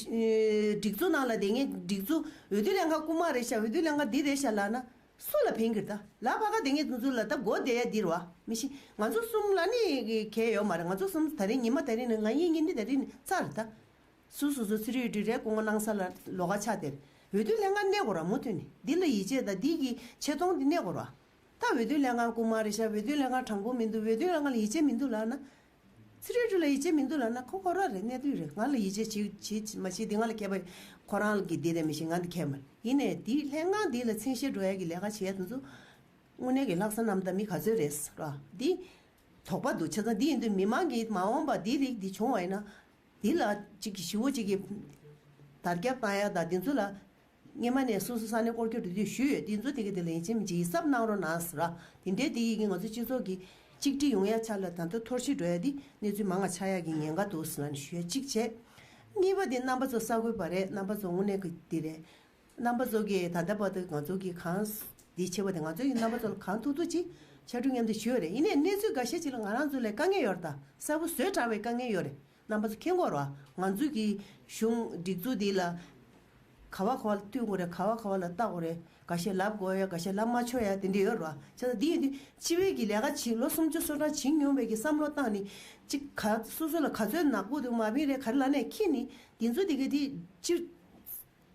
སྒྲིག་འཛུགས་ནང་ལ་བསྡད་མཁན་སྒྲིག་འཛུགས་འོས་བསྡུ་ལྷན་ཁང་རྐུ་མ་རེད་ཤག་འོས་བསྡུ་ལྷན་ཁང་འདི་རེད་ཤག་ལབ་ན་སུ་ལ་ཕན་གི་རེད་ད། ལ་ཕ་ག་བསྡད་མཁན་དེ་ཚོ་ལ་ད་མགོ་བསྡད་ཡ་འདི་རེད་བ། མི་ཤེས། ང་ཚོ་གསུམ་ལ་ནི་གལ་ཡོད་མ་རེད། ང་ཚོ་གསུམ་ད་རིང་ཉི་མ་ད་རིང་ནི་ང་གཉིས་གཉིས་ནི་ད་རིང་ནི་ཚར་རེད་ད། སུ་སུ་སུ་ཚུར་ཡོད་དུས་རེད་སྐུ་ངོ་གནང་ས་ལ་ལོགས་ཀ་ཆགས་བསྡད་རེད། འོས་བསྡུ་ལྷན་ཁང་གནས་དགོས་ར་མུ་མཐུད་ནས་འདི་ལ་ཡིད་ཆེས་དང་འདི་གི་ཆེ་མཐོང་འདི་གནས་དགོས་ར། ད་འོས་བསྡུ་ལྷན་ཁང་རྐུ་མ་རེད་ཤག་འོས་བསྡུ་ལྷན་ཁང་དྲང་པོ་མི་འདུག་འོས་བསྡུ་ལྷན་ཁང་ལ་ཡིད་ཆེས་མི་འདུག་ལབ་ན། ཚུར་ཡོད་དུས་ལ་ཡིད་ཆེས་མི་འདུག་ལབ་ན་ཁོ་ཁོ་རང་རེད། གནས་དུས་རེད། ང་ལ་ཡིད་ཆེས་བྱེད་བྱེད་མ་བྱེད་འདི་ང་ལ་ཁྱད་པར་ཁོ་རང་གི་འདི་རེད་མི་ཤེས། ང་འདི་ཁྱད་མ་རེད། ཡིན་ནའི་འདི་ལྷན་ཁང་འདི་ལ་མཚན་ཤས་འགྲོ་ཡ་གི་ལས་ཀ་བྱེད་ཡ་དེ་ཚོ། དངོས་གནས་ཀྱི་ལྷག་བསམ་རྣམ་དག་མི་ག་ཚོད་རེད་ར། འདི་དོགས་པ་འདུག་བྱས་ཙང་འདི་ཡིན་དུས་མི་མང་གིས་མ་འོངས་པ་འདི་རིགས་འདི་བྱུང་བ་ཡིན་ན། འདི་ལ་ཅིག་གི་ཞི་བོ་ཅིག་གི་དར་ཁྱབ་བཏང་ཡ་དང་འདི་ཚོ་ལ། སྔོན་མ་ནས་སོ་སོ་ས་གནས་སྐོར་སྐྱོད་འགྲོ་དུས་ཞུས་ཡོད། འདི་ཚོ་དེ་ག་དེ་ལ་ཡིན་གཅིག་མིན་གཅིག་གསབ་གནང་རོགས་གནང་ཟེར་ར། དེ་འདྲའི་དེ་ཡི་གི་ང་ཚོ་སྤྱི་ཚོགས་ཀྱི་གཅིག་སྒྲིལ་ཡོང་ཡ་ཆ་ལ་ད་ལྟ་འཐོར་ཞིག་འགྲོ་ཡ་འདི་གནས་ཚུལ་མང་ང་ཆགས་ཡ་གི་ཉེན་ཁ་འདུག་ཟེར་ནས་ཞུ་ཡ་གཅིག་བྱས། གཉིས་པ་དེ་རྣམ་པ་ཚོ་གསར་འགོད་པ་རེད། རྣམ་པ་ཚོ་དངོས་གནས་ཀྱི་འདི་རེད། རྣམ་པ་ཚོ་གིས་ད་ལྟ་བར་དུ་ང་ཚོ་གི་གང་འདི་བྱེད་པ་དེ་ང་ཚོ་གི་རྣམ་པ་ཚོ་ལ་གང་ཐུབ་ཐུབ་ཅིག་ཕྱར་གྲུ་མཉམ་དུ་ཞུས་ཡོད་རེད། ཡིན་ནའི་གནས་ཚུལ་འགའ་ཤས་ཅིག་ལ་ང་རང་ཚོ་ལ་དཀའ་ངལ་ཡོད་རེད། ད་གསལ་པོ་བཟོས་དྲགས་པའི་དཀའ་ངལ་ཡོད་རེད། རྣམ་པ་ཚོ་མཁྱེན་གྱི་རེད་བ། ང་ཚོ་གི་གཞུང་སྒྲིག་འཛུགས་འདི་ལ་ག་བ་ག་བ་ལ་བསྟུན་དགོས་རེད། ག་བ་ག་བ་ལ་ལྟ་དགོས་རེད། འགའ་ཤས་ལབ་དགོས་ཡ། འགའ་ཤས་ལབ་མ་ཆོག་ཡ་དེ་འདྲ་ཡོད་རེད་བ། བྱས་ཙང་འདི་ཡིན་དུས་སྤྱི་བའི་གི་ལས་ཀ་བྱེད་ལོ་སུམ་ཅུ་སོ་གྲངས་བྱེད་མྱོང་བའི་གི་བསམ་བློ་བཏང་ནས་ཅིག་ག་སོ་སོ་ལ་ག་ཚོད་ནག་པོ་འདུག་མ་བིན་རེད་ག་རེ་ལབ་ནས་ཁྱེར་ནས་འདི་ཚོ་དེ་ག་དེ་སྤྱི་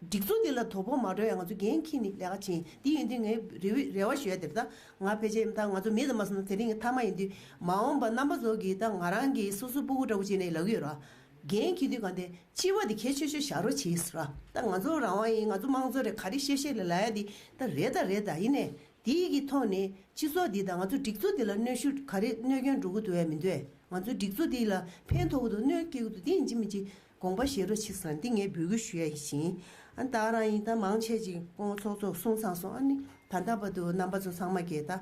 སྒྲིག་འཛུགས་འདི་ལ་དོ་ཕོག་མ་འགྲོ་ཡ་ང་ཚོ་འགན་འཁྱེར་ནས་ལས་ཀ་བྱེད་ཡིན། འདི་ཡིན་དུས་ངའི་རེ་བ་རེ་བ་ཞུ་ཡ་དེ་རེད། ད་ང་ཕལ་ཆེར་ད་ང་ཚོ་མི་ཚང་མ་སོང་ན་དེ་རིང་གི་མཐའ་མ་ཡིན་དུས་མ་འོངས་པ་རྣམ་པ་ཚོ་གིས་ད་ང་རང་གི་སོ་སོ་སྤུ་གུ་འདྲ་བོ་བྱས་ནས་ལབ་ཀྱི་ཡོད་ར། འགན་འཁྱེར་དུས་གང་དེ་སྤྱི་བ་དེ་གལ་ཆེ་ཤོས་བཞག་རོགས་བྱེད་ཟེར་ར། ད་ང་ཚོ་རང་དབང་ཡིན། ང་ཚོ་དམངས་གཙོ་རེད། ག་རེ་བཤད་བཤད་ལ་ལབ་ཡ་དེ་ད་རེད། ད་རེད། ད་ཡིན་ནའི་དེ་ཡི་གི་ཐོག་ནས་སྤྱི་ཚོགས་འདི་དང་ང་ཚོ་སྒྲིག་འཛུགས་འདི་ལ་གནོན་ཤུགས་ག་རེ་གནོད་སྐྱོན་འགྲོ་གི་འདུག་ཡ་མི་འདུག་ཨེ། ང་ཚོ་སྒྲིག་འཛུགས་འདི་ལ་ཕན་ཐོགས་གི་འདུག་གནོད་སྐྱེལ་གི་འདུག་དེ་ཡིན་གཅིག་མིན་གཅིག་དགོངས་པ་བཞེས་རོགས་བྱེད་ཟེར་འདི་ངས་འབོད་སྐུལ་ཞུ་ཡ་ཡིན། ཨ་ནི་ད་རང་ཡིན། ད་མང་ཆེ་ཅིག་སྐུ་ངོ་ཚོགས་གཙོས་གསུངས་ཚར་སོང་། ཨ་ནི་ད་ལྟ་བར་དུ་རྣམ་པ་ཚོ་ཚང་མ་གིས་ད་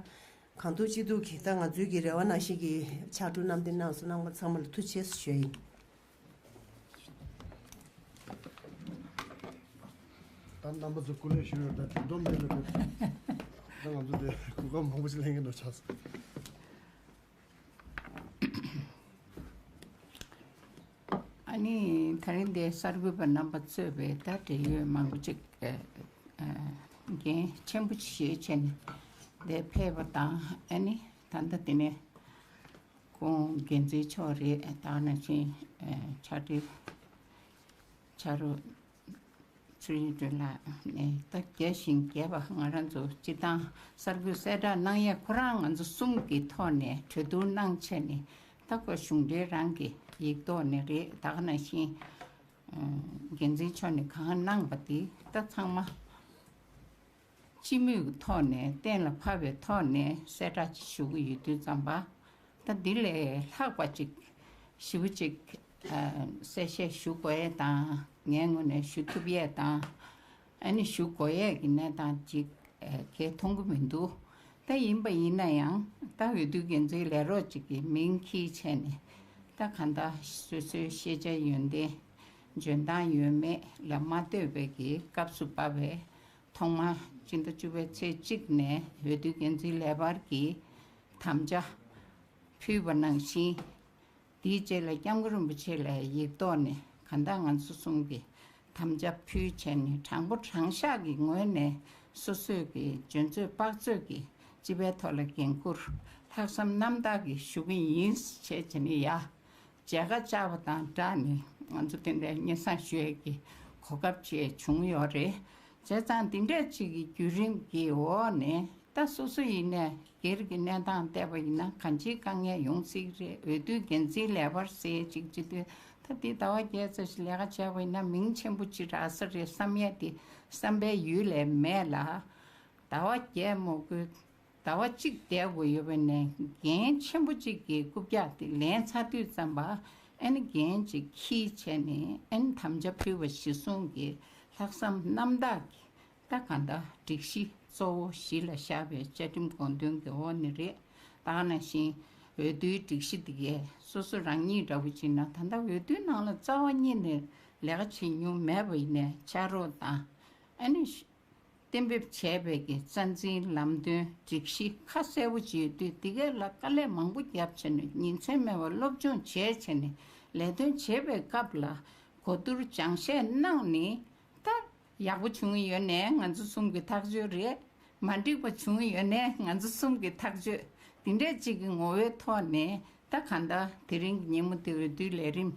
གང་ཐུབ་ཅི་ཐུབ་ཀྱིས་ད་ང་ཚོའི་གི་རེ་བ་ནང་བཞིན་གྱི་ཕྱར་གྲུ་བསྣམས་ཏེ་གནང་སོང་། རྣམ་པ་ཚང་མ་ལ་ཐུགས་རྗེ་ཆེ་ཞུ་ཡ་ཡིན། ད་རྣམ་པ་ཚོ་སྐུ་ལས་ཞུ་ཡོད། ད་དྲན་གཏོང་མེད་ལ་ད་ང་ཚོ་དེ་གོ་སྐབས་མང་པོ་ཞིག་ལེན་གྱི་འདུག་ཆགས་སོང་། ཨ་ནི་ད་རིང་འདིར་གསར་འགོད་པ་རྣམ་པ་གཙོས་པའི་ད་འབྲེལ་ཡོད་མང་པོ་ཅིག་ཨ་ཨ་འགན་ཆེན་པོ་ཞིག་བཞེས་བྱས་ནས་འདིར་ཕེབས་པ་དང་། ཨ་ནི་ད་ལྟ་འདི་ནས་སྐུ་ངོ་འགན་འཛིན་མཆོག་རེད། ད་ནང་བཞིན་ཨ་ཕྱག་སྦྲེལ་ཕྱག་རོགས་ཚུལ་ཁྲིམས་ལགས་ནས་ད་རྒྱས་ཤིང་རྒྱས་པ་ང་རང་ཚོ་སྤྱི་བཏང་གསར་འགོད་གསལ་བསྒྲགས་གནང་ཡས་ཁོ་རང་ང་ཚོ་གསུམ་གྱི་ཐོག་ནས་གྲོས་བསྡུར་གནང་བྱས་ནས། ད་ཁོ་གཞུང་འབྲེལ་རང་གི་ཡིག་ཐོག་ནས་རེད། ད་ག་ནང་བཞིན་འགན་འཛིན་མཆོག་ནས་གང་གནང་པ་དེ་ད་ཚང་མ་སྤྱི་མོས་ཀྱི་ཐོག་ནས་གཏན་ལ་ཕབ་པའི་ཐོག་ནས་གསལ་བསྒྲགས་ཅིག་ཞུ་གི་ཡོད་དུས་ཙམ་པ། ད་འདི་ལས་ལྷག་པ་ཅིག་ཞེ་པོ་ཅིག་ཨ་གསལ་བཤད་ཞུ་དགོས་ཡས་དང་། ངའི་ངོས་ནས་ཞུ་ཐུབ་ཡས་དང་། ཨ་ནི་ཞུ་དགོས་ཡས་ཀྱི་གནས་སྟངས་ཅིག་ཨ་གས་མཐོང་གི་མི་འདུག་ད་ཡིན་པ་ཡིན་ན་ཡང་ད་འོས་བསྡུ་འགན་འཛིན་ལས་རོགས་ཅིག་གི་མིང་འཁྱེར་བྱས་ནས་ད་གང་ལྟར་སོ་སོའི་ཤེས་བྱ་ཡོན་ཏན་འཇོན་ཐང་ཡོད་མེད་ལ་མ་ལྟོས་པའི་གི་སྐབས་སུ་བབས་པའི་ཐོག་མ་སྤྱི་ཟླ་བཅུ་པའི་ཚེས་གཅིག་ནས་འོས་བསྡུ་འགན་འཛིན་ལས་འཕར་གྱི་དམ་བཅའ་ཕུལ་བ་ནང་བཞིན། དེའི་རྗེས་ལ་སྐྱབས་མགོན་རིན་པོ་ཆེ་ལ་ཡིག་ཐོག་ནས་གང་ལྟར་ང་ཚོ་གསུམ་གྱིས་དམ་བཅའ་ཕུལ་བྱས་ནས་དྲང་པོ་དྲང་བཞག་གི་ངོས་ནས་སོ་སོས་ཀྱི་འཇོན་ཚོད་དཔག་ཚོད་ཀྱི་སྤྱི་པའི་ཐོག་ལ་འགན་འཁུར་ལྷག་བསམ་རྣམ་དག་གིས་ཞུ་གི་ཡིན་བྱས་བྱས་ནས་ཡ། མཇལ་ཁ་བཅར་བ་དང་སྦྲགས་ནས་ང་ཚོ་དེ་འདྲའི་སྙན་སེང་ཞུ་ཡས་ཀྱི་གོ་སྐབས་ཅིག་བྱུང་ཡོད་རེད། བྱས་ཙང་འདི་འདྲས་ཅིག་གི་བརྒྱུད་རིམ་གྱི་འོག་ནས་ད་སོ་སོ་ཡིན་ནས་སྒེར་གྱི་གནས་སྟངས་བལྟས་པ་ཡིན་ན་གང་ཅིའི་དཀའ་ངལ་ཡོང་སྲིད་རེད། འོས་བསྡུ་འགན་འཛིན་ལས་འཕར་ཟེར་ཅིག་བྱེད་དུས་ད་འདི་ཟླ་བ་བརྒྱད་ཙམ་ཞིག་ལས་ཀ་བྱས་པ་ཡིན་ན་མིང་ཆེན་པོ་ཅིག་རག་ས་རེད་བསམ་ཡས་དེ་བསམ་པའི་ཡུལ་ལས་མེད་ལ། ཟླ་བ་བརྒྱད་མོ་དགོས། ཟླ་བ་གཅིག་བསྡད་དགོས་ཡོད་པ་ནས་འགན་ཆེན་པོ་གཅིག་གི་རྐུབ་བཀྱག་དེ་ལེན་ཚར་དུས་ཙམ་པ་ཨ་ནི་འགན་ཅིག་འཁྱེར་བྱས་ནས་ཨ་ནི་དམ་བཅའ་ཕུལ་བ་གཞིར་བཟུང་གི་ལྷག་བསམ་རྣམ་དག་གིས་ད་གང་ལྟར་སྒྲིག་གཞི་གཙོ་བོ་གཞི་ལ་བཞག་པའི་བཅའ་ཁྲིམས་དགོངས་དོན་གྱི་འོག་ནས་རེད། ད་ག་ནང་བཞིན་འོས་བསྡུའི་སྒྲིག་གཞི་དེ་གས་སོ་སོ་རང་ཉིད་འདྲ་བོ་བྱས་ན་ད་ལྟ་འོས་བསྡུའི་ནང་ལ་རྩ་བ་ཉིད་ནས་ལས་ཀ་བྱེད་མྱོང་མེད་པ་ཡིན་ནའི་ཕྱག་རོགས་དང་ཨ་ནི་གཏན་འབེབས་བྱས་པའི་གི་རྩ་འཛིན་ལམ་སྟོན་སྒྲིག་གཞི་ཁ་གསལ་པོ་ཅིག་ཡོད་དུས་དེ་གའི་ལ་དཀའ་ལས་མང་པོ་བརྒྱབ་བྱས་ནས་ཉིན་མཚན་མེད་པར་སློབ་སྦྱོང་བྱས་བྱས་ནས་ལས་དོན་བྱེད་པའི་སྐབས་ལ་གོ་བསྡུར་སྦྱང་བཤད་གནང་ནས་ད་ཡག་པོ་བྱུང་ཡོད་ནའི་ང་ཚོ་གསུམ་གི་ཐག་གཅོད་རེད། མ་འགྲིག་པ་བྱུང་ཡོད་ནའི་ང་ཚོ་གསུམ་གི་ཐག་གཅོད་དེ་འདྲས་ཅིག་གི་ངོ་བོའི་ཐོག་ནས། ད་གང་ལྟར་དེ་རིང་གི་ཉིན་མོ་དེ་འོས་བསྡུའི་ལས་རིམ་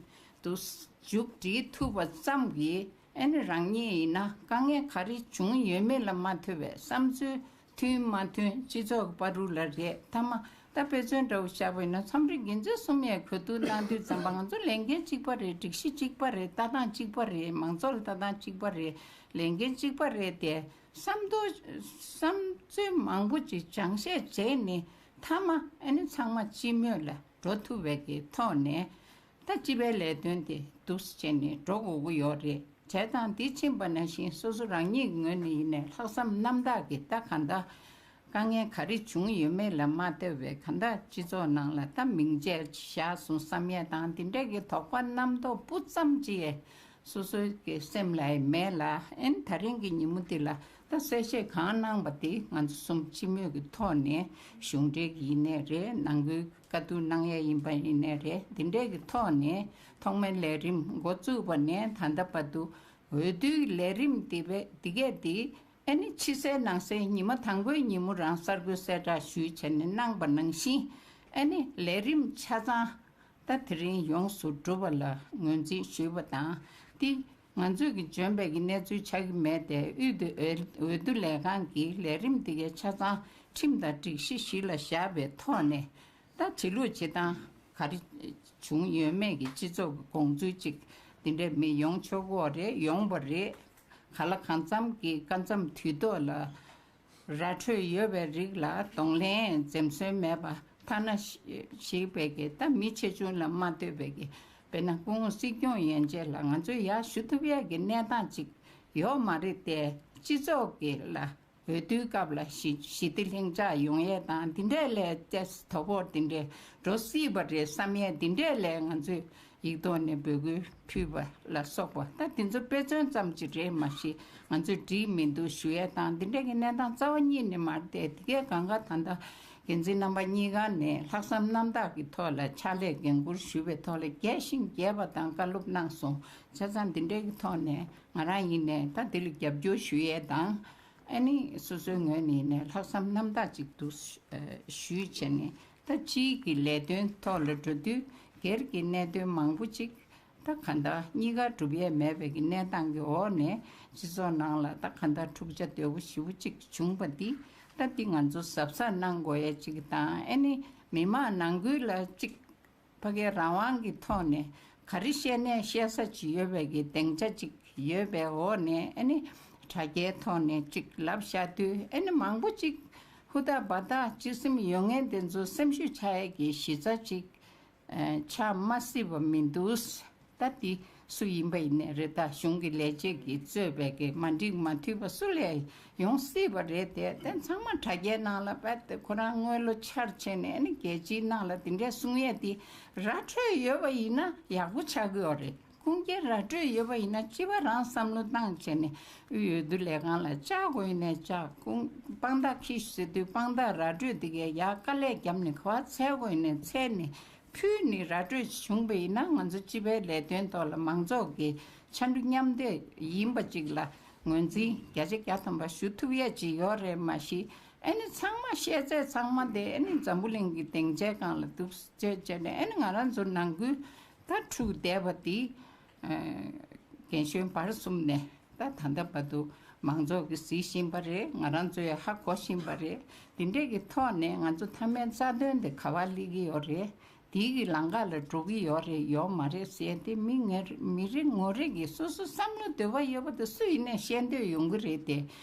དུ་མཇུག་སྒྲིལ་ཐུབ་པ་ཙམ་གྱིས་ཨ་ནི་རང་ཉིད་ཡིན་ན་དཀའ་ངལ་ག་རེ་བྱུང་ཡོད་མེད་ལ་མ་ལྟོས་པའི་བསམ་ཚུལ་མཐུན་མ་མཐུན་སྤྱི་ཚོགས་ཀྱི་བར་དུ་ལ་རེད། མཐའ་མ་ད་དཔེ་མཚོན་འདྲ་བོ་བཞག་པ་ཡིན་ན་འཚམས་འདྲི་འགན་འཛིན་གསུམ་ཡས་གོ་བསྡུར་གནང་དུས་ཙམ་པ་ང་ཚོ་ལས་འགན་གཅིག་པ་རེད། སྒྲིག་གཞི་གཅིག་པ་རེད། ལྟ་སྟངས་གཅིག་པ་རེད། མང་ཚོགས་ལ་ལྟ་སྟངས་གཅིག་པ་རེད། ལས་འགན་གཅིག་པ་རེད་དེ། བསམ་ཚུལ་བསམ་ཚུལ་མང་པོ་ཅིག་སྦྱང་བཤད་བྱས་ནས་མཐའ་མ་ཨ་ནི་ཚང་མ་སྤྱི་མོས་ལ་འགྲོ་ཐུབ་པའི་གི་ཐོག་ནས། ད་སྤྱི་པའི་ལས་དོན་དེ་འདུག་སེ་བྱས་ནས་འགྲོ་དགོས་ཀྱི་ཡོད་རེད། བྱས་ཙང་འདི་ཕྱིན་པ་ནང་བཞིན་སོ་སོ་རང་ཉིད་ཀྱི་ངོས་ནས་ཡིན་ནའི་ལྷག་བསམ་རྣམ་དག་གིས་ད་གང་ལྟར་དཀའ་ངལ་ག་རེ་བྱུང་ཡོད་མེད་ལ་མ་ལྟོས་པའི་གང་ལྟར་སྤྱི་ཚོགས་ནང་ལ་ད་མིང་ཆད་བཞག་སོང་བསམ་ཡས་དང་དེ་འདྲས་ཀྱི་དོགས་པ་རྣམ་རྟོག་སྤུ་ཙམ་ཅིག་སོ་སོའི་གི་སེམས་ལ་མེད་ལ། ཨེ་ནི་ད་རིང་གི་ཉིན་མོ་འདི་ལ་ད་གསལ་བཤད་གང་གནང་པ་དེ་ང་ཚོ་གསུམ་སྤྱི་མོས་ཀྱི་ཐོག་ནས་གཞུང་འབྲེལ་གྱི་ཡིན་ནའི་རེད། ནང་ཁུལ་བཀའ་བསྡུར་གནང་ཡས་ཡིན་པ་ཡིན་ནའི་རེད། འདི་འདྲས་ཀྱི་ཐོག་ནས་ཐོག་མའི་ལས་རིམ་འགོ་བཙུགས་པ་ནས་ད་ལྟ་བར་དུ་འོས་བསྡུའི་ལས་རིམ་འདི་བས་འདི་གས་འདི་ཨ་ནི་ཕྱི་གསལ་ནང་གསལ་ཉི་མ་དང་པོའི་ཉིན་མོ་རང་གསར་འགོད་གསལ་བསྒྲགས་ཞུས་བྱས་ནས་གནང་པ་ནང་བཞིན་ཨ་ནི་ལས་རིམ་ཆ་ཚང་ད་དེ་རིང་ཡོངས་སུ་གྲུབ་པ་ལ་ངོས་འཛིན་ཞུས་པ་དང་། འདི་ང་ཚོས་ཀྱི་འཇོན་པའི་གི་གནས་ཚུལ་ཆགས་ཀྱི་མེད་དེ། དབུས་དུ་འོས་འོས་བསྡུ་ལས་ཁང་གི་ལས་རིམ་འདི་གའི་ཆ་ཚང་ཁྲིམས་དང་སྒྲིག་གཞི་གཞི་ལ་བཞག་པའི་ཐོག་ནས། ད་བྱེད་ལུགས་བྱེད་སྟངས་ག་རེ་བྱུང་ཡོད་མེད་ཀྱི་སྤྱི་ཚོགས་ཀྱི་དགོངས་ཚུལ་ཅིག་འདི་འདྲས་མི་ཡོང་ཆོག་གི་རེད། ཡོང་བ་རེད། ག་ལ་གང་འཚམ་གྱི་སྐབས་མཚམས་དུས་ཐོག་ལ་ར་འཕྲོད་ཡོད་པའི་རིགས་ལ་གདོང་ལེན་འཛེམ་ཟོན་མེད་པ། ཐ་ན་ཞིག་པའི་གི་ད་མི་ཆེ་ཆུང་ལ་མ་ལྟོས་པའི་གི་དཔེར་ན་སྐུ་ངོ་སྲིད་སྐྱོང་ཡན་ཆད་ལ་ང་ཚོས་ཡར་ཞུ་ཐུབ་ཡས་ཀྱི་གནས་སྟངས་ཅིག་ཡོད་མ་རེད་དེ། སྤྱི་ཚོགས་ཀྱི་ལ་འོས་བསྡུའི་སྐབས་ལ་ཞི་ཞི་བདེ་ལྷིང་འཇགས་ཡོང་ཡས་དང་འདི་འདྲས་ལས་ཏེས་དོ་ཕོག་འདི་འདྲས་འགྲོ་སྲིད་པ་རེད་བསམ་ཡས་འདི་འདྲས་ལས་ང་ཚོས་ཡིག་ཐོག་ནས་འབོད་སྐུལ་ཕུལ་བ་ལ་སོགས་པ། ད་དེ་ཚོ་དཔེ་མཚོན་ཙམ་ཅིག་རེད། མ་གཞི་ང་ཚོས་འགྲིག་མི་འདུག་ཞུ་ཡས་དང་འདི་འདྲས་ཀྱི་གནས་སྟངས་རྩ་བ་ཉིད་ནས་མ་རེད་དེ། དེ་གས་གང་ག་ད་ལྟ་འགན་འཛིན་རྣམ་པ་གཉིས་ཀ་ནས་ལྷག་བསམ་རྣམ་དག་གི་ཐོག་ལ་ཕྱག་ལས་འགན་འཁུར་ཞུ་བའི་ཐོག་ལ་རྒྱས་ཤིང་རྒྱས་པ་དང་བཀའ་སློབ་གནང་སོང་། བྱས་ཙང་འདི་འདྲས་ཀྱི་ཐོག་ནས་ང་རང་ཡིན་ནས་ད་འདི་ལ་རྒྱབ་སྐྱོར་ཞུ་ཡས་དང་། ཨ་ནི་སོ་སོའི་ངོས་ནས་ནས་ལྷག་བསམ་རྣམ་དག་ཅིག་འདུག་ཞུས་བྱས་ནས། ད་སྤྱིའི་གི་ལས་དོན་ཐོག་ལ་འགྲོ་དུས་སྒེར་གྱི་གནད་དོན་མང་པོ་ཅིག་ད་ག་འདྲ་གཉིས་ཀ་སྒྲུབ་ཡས་མེད་པའི་གི་གནས་སྟངས་ཀྱི་འོག་ནས་སྤྱི་ཚོགས་ནང་ལ་ད་ག་འདྲ་འཁྲུག་ཆ་དོད་པོ་ཞེ་པོ་ཅིག་བྱུང་བ་འདི་ད་འདི་ང་ཚོ་གཟབ་གཟབ་གནང་དགོས་ཡས་ཅིག་དང་། ཨ་ནི་མི་མང་ནང་ཁུལ་ལ་ཅིག་ཕ་གིའི་རང་དབང་གི་ཐོག་ནས་ག་རེ་བཤད་ནས་བཤད་ས་ཅིག་ཡོད་པའི་གི་སྡིངས་ཆ་ཅིག་ཡོད་པའི་འོག་ནས། ཨ་ནི་དྲ་རྒྱའི་ཐོག་ནས་ཅིག་ལབ་བཞག་དུས། ཨ་ནི་མང་པོ་ཅིག་ཧུར་ཐག་འབད་ཐག་སྤྱི་སེམས་ཡོད་མཁན་དེ་ཚོ་སེམས་ཤུགས་ཆག་ཡས་ཀྱི་གཞི་རྩ་ཅིག་ཨ་ཆགས་མ་སྲིད་པ་མི་འདུག། ད་འདི་སུ་ཡིན་པ་ཡིན་ནའི་རེད། ད་གཞུང་གི་ལས་བྱེད་ཀྱིས་གཙོས་པའི་གི་མ་འགྲིག་མ་འཐུས་པ་སུ་ལས་ཡོང་སྲིད་པ་རེད་དེ། དེ་ཚང་མ་དྲ་རྒྱའི་ནང་ལ་བད་དེ་ཁོ་རང་དངུལ་ལོ་འཆར་བྱས་ནས། ཨ་ནི་རྒྱལ་སྤྱིའི་ནང་ལ་དེ་འདྲས་གསུང་ཡས་དེ་ར་འཕྲོད་ཡོད་པ་ཡིན་ན་ཡག་པོ་ཆགས་ཀྱི་ཡོད་རེད། ཁུངས་སྐྱེལ་ར་འཕྲོད་ཡོད་པ་ཡིན་ན་སྤྱི་པ་རང་བསམ་བློ་བཏང་བྱས་ནས་དབུས་འོས་བསྡུ་ལས་ཁང་ལ་བཅར་དགོས་ཡིན་ནའི་བཅར། ཁུངས་དཔང་རྟགས་ཁྱི་ཟེར་དུས་དཔང་རྟགས་ར་འཕྲོད་དེ་གས་ཡར་དཀའ་ལས་བརྒྱབ་ནས་ག་པར་འཚོལ་དགོས་ཡིན་ནའི་འཚོལ་ནས། ཕུལ་ནས་ར་སྤྲོད་བྱུང་བ་ཡིན་ན་ང་ཚོ་སྤྱི་པའི་ལས་དོན་ཐོག་ལ་མང་ཚོགས་ཀྱི་ཕྱར་གྲུ་མཉམ་འདེགས་ཡིན་པ་ཅིག་ལ་ངོས་འཛིན་བརྒྱ་ཆ་བརྒྱ་ཐམ་པ་ཞུ་ཐུབ་ཡ་ཅིག་ཡོད་རེད། མ་གཞི་ཨ་ནི་ཚང་མ་བཤད་ཚད་ཚང་མ་དེ་ཨ་ནི་འཛམ་བུ་གླིང་གི་སྡིངས་ཆའི་སྒང་ལ་འདུག་བྱས་བྱས་ནས། ཨ་ནི་ང་རང་ཚོ་ནང་ཁུལ་ད་འཁྲུག་བསྡད་པ་དེ། རྒན་གཞོན་བར་གསུམ་ནས་ད་ད་ལྟ་བར་དུ་མང་ཚོགས་ཀྱིས་གཟིགས་བཞིན་པ་རེད། ང་རང་ཚོས་ཧ་གོ་བཞིན་པ་རེད། དེ་འདྲས་ཀྱི་ཐོག་ནས་ང་ཚོ་མཐའ་མའི་རྩ་དོན་དེ་ག་པར་སླེབས་ཀྱི་ཡོད་རེད། དེའི་གི་ལམ་ཁ་ལ་འགྲོ་གི་ཡོད་རེད་ཡོད་མ་རེད་ཟེར་དེ་མི་ངེ་མི་རེ་ངོ་རེ་གི་སོ་སོ་བསམ་བློ་འདོད་པ་ཡོད་པ་དེ་སུ་ཡིན་ནས་བཤད་འདོད་ཡོང་གི་རེད་དེ།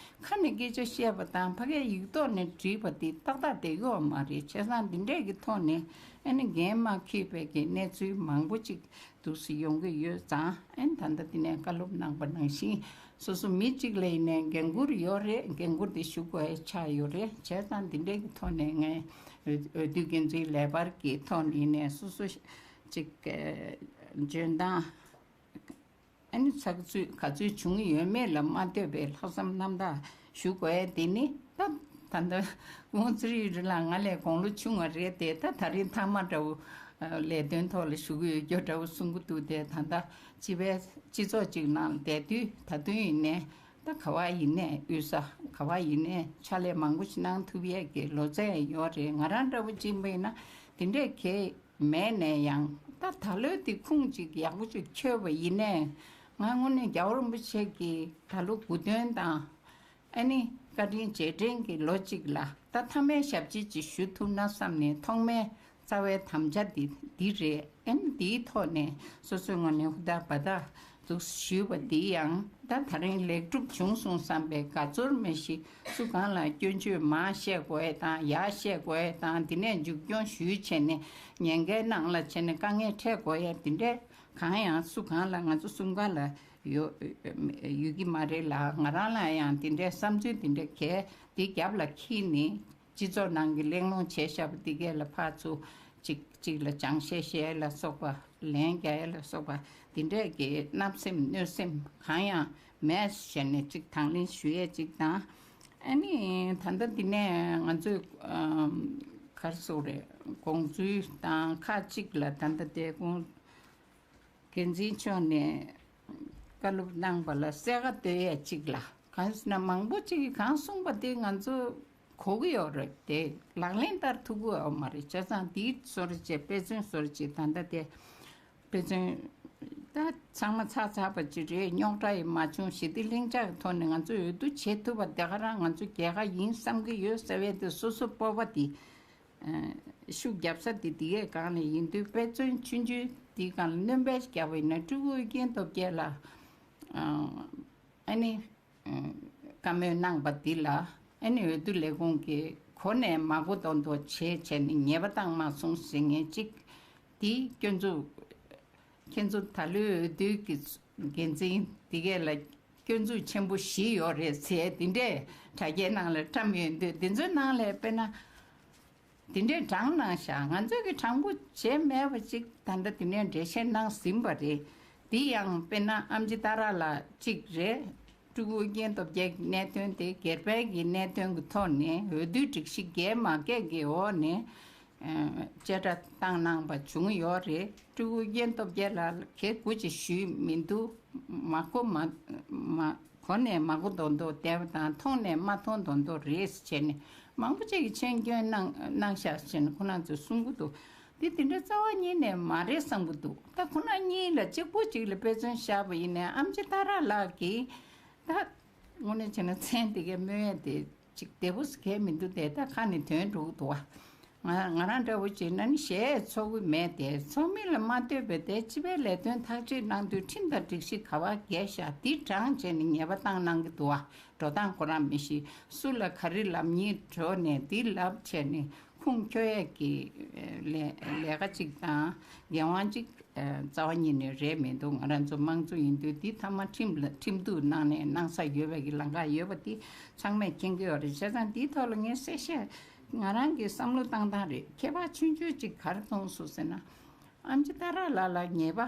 ཁ་ནས་སྐད་ཆ་བཤད་པ་དང་ཕ་གིའི་ཡིག་ཐོག་ནས་བྲིས་པ་དེ་ཏག་ཏག་བསྡད་ཀྱི་ཡོད་མ་རེད། བྱས་ཙང་འདི་འདྲས་ཀྱི་ཐོག་ནས་ཨ་ནི་འགན་མ་འཁྱེར་བའི་གི་གནས་ཚུལ་མང་པོ་ཅིག་འདུག་སེ་ཡོང་གི་ཡོད་ཙང་། ཨ་ནི་ད་ལྟ་འདི་ནས་བཀའ་སློབ་གནང་པ་ནང་བཞིན་སོ་སོ་མི་གཅིག་ལ་ཡིན་ནའི་འགན་འཁུར་ཡོད་རེད། འགན་འཁུར་དེ་ཞུ་དགོས་ཡ་ཆགས་ཡོད་རེད། བྱས་ཙང་འདི་འདྲའི་གི་ཐོག་ནས་ངས་འོས་འོས་བསྡུ་འགན་འཛིན་ལས་འཕར་གྱི་ཐོག་ནས་ཡིན་ནའི་སོ་སོ་ཅིག་འཇོན་ཐང་ཨ་ནི་ཚགས་ཚུད་ག་ཚོད་བྱུང་ཡོད་མེད་ལ་མ་ལྟོས་པའི་ལྷག་བསམ་རྣམ་དག་ཞུ་དགོས་ཡ་དེ་ནི། ད་ད་ལྟ་ཝང་ཙི་རི་རི་ལགས་ང་ལས་དགུང་ལོ་ཆུང་བ་རེད་དེ། ད་ད་རིང་མཐའ་མ་འདྲ་བོ་ལས་དོན་ཐོག་ལ་ཞུ་གི་ཡོད་རྒྱུ་འདྲ་བོ་གསུང་གི་འདུག་དེ། ད་ལྟ་སྤྱི་པའི་སྤྱི་ཚོགས་ཅིག་ནང་བསྡད་དུས་ད་དུང་ཡིན་ནའི་ད་ག་པར་ཡིན་ནའི་དབུས་ས་ག་པར་ཡིན་ནའི་ཕྱག་ལས་མང་པོ་ཞིག་གནང་ཐུབ་ཡས་ཀྱི་ལོ་ཚད་ཡོད་རེད། ང་རང་འདྲ་བོ་ཅིག་ཡིན་ན་དེ་འདྲས་གས་མེད་ནའི་ཡང་། ད་ད་ལོའི་དེ་ཁུངས་ཅིག་ཡག་པོ་ཅིག་འཁྱོལ་བ་ཡིན་ནའི། ང་དངོས་གནས་རྒྱལ་བ་རིན་པོ་ཆེ་གི་ད་ལོ་དགུང་སྟོན་དང་ཨ་ནི་བཀའ་དྲིན་རྗེས་དྲན་གྱི་ལོ་གཅིག་ལ་ད་མཐའ་མའི་ཞབས་ཕྱི་ཅིག་ཞུ་ཐུབ་ན་བསམ་ནས། ཐོག་མའི་ རྩ་བའི་དམ་བཅའ་འདི་འདི་རེད། ཨ་ནི་འདིའི་ཐོག་ནས་སོ་སོའི་ངོས་ནས་ཧུར་ཐག་འབད་ཐག་འདུག་ཞུས་པ་འདི་ཡང་ད་ད་རིང་ལེགས་གྲུབ་བྱུང་སོང་བསམ་པའི་དགའ་ཚོར་མི་ཤེས། སུ་གང་ལ་སྐྱོན་བརྗོད་མར་བཤད་དགོས་ཡས་དང་ཡར་བཤད་དགོས་ཡས་དང་། འདི་ནས་མཇུག་སྐྱོང་ཞུས་བྱས་ནས་ཉེན་ཁའི་ནང་ལ་བྱས་ནས་དཀའ་ངལ་འཕྲད་དགོས་ཡས་འདི་འདྲས་གང་ཡང་སུ་གང་ལ་ང་ཚོ་གསུམ་ཀ་ལ་ཡོད་ཡོད་ཀྱི་མ་རེད་ལ། ང་རང་ལ་ཡང་འདི་འདྲའི་བསམ་ཚུལ་འདི་འདྲ་གས་འདི་རྒྱབ་ལ་འཁྱེར་ནས་སྤྱི་ཚོགས་ནང་གི་གླེང་སློང་བྱས་བཞག་པ་འདི་གས་ལ་ཕར་ཚུར་གཅིག་གཅིག་ལ་སྦྱང་བཤད་བཤད་ལ་སོགས་པ། ལན་རྒྱག་ཡ་ལ་སོགས་པ་འདི་འདྲས་ཀྱི་བརྣབ་སེམས་གནོད་སེམས་གང་ཡང་མེད་ཟེར་ནས་གཅིག་དང་ལེན་ཞུ་ཡས་གཅིག་དང་། ཨ་ནི་ད་ལྟ་འདི་ནས་ང་ཚོས་ཨམ་ག་རེ་ཟེར་དགོས་རེད། དགོངས་ཚུལ་དང་ཁག་གཅིག་ལ་ད་ལྟ་དེ་དགོངས། འགན་འཛིན་མཆོག་ནས་བཀའ་སློབ་གནང་བ་ལ་གསལ་ཁ་གཏོད་ཡས་གཅིག་ལ། གང་ཟེར་ན་མང་པོ་གཅིག་གིས་གང་གསུངས་པ་དེ་ང་ཚོ་གོ་གི་ཡོད་རེད་དེ། ལག་ལེན་བསྟར་ཐུབ་ཀྱི་ཡོད་མ་རེད། བྱས་ཙང་འདིའི་བཟོ་འདྲ་བྱས། དཔེ་མཚོན་བཟོ་འདྲ་བྱས། ད་ལྟ་དེ་དཔེ་མཚོན་ད་ཚང་མ་ཚར་ཚར་བ་ཅིག་རེད། རྙོག་དྲ་ཡང་མ་བྱུང་། ཞི་བདེ་ལྷིང་འཇགས་ཀྱི་ཐོག་ནས་ང་ཚོ་འོས་བསྡུ་བྱེད་ཐུབ་པ་དེ་ག་རང་ང་ཚོ་རྒྱལ་ཁ་ཡིན་བསམ་གྱི་ཡོད་ཟེར་བའི་དེ་སོ་སོ་སྤོབས་པ་དེ། ཤུགས་རྒྱབ་ས་དེ་དེ་གའི་སྒང་ནས་ཡིན་དུས། དཔེ་མཚོན་ཆུང་ཆུང་དེའི་སྒང་ལ་སྣོན་པ་རྒྱག་པ་ཡིན་ན། སྤྲུལ་སྐུ་ཨོ་རྒྱན་སྟོབས་རྒྱལ་ལགས་ཨ་ནི་བཀའ་མོལ་གནང་པ་འདི་ལ། ཨ་ནི་འོས་བསྡུ་ལས་ཁུངས་ཀྱིས་གོ་ནས་མ་གོ་མདོག་མདོག་བྱས་བྱས་ནས་ཉེས་པ་བཏང་མ་སོང་ཟེར་མཁན་གཅིག་འདི་སྐྱོན་འཛུགས། ཁྱེད་ཚོ་ད་ལོའི་འོས་བསྡུའི་གི་འགན་འཛིན་འདི་གས་ལ་སྐྱོན་འཛུགས་ཆེན་པོ་བཞི་ཡོད་རེད་ཟེར་འདི་འདྲས་དྲ་རྒྱའི་ནང་ལ་བཀྲམ་ཡོད་འདུག་འདི་ཚོའི་ནང་ལ་དཔེར་ན་འདི་འདྲས་དྲངས་གནང་ཤག་ང་ཚོས་གི་དྲང་པོ་བྱས་མེད་པ་ཅིག་ད་ལྟ་འདི་ནས་འགྲེལ་བཤད་གནང་ཟིན་པ་རེད། འདི་ཡང་དཔེར་ན་ཨེམ་ཆི་ཏཱ་ར་ལགས་གཅིག་རེད། སྤྲུལ་སྐུ་ཨོ་རྒྱན་སྟོབས་རྒྱལ་གྱི་གནད་དོན་དེ་སྒེར་པའི་གི་གནད་དོན་གྱི་ཐོག་ནས་འོས་བསྡུའི་སྒྲིག་གཞི་འགལ་མ་འགལ་གྱི་འོག་ནས། ཨ་བཅད་ཁྲ་བཏང་གནང་པ་བྱུང་ཡོད་རེད། སྤྲུལ་སྐུ་ཨོ་རྒྱན་སྟོབས་རྒྱལ་ལགས་ལ་ག་རེ་གོ་ཅི་ཞུས་མི་འདུག་མ་གོ་མ་མ་གོ་ནས་མ་གོ་མདོག་མདོག་བསྡད་པ་དང་། མཐོང་ནས་མ་མཐོང་མདོག་མདོག་རེད་ཟེར་བྱས་ནས་མང་པོ་ཅིག་གིས་མཆན་སྐྱོན་གནང་གནང་ཤག་ཟེར་ནས་ཁོ་རང་ཚོས་གསུང་གི་འདུག་འདི་དེ་འདྲ་རྩ་བ་ཉིད་ནས་མ་རེད་བསམ་གྱི་འདུག་ད་ཁོ་རང་གཉིས་ལ་གཅིག་པོ་གཅིག་ལ་དཔེ་མཚོན་བཞག་པ་ཡིན་ནའི་ཨེམ་ཆི་ཏཱ་ར་ལགས་ཀྱིས་ད་དངོས་གནས་བྱས་ན་མཚན་དེ་གའི་སྨོས་ཡས་དེ་ཅིག་བདེ་པོ་གལ་མི་འདུག་དེ་ད་ཁ་ནས་ཐོན་འགྲོ་གི་འདུག་བ། ང་ང་རང་འདྲ་བོ་བྱས་ན་ནི་ཞེ་ཚོགས་ཀྱི་མེད་དེ། ཚོགས་མི་ལ་མ་ལྟོས་པའི་དེ་སྤྱི་པའི་ལས་དོན་ཐག་གཅོད་གནང་དུས་ཁྲིམས་དང་སྒྲིག་གཞི་ག་བ་འགལ་ཤག་འདི་དྲངས་བྱས་ནས་ཉེས་པ་བཏང་གནང་གི་འདུག་བ། འགྲོ་སྟངས་ཁོ་རང་མི་ཤེས། སུ་ལ་ག་རེ་ལབ་སྙིང་འདོད་ནས་འདི་ལབ་བྱས་ནས་ཁུངས་འཁྱོལ་ཡས་ཀྱི་ལས་ལས་ཀ་ཅིག་དང་འགན་དབང་ཅིག་རྩ་བ་ཉིད་ནས་རེད་མི་འདུག་ང་རང་ཚོ་དམངས་གཙོ་ཡིན་དུས་འདི་ཐ་མ་ཁྲིམས་ལ་ཁྲིམས་གཏུག་གནང་ནས་གནང་ས་ཡོད་པའི་གི་ལམ་ཁ་ཡོད་པ་འདི་ཚང་མས་མཁྱེན་གྱི་ཡོད་རེད། བྱས་ཙང་འདིའི་ཐོག་ལ་ངས་གསལ་བཤད་ང་རང་གི་བསམ་བློ་བཏང་སྟངས་རེད། ཁྱད་པར་ཆུང་ཆུང་ཅིག་ག་རེ་མཐོང་སོང་ཟེར་ན། ཨེམ་ཆི་ཏཱ་ར་ལགས་ལ་ཉེས་པ་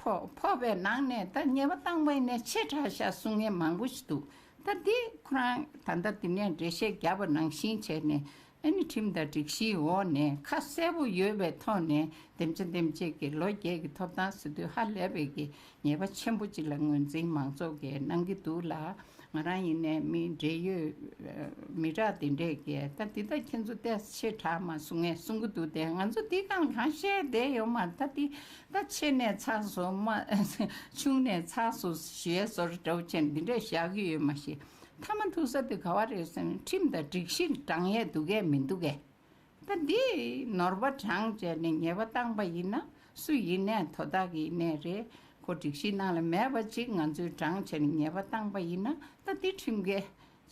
ཕོག་ཕོག་པའི་ནང་ནས་ད་ཉེས་པ་བཏང་པ་ཡིན་ནའི་ཆེ་དྲགས་ཤག་གསུང་མཁན་མང་པོ་ཞིག་འདུག་ད་འདི་ཁོ་རང་ད་ལྟ་འདི་ནས་འགྲེལ་བཤད་བརྒྱབ་པ་ནང་བཞིན་བྱས་ནས། ཨ་ནི་ཁྲིམས་དང་སྒྲིག་གཞིའི་འོག་ནས་ཁ་གསལ་པོ་ཡོད་པའི་ཐོག་ནས་འདེམས་བྱ་འདེམས་བྱེད་ཀྱི་ལོ་བརྒྱད་ཀྱི་ཐོབ་ཐང་ཟེར་དུས་ཧ་ལས་པའི་གི་ཉེས་པ་ཆེན་པོ་ཅིག་ལ་ངོས་འཛིན་མང་ཚོགས་ཀྱིས་གནང་གི་འདུག་ལ། ང་རང་ཡིན་ནའི་མི་འབྲེལ་ཡོད་མི་དྲག་དེ་འདྲས་ཀྱིས་ད་འདི་ད་ཁྱེད་ཚོ་ཏོག་ཙམ་ཆེ་དྲགས་མ་གསུང་ངས་གསུང་གི་འདུག་སྟེ། ང་ཚོ་འདི་གང་གང་བཤད་བསྡད་ཡོད་མ་རེད། ད་འདི་ད་ཆེ་ནས་ཚགས་སོ་མ་ཆུང་ནས་ཚགས་སོ་ཞེས་བཟོ་འདྲ་བོ་བྱས་ནས་འདི་འདྲས་བཞག་གི་ཡོད་མ་ཤེས། མཐའ་མ་ཐུག་ས་དེ་ག་བ་རེད་ཟེར་ན་ཁྲིམས་དང་སྒྲིག་གཞི་དྲང་ཡས་འདུག་གས་མི་འདུག་གས། ད་འདི་ནོར་བ་དྲངས་བྱས་ནས་ཉེས་པ་བཏང་པ་ཡིན་ན་སུ་ཡིན་ནའི་དོ་བདག་གི་ཡིན་ནའི་རེད། ཁོ་སྒྲིག་གཞི་ནང་ལ་མེད་པ་ཅིག་ང་ཚོས་དྲངས་བྱས་ནས་ཉེས་པ་བཏང་པ་ཡིན་ན་ད་འདི་ཁྲིམས་འགལ་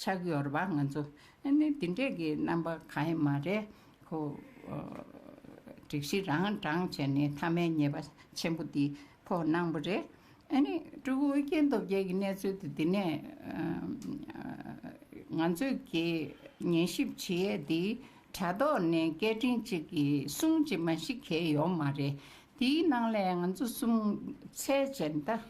ཆགས་ཀྱི་ཡོད་རེད་པ། ང་ཚོ་ཨ་ནི་འདི་འདྲས་ཀྱི་རྣམ་པ་གང་ཡང་མ་རེད། ཁོ་སྒྲིག་གཞི་རང་དྲངས་བྱས་ནས་མཐའ་མའི་ཉེས་པ་ཆེན་པོ་འདི་ཕོག་གནང་པ་རེད། ཨ་ནི་སྤྲུལ་སྐུ་ཨོ་རྒྱན་སྟོབས་རྒྱལ་གྱི་གནས་ཚུལ་དེ་འདི་ནས་ང་ཚོས་ཀྱི་ཉན་ཞིབ་བྱེད་ཡས་འདི་དྲ་ཐོག་ནས་སྐད་འཕྲིན་གཅིག་གིས་གསུང་གཅིག་མ་གཞི་གལ་ཡོད་མ་རེད། དེའི་ནང་ལས་ང་ཚོ་གསུམ་ཚད་ཅན་ད་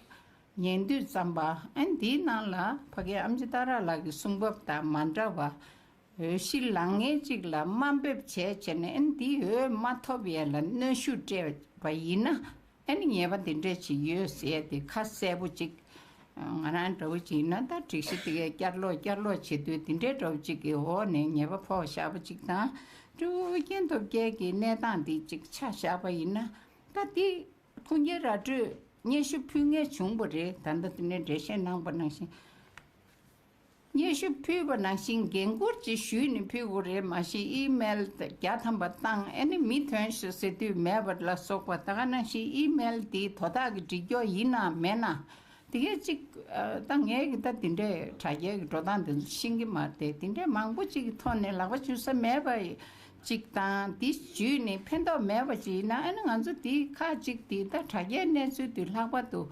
ཉན་དུས་ཙམ་པ། ཨ་ནི་འདིའི་ནང་ལ་ཕ་གི་ཨེམ་ཆི་ཏཱ་ར་ལགས་ཀྱི་གསུང་བབ་དང་མ་འདྲ་བ། འོས་གཞི་ལངས་མཁན་གཅིག་ལ་དམའ་འབེབས་བྱས་བྱས་ནས་ཨ་ནི་འདི་འོས་མ་ཐོབ་ཡས་ལ་གནོན་ཤུགས་སྤྲད་པ་ཡིན་ན་ཨ་ནི་ཉེས་པ་འདི་འདྲས་ཅིག་ཡོད་ཟེར་ཏེ་ཁ་གསལ་པོ་ཅིག་ང་རང་འདྲ་བོ་ཅིག་ཡིན་ན་ད་སྒྲིག་གཞི་དེ་གའི་བསྐྱར་ཀློག་བསྐྱར་ཀློག་བྱེད་དུས་འདི་འདྲའི་འདྲ་བོ་ཅིག་གི་འོག་ནས་ཉེས་པ་ཕོག་བཞག་པ་ཅིག་དང་། སྤྲུལ་སྐུ་ཨོ་རྒྱན་སྟོབས་རྒྱལ་གྱི་གནས་སྟངས་འདི་ཅིག་ཆ་བཞག་པ་ཡིན་ན་ད་འདི་ཁུངས་སྐྱེལ་ར་སྤྲོད་སྙན་ཞུ་ཕུལ་མཁན་བྱུང་བ་རེད། ད་ལྟ་འདི་ནས་འགྲེལ་བཤད་གནང་པ་ནང་བཞིན། སྙན་ཞུ་ཕུལ་བ་ནང་བཞིན་འགན་འཁུར་ཅིག་ཞུས་ནས་ཕུལ་དགོས་རེད། མ་གཞི་ཨི་མེལ་བརྒྱ་ཐམ་པ་བཏང་ཨ་ནི་མི་ཐོན་ཤག་ཟེར་དུས་མེད་པ་ལ་སོགས་པ་ད་ག་ནང་བཞིན་ཨི་མེལ་འདི་དོ་བདག་གིས་འབྲི་རྒྱུ་ཡིན་ན་མེད་ན། དེ་གས་ཅིག་ཨ། ད་ངས་ཀྱི་ད་དེ་འདྲའི་དྲ་རྒྱའི་གི་འགྲོ་སྟངས་དེ་ཚོ་ཤེས་ཀྱི་མ་རེད་དེ། དེ་འདྲའི་མང་པོ་ཅིག་གི་ཐོག་ནས་ལག་པ་འཇུ་ས་མེད་པ་ཅིག་དང་། དེ་འཇུས་ནས་ཕན་ཐོགས་མེད་པ་ཅིག་ཡིན་ན་ཨ་ནི་ང་ཚོ་དེ་ཁག་ཅིག་དེ་ད་དྲ་རྒྱའི་གནས་ཚུལ་དེ་ལྷག་པར་དུ་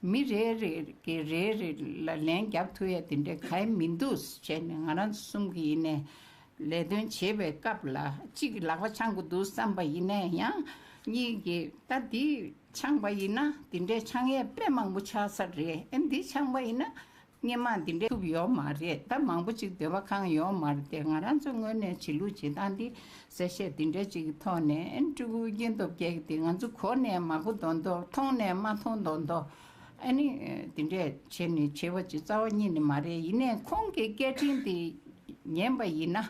མི་རེ་རེ་གི་རེ་རེ་ལ་ལན་རྒྱབ་ཐུབ་ཡ་དེ་འདྲའི་ག་ཡེ་མི་འདུག་བྱས་ནས་ང་རང་ཚོ་གསུམ་གི་ཡིན་ནས་ལས་དོན་བྱེད་པའི་སྐབས་ལ་གཅིག་གི་ལག་པ་འཆང་དགོས་འདུག་བསམ་པ་ཡིན་ནའི་ཡང་གཉིས་ཀྱི་ད་དེ་འཆང་པ་ཡིན་ན་དེ་འདྲའི་འཆང་ཡས་དཔེ་མང་པོ་ཆགས་ས་རེད། ཨེ་འདི་འཆང་པ་ཡིན་ན་སྔོན་མ་འདི་འདྲའི་ཐུབ་ཡོད་མ་རེད། ད་མང་པོ་ཅིག་སྡོད་པ་ཁང་ཡོད་མ་རེད་དེ། ང་རང་ཚོ་ངོས་ནས་བྱེད་ལུགས་བྱེད་སྟངས་འདི་གསལ་བཤད་འདི་འདྲའི་ཅིག་གི་ཐོག་ནས་ཨེ་སྤྲུལ་སྐུ་སྐྱིད་སྟོབས་རྒྱལ་གྱི་དེ་ང་ཚོ་གོ་ནས་མ་གོ་མདོག་མདོག་མཐོང་ནས་མ་མཐོང་མདོག་མདོག་ཨ་ནི་འདི་འདྲས་བྱས་ནས་བྱེད་པ་ཅིག་རྩ་བ་ཉིད་ནས་མ་རེད། ཡིན་ནའི་ཁོང་གི་སྐད་འཕྲིན་དེ་ཉན་པ་ཡིན་ན།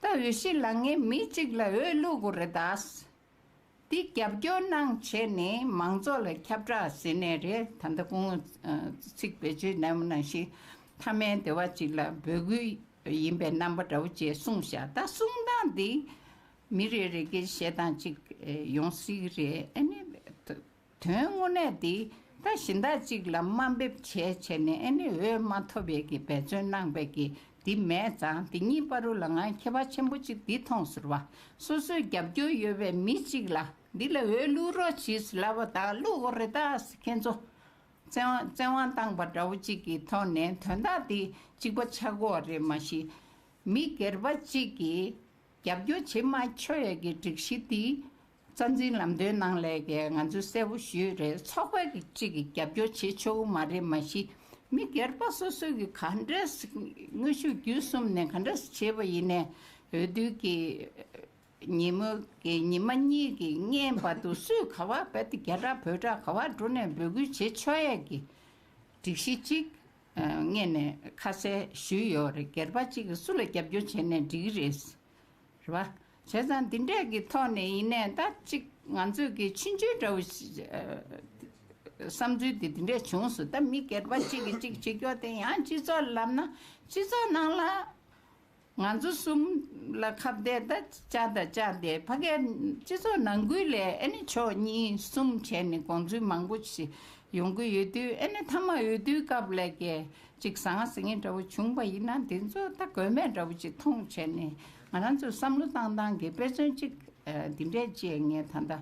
ད་འོས་གཞི་ལངས་མཁན་མི་གཅིག་ལ་འོས་བླུག་དགོས་རེད་ད། འདི་རྒྱབ་སྐྱོར་གནང་བྱས་ནས་མང་ཚོགས་ལ་ཁྱབ་བསྒྲགས་ཟེར་ནས་རེད། ད་ལྟ་སྐུ་ངོ་ཚིག་བེད་སྤྱོད་གནང་བ་ནང་བཞིན་མཐའ་མའི་འདི་བ་གཅིག་ལ་འབོད་སྐུལ་ཡིན་པའི་རྣམ་པ་འདྲ་བོ་ཅིག་གསུངས་བཞག་ད་གསུང་སྟངས་འདི་མི་རེ་རེ་གི་བཤད་སྟངས་གཅིག་ཡོང་སྲིད་རེད། ཨ་ནི། དོན་དངོས་གནས་འདི་ད་གཞན་དག་ཅིག་ལ་དམའ་འབེབས་བྱས་བྱས་ནས་ཨ་ནི་འོས་མ་ཐོབ་པའི་གི་འབད་བརྩོན་གནང་པའི་གི་འདི་མེད་ཙང་། འདི་གཉིས་བར་དུ་ལ་ང་ཁྱད་པར་ཆེན་པོ་ཅིག་འདི་མཐོང་ཟེར་བ། སོ་སོའི་རྒྱབ་སྐྱོར་ཡོད་པའི་མི་གཅིག་ལ་འདི་ལ་འོས་བླུག་རོགས་གྱིས་ལབ་པ་དང་བླུག་དགོས་རེད་ད་ཟེར། ཁྱེད་ཚོ་བཙན་དབང་བཙན་དབང་བཏང་པ་འདྲ་བོ་ཅིག་གི་ཐོག་ནས་དོན་དག་འདི་གཅིག་པ་ཆགས་ཀྱི་ཡོད་རེད། མ་གཞི་མི་སྒེར་པ་གཅིག་གིས་རྒྱབ་སྐྱོར་བྱེད་མ་ཆོག་ཡས་ཀྱི་སྒྲིག་གཞི་འདི་རྩ་འཛིན་ལམ་སྟོན་ནང་ལས་ཀྱི་ང་ཚོས་གསལ་པོ་ཞུས་རེད། ཚོགས་པ་གཅིག་གིས་རྒྱབ་སྐྱོར་བྱེད་ཆོག་གི་མ་རེད། མ་གཞི་མི་སྒེར་པ་སོ་སོ་གིས་ག་འདྲས་དངོས་ཤུགས་བརྒྱུད་གསུམ་ནས་ག་འདྲས་བྱེད་པ་ཡིན་ནའི་འོས་བསྡུ་གི་ཉིན་མོ་གི་ཉི་མ་གཉིས་ཀྱི་སྔོན་བར་དུ་སུས་ག་བ་བས་ཏེ་རྒྱ་གྲགས་བོད་གྲགས་ག་བ་འགྲོ་ནས་འབོད་སྐུལ་བྱེད་ཆོག་ཡས་ཀྱི་སྒྲིག་གཞི་གཅིག་སྔོན་ནས་ཁ་གསལ་ཞུས་ཡོད་རེད། སྒེར་པ་གཅིག་གིས་སུ་ལ་རྒྱབ་སྐྱོར་བྱས་ནས་འགྲིག་གི་རེད། རེད་བ། བྱས་ཙང་འདི་འདྲས་ཀྱི་ཐོག་ནས་ཡིན་ནའི་ད་གཅིག་ང་ཚོས་ཀྱི་ཆུང་ཆུང་འདྲ་བོ་ཞིག་ཨ། བསམ་ཚུལ་དེ་འདི་འདྲས་བྱུང་སོང་། ད་མི་སྒེར་པ་གཅིག་གིས་གཅིག་བྱེད་རྒྱུ་དེ་ཡང་སྤྱི་ཚོགས་ལབ་ན་སྤྱི་ཚོགས་ནང་ལ་ང་ཚོ་གསུམ་ལ་ཁ་གཏད་ད་བཅའ་ད་བཅའ་དེ་ཕ་གིའི་སྤྱི་ཚོགས་ནང་ཁུལ་ལས་ཨ་ནི་ཕྱོགས་གཉིས་གསུམ་བྱས་ནས་དགོངས་ཚུལ་མང་པོ་ཞིག་ཡོང་གི་ཡོད་དུས། ཨ་ནི་མཐའ་མ་འོས་བསྡུའི་སྐབས་ལས་ཀྱི་ཅིག་ཟང་ཟིང་ངེ་འདྲ་བོ་བྱུང་བ་ཡིན་ན་དེ་ཚོ་ད་དགོས་མེད་འདྲ་བོ་ཅིག་མཐོང་བྱས་ནས་ང་རང་ཚོས་བསམ་བློ་བཏང་སྟངས་ཀྱི་དཔེ་མཚོན་ཅིག་ཨ། འདི་འདྲས་ཅིག་ངས་ད་ལྟ་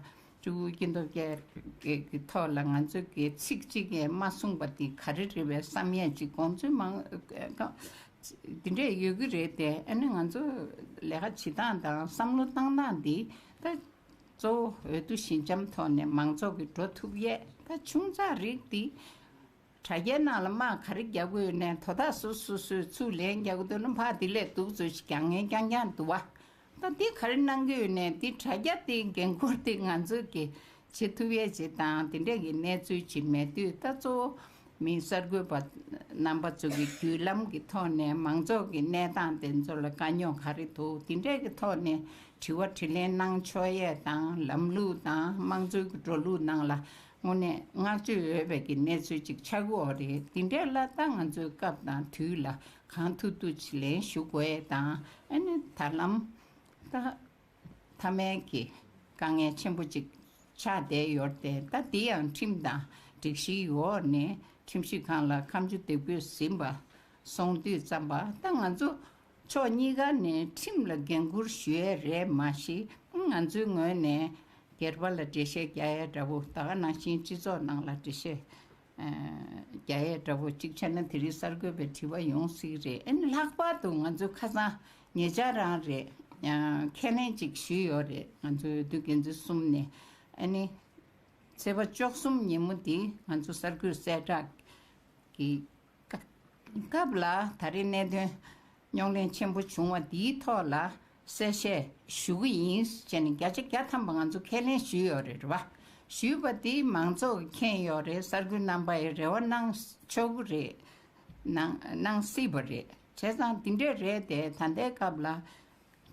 སྤྲུལ་སྐུ་སྐྱིད་སྟོབས་རྒྱལ་གྱི་ཐོག་ལ་ང་ཚོས་ཀྱི་ཚིག་གཅིག་ཡང་མ་གསུངས་པ་འདི་ག་རེ་རེད་པས་བསམ་ཡས་ཅིག་དགོངས་ཚུལ་མང་འདི་འདྲས་ཡོད་ཀྱི་རེད་དེ། ཨ་ནི་ང་ཚོ་ལས་ཀ་བྱེད་སྟངས་དང་བསམ་བློ་བཏང་སྟངས་འདི་ད་གཙོ་བོ་འོས་བསྡུ་ཞི་འཇམ་ཐོག་ནས་མང་ཚོགས་ཀྱི་འགྲོ་ཐུབ་ཡས་ད་ཆུང་ཙག་རིགས་འདི། དྲ་རྒྱའི་ནང་ལ་དམག་ག་རེ་རྒྱག་གི་ཡོད་ནའི་དོ་བདག་སོ་སོ་སོས་ཚུར་ལན་རྒྱག་གི་འདུག་ན་ཕར་དེ་ལས་སྡུག་ཚོད་ཅིག་རྒྱག་མཁན་རྐྱང་རྐྱང་འདུག་བ། ད་འདི་ག་རེ་གནང་གི་ཡོད་ནའི་འདི་དྲ་རྒྱ་དེའི་འགན་འཁུར་དེ་ང་ཚོས་ཀྱི་བྱེད་ཐུབ་ཡས་ཅིག་དང་དེ་འདྲས་ཀྱི་གནས་ཚུལ་ཅིག་མེད་དུས། ད་གཙོ་བོ་མི་གསར་འགོད་པ་རྣམ་པ་ཚོ་གི་བརྒྱུད་ལམ་གྱི་ཐོག་ནས་མང་ཚོགས་ཀྱི་གནས་སྟངས་དེ་ཚོ་ལ་དཀའ་རྙོག་ག་རེ་འདུག་དེ་འདྲས་ཀྱི་ཐོག་ནས་དྲི་བ་དྲིས་ལན་གནང་ཆོག་ཡས་དང་། ལམ་ལུགས་དང་དམངས་གཙོའི་འགྲོ་ལུགས་ནང་ལ་དངོས་གནས་བསྔགས་བརྗོད་འོས་པའི་གི་གནས་ཚུལ་ཅིག་ཆགས་ཀྱི་ཡོད་རེད། དེ་འདྲས་ལ་ད་ང་ཚོའི་སྐབས་དང་དུས་ལ་གང་ཐུབ་ཐུབ་ཅིག་ལན་ཞུ་དགོས་ཡས་དང་། ཨ་ནི་ད་ལམ་ད་མཐའ་མའི་གི་དཀའ་ངལ་ཆེན་པོ་ཅིག་ཆགས་བསྡད་ཡོད་རེད་དེ། ད་འདི་ཡང་ཁྲིམས་དང་སྒྲིག་གཞིའི་འོག་ནས་ཁྲིམས་ཞིབ་ཁང་ལ་ཁ་མཆུ་འདེབས་དགོས་ཟིན་པ་སོང་དུས་ཙམ་པ་ད་ང་ཚོ་ཕྱོགས་གཉིས་ཀ་ནས་ཁྲིམས་ལ་འགན་འཁུར་ཞུ་ཡས་རེད། མ་གཞི་ང་ཚོའི་ངོས་ནས་སྒེར་པ་ལ་འགྲེལ་བཤད་རྒྱག་ཡས་འདྲ་བོ། ད་ག་ནང་བཞིན་སྤྱི་ཚོགས་ནང་ལ་འགྲེལ་བཤད་རྒྱག་ཡས་འདྲ་བོ་གཅིག་བྱས་ན་དེ་རིང་གསར་འགོད་པའི་དྲི་བ་ཡོང་སྲིད་རེད། ཨ་ནི་ལྷག་པར་དུ་ང་ཚོ་ཁ་སང་ཉེ་ཆར་རང་རེད། ཁས་ལེན་ཅིག་ཞུས་ཡོད་རེད། ང་ཚོའི་འོས་བསྡུ་འགན་འཛིན་གསུམ་ནས། ཨ་ནི་ཚེས་པ་བཅུ་གསུམ་ཉིན་མོ་འདི་ང་ཚོ་གསར་འགོད་གསལ་བསྒྲགས་ཀྱི་སྐབས་ལ་ད་རེས་གནད་དོན་རྙོག་གླེང་ཆེན་པོ་བྱུང་བ་འདིའི་ཐོག་ལ་གསལ་བཤད་ཞུ་གི་ཡིན་ཟེར་ནས་བརྒྱ་ཆ་བརྒྱ་ཐམ་པ་ང་ཚོ་ཁས་ལེན་ཞུས་ཡོད་རེད། རེད་བ། ཞུས་པ་འདི་མང་ཚོགས་ཀྱིས་མཁྱེན་ཡོད་རེད། གསར་འགོད་རྣམ་པ་ཡིས་རེ་བ་གནང་ཆོག་གི་རེད། གནང་གནང་སྲིད་པ་རེད། བྱས་ཙང་འདི་འདྲས་རེད་དེ། ད་ལྟའི་སྐབས་ལ་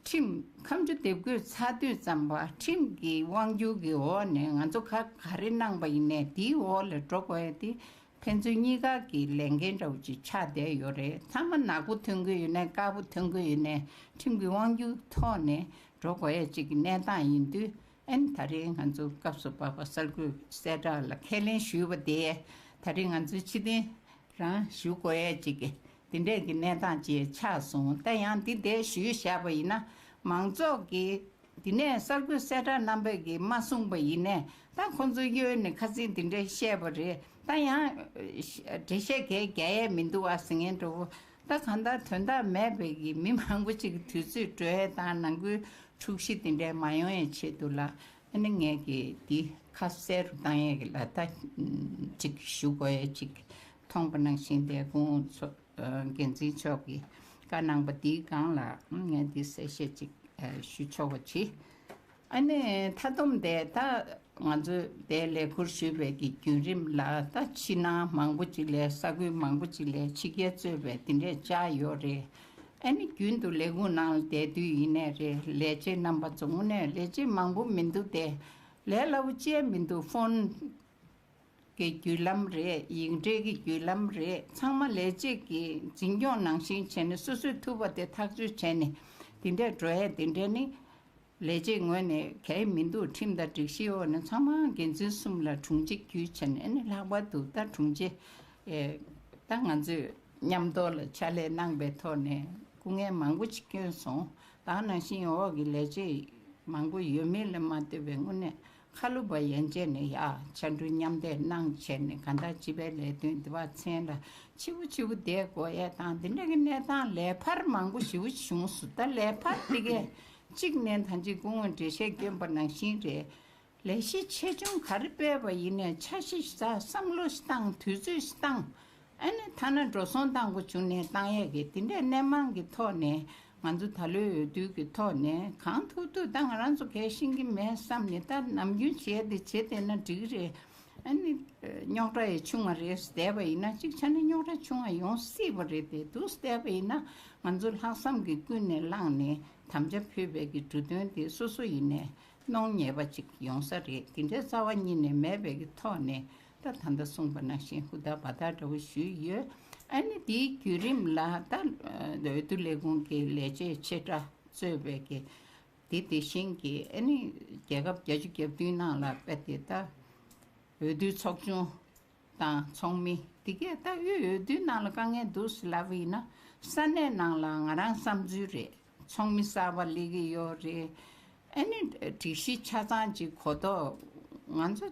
ཁྲིམས་ཁ་མཆུ་འདེབས་དགོས་ཚར་དུས་ཙམ་པ་ཁྲིམས་ཀྱི་དབང་སྒྱུར་གྱི་འོག་ནས་ང་ཚོ་ཁ་ག་རེ་གནང་པ་ཡིན་ནའི་དེའི་འོག་ལ་འགྲོ་དགོས་ཡ་དེ་ ཕན་ཚུན་གཉིས་ཀ་གི་ལས་འགན་འདྲ་བོ་ཅིག་ཆགས་བསྡད་ཡོད་རེད། ཚང་མ་ནག་པོ་ཐོན་གི་ཡོད་ནའི་དཀར་པོ་ཐོན་གི་ཡོད་ནའི་ཁྲིམས་ཀྱི་དབང་སྒྱུར་ཐོག་ནས་འགྲོ་དགོས་ཡས་ཅིག་གི་གནས་སྟངས་ཡིན་དུས། ཨ་ནི་ད་རེས་ང་ཚོ་སྐབས་སུ་བབས་པ་གསར་འགོད་གསལ་བསྒྲགས་ལ་ཁས་ལེན་ཞུས་པ་དེ། ད་རེས་ང་ཚོའི་ཕྱི་རྟེན་རང་ཞུ་དགོས་ཡས་ཅིག་གི་དེ་འདྲས་ཀྱི་གནས་སྟངས་ཅིག་ཆགས་སོང་། ད་ཡང་འདི་འདྲས་ཞུས་བཞག་པ་ཡིན་ན། མང་ཚོགས་ཀྱིས་དེ་ནས་གསར་འགོད་གསལ་བསྒྲགས་རྣམ་པས་ཀྱིས་མ་གསུངས་པ་ཡིན་ནས། ད་ཁོང་ཚོ་གཡོལ་ནས་ཁ་སང་དེ་འདྲས་བཤད་པ་རེད། ད་ཡང་འགྲེལ་བཤད་གས་རྒྱག་ཡས་མི་འདུག་ཨ་ཟེར་མཁན་འདྲ་བོ། ད་གང་ལྟར་དོན་དག་མེད་པའི་གི་མི་མང་པོ་ཅིག་གི་དུས་ཚོད་འགྲོ་ཡས་དང་ནང་ཁུལ་འཁྲུག་གཞི་དེ་འདྲས་མ་ཡོང་ཡས་ཆེད་དུ་ལ། ཨ་ནི་ངས་ཀྱི་འདི་ཁ་གསལ་རུ་བཏང་ཡས་ཀྱི་ལ་ད་ཅིག་ཞུ་དགོས་ཡས་ཅིག་མཐོང་པ་ནང་བཞིན་དེ་སྐུ་ངོ་མཚོ་འགན་འཛིན་མཆོག་གིས་བཀའ་གནང་པ་འདིའི་སྒང་ལ་ངས་འདི་གསལ་བཤད་ཅིག་ཞུ་ཆོག་པ་བྱེད། ཨ་ནི་མཐའ་སྡོམ་དེ་ད་ང་ཚོས་དེ་ལས་ཁུར་ཞུས་པའི་གི་བརྒྱུད་རིམ་ལ། ད་ཕྱི་ནང་མང་པོ་ཅིག་ལས་ས་ཁུལ་མང་པོ་ཅིག་ལས་ཕྱི་རྒྱལ་གཙོས་པའི་དེ་འདྲས་བཅར་ཡོད་རེད། ཨ་ནི་རྒྱུན་དུ་ལས་ཁུངས་ནང་ལ་བསྡད་དུས་ཡིན་ནའི་རེད། ལས་བྱེད་རྣམ་པ་ཚོ་དངོས་གནས་ལས་བྱེད་མང་པོ་མི་འདུག་སྟེ། ལས་སླ་པོ་ཅིག་མི་འདུག་ཕོན་གྱི་བརྒྱུད་ལམ་རེད། ཡིག་འབྲེལ་གྱི་བརྒྱུད་ལམ་རེད། ཚང་མ་ལས་བྱེད་ཀྱི་འཛིན་སྐྱོང་ནང་བཞིན་བྱས་ནས་སོ་སོས་ཐུབ་པ་དེ་ཐག་གཅོད་བྱས་ནས་དེ་འདྲས་འགྲོ་ཡས་དེ་འདྲས་ནི་ལས་བྱེད་ངོས་ནས་གལ་མི་འདུག་ཁྲིམས་དང་སྒྲིག་གཞིའི་འོག་ནས་ཚང་མ་འགན་འཛིན་གསུམ་ལ་དྲུང་ཆེ་བརྒྱུད་བྱས་ནས། ཨ་ནི་ལྷག་པར་དུ་ད་དྲུང་ཆེ་ཨེ་ད་ང་ཚོས་མཉམ་དུ་ལ་ཕྱག་ལས་གནང་པའི་ཐོག་ནས་སྐུ་ངལ་མང་པོ་ཅིག་བསྐྱོན་སོང་། ད་ནང་བཞིན་འོག་གི་ལས་བྱེད་མང་པོ་ཡོད་མེད་ལ་མ་ལྟོས་པའི་དངོས་གནས་ཁ་ལོ་བ་ཡན་ཆད་ནས་ཡ་ཕྱར་གྲུ་མཉམ་འདེགས་གནང་བྱས་ནས། གང་ལྟར་སྤྱི་པའི་ལས་དོན་འདི་བ་མཚན་ལ་ཆེ་བོ་ཆེ་བོ་བསྡད་དགོས་ཡས་དང་། འདི་འདྲ་གི་གནས་སྟངས་ལས་འཕར་མང་པོ་ཞེ་པོ་བྱུང་སོང་། ད་ལས་འཕར་དེ་གས་གཅིག་ནས་ད་ཅི་སྐུ་ངོས་འགྲེལ་བཤད་བསྐྱོན་པ་ནང་བཞིན་རེད། ལས་གཞི་ཆེ་ཆུང་ག་རེ་སྤེལ་བ་ཡིན་ནའི་འཆར་གཞི་བཞག་བསམ་བློ་བཏང་། དུས་ཚོད་བཏང་། ཨ་ནི་ཐ་ན་འགྲོ་སོང་བཏང་དགོས་བྱུང་ནའི་བཏང་ཡས་ཀྱི་དེ་འདྲའི་སྣེ་མང་གི་ཐོག་ནས། ང་ཚོ་ད་ལོའི་འོས་བསྡུ་གི་ཐོག་ནས་གང་ཐུབ་ཐུབ་ད་ང་རང་ཚོ་གས་ཤེས་ཀྱི་མེད་བསམ་ནས། ད་ནམ་རྒྱུན་བྱས་དེ་བྱེད་བསྡད་ན་འགྲིག་གི་རེད། ཨ་ནི་རྙོག་དྲ་ཡི་ཆུང་བ་རེད་བསྡད་པ་ཡིན་ན། གཅིག་ཆ་ནས་རྙོག་དྲ་ཆུང་བ་ཡོང་སྲིད་པ་རེད་དེ། འདུག་བསྡད་པ་ཡིན་ན་ང་ཚོ་ལྷག་བསམ་གྱིས་ཀུན་ནས་བསླངས་ནས་དམ་བཅའ་ཕུལ་བའི་གི་འབྲུ་དོན་དེ་སོ་སོ་ཡིན་ནའི་གནོང་ཉེས་པ་ཅིག་ཡོང་ས་རེད། དེ་འདྲའི་རྩ་བ་ཉིད་ནས་མེད་པའི་གི་ཐོག་ནས། ད་ད་ལྟ་གསུངས་པ་ནང་བཞིན་ཧུར་ཐག་འབད་ཐག་འདྲ་བོ་ཞུས་ཡོད། ཨ་ནི་དེའི་བརྒྱུད་རིམ་ལ་ད་འོས་བསྡུ་ལས་ཁུངས་ཀྱི་ལས་བྱེད་ཆེ་ཕྲ་གཙོས་པའི་གི་དེ་དེ་བཞིན་གྱི། ཨ་ནི་རྒྱལ་ཁབ་བརྒྱད་ཅུ་གྱ་བདུན་ནང་ལ་དཔེ་དེ་ད་འོས་བསྡུ་ཚོགས་ཆུང་དང་ཚོགས་མི་དེ་གས། ད་དབུས་འོས་བསྡུ་ནང་ལ་དཀའ་ངལ་འདུག་ཟེར་ལབ་པ་ཡིན་ན། ས་གནས་ནང་ལ་ང་རང་བསམ་ཚུལ་རེད། ཚོགས་མི་གསར་པ་སླེབས་ཀྱི་ཡོད་རེད། ཨ་ནི་སྒྲིག་གཞི་ཆ་ཚང་ཅིག་གོ་རྟོགས་ང་ཚོ་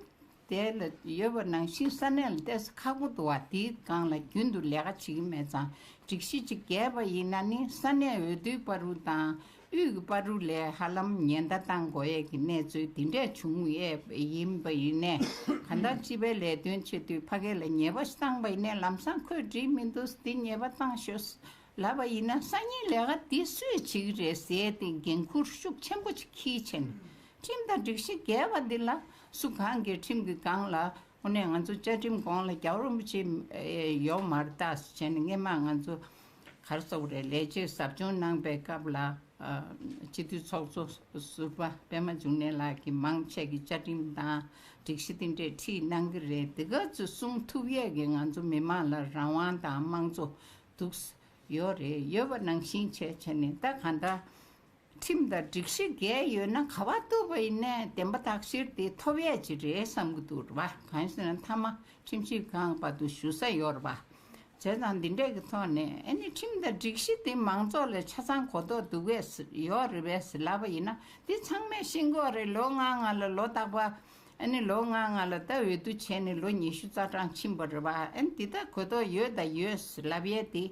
དེ་ལ་ཡོད་པ་ནང་བཞིན་ས་གནས་ལ་ཏོག་ཙམ་ཁག་པོ་འདུག་བ། དེའི་སྒང་ལ་རྒྱུན་དུ་ལས་ཀ་བྱེད་ཀྱི་མེད་ཙང་། སྒྲིག་གཞི་ཅིག་བརྒྱབ་པ་ཡིན་ན་ནི་ས་གནས་འོས་བསྡུའི་བར་དུ་དང་དབུས་ཀྱི་བར་དུ་ལ་ཧ་ལམ་ཉེན་བརྡ་བཏང་དགོས་ཡས་ཀྱི་གནས་ཚུལ་དེ་འདྲས་བྱུང་ཡས་ཡིན་པ་ཡིན་ནའི། གང་ལྟར་སྤྱི་པའི་ལས་དོན་ཆེད་དུ་ཕ་གི་ལ་ཉེས་པ་ཞིག་བཏང་པ་ཡིན་ནའི། ལམ་སང་ཁོས་འགྲིག་མི་འདུག་འདི་ཉེས་པ་བཏང་ཤོག་ལབ་པ་ཡིན་ན། སང་ཉིན་ལས་ཀ་འདི་སུས་བྱེད་ཀྱི་རེད་ཟེར་ཏེ་འགན་ཁུར་ཤུགས་ཆེན་པོ་ཅིག་འཁྱེར་བྱས་ནས། ཁྲིམས་དང་སྒྲིག་གཞི་འགལ་བ་འདི་ལ་སུ་གང་གིས་ཁྲིམས་ཀྱི་སྒང་ལ། དངོས་གནས་ང་ཚོ་བཅའ་ཁྲིམས་གོང་ལ་རྒྱལ་བ་རིན་པོ་ཆེ་ཡོད་མ་རེད་ད་ཟེར་བྱས་ནས། སྔས་མ་ང་ཚོ་ག་རེ་ཟེར་དགོས་རེད། ལས་བྱེད་ཟབ་སྦྱོང་གནང་པའི་སྐབས་ལ། སྤྱི་འཐུས་ཚོགས་གཙོ་ཟུར་པ་པད་མ་འབྱུང་གནས་ལགས་ཀྱིས་མང་ཆེ་གི་བཅའ་ཁྲིམས་དང་སྒྲིག་གཞི་དེ་འདྲས་ཁྲིད་གནང་གི་རེད། དེ་ག་ཚོད་གསུང་ཐུབ་ཡས་ཀྱི་ང་ཚོ་མི་མང་ལ་རང་དབང་དང་དམངས་གཙོ་འདུག་ཡོད་རེད། ཡོད་པ་ནང་བཞིན་བྱས་བྱས་ནས། ད་གང་ལྟར་ཁྲིམས་དང་སྒྲིག་གཞི་འགལ་ཡོད་ན་ག་པར་གཏུགས་པ་ཡིན་ནའི་བདེན་པ་བརྟག་ཤེར་དེ་ཐོབ་ཡས་ཅིག་རེད་བསམ་གྱི་འདུག་རེད་བ། གང་ཡིན་ཟེར་ན་མཐའ་མ་ཁྲིམས་ཞིབ་ཁང་བར་དུ་ཞུ་ས་ཡོད་རེད་བ། བྱས་ཙང་འདི་འདྲས་ཀྱི་ཐོག་ནས། ཨ་ནི་ཁྲིམས་དང་སྒྲིག་གཞི་དེ་མང་ཚོགས་ལ་ཆ་ཚང་གོ་རྟོགས་འདུག་གས་ཡོད་རེད་པས་ཟེར་ལབ་པ་ཡིན་ན། འདི་ཚང་མས་ཤེས་ཀྱི་ཡོད་རེད། ལོ་ལྔ་ལྔ་ལ་ལོ་རྟག་པར། ཨ་ནི་ལོ་ལྔ་ལྔ་ལ་ད་འོས་བསྡུ་བྱས་ནས་ལོ་ཉི་ཤུ་རྩ་གྲངས་ཕྱིན་པ་རེད་བ། ཨ་ནི་འདི་ད་གོ་རྟོགས་ཡོད་དང་ཡོད་ཟེར་ལབ་ཡས་དེ་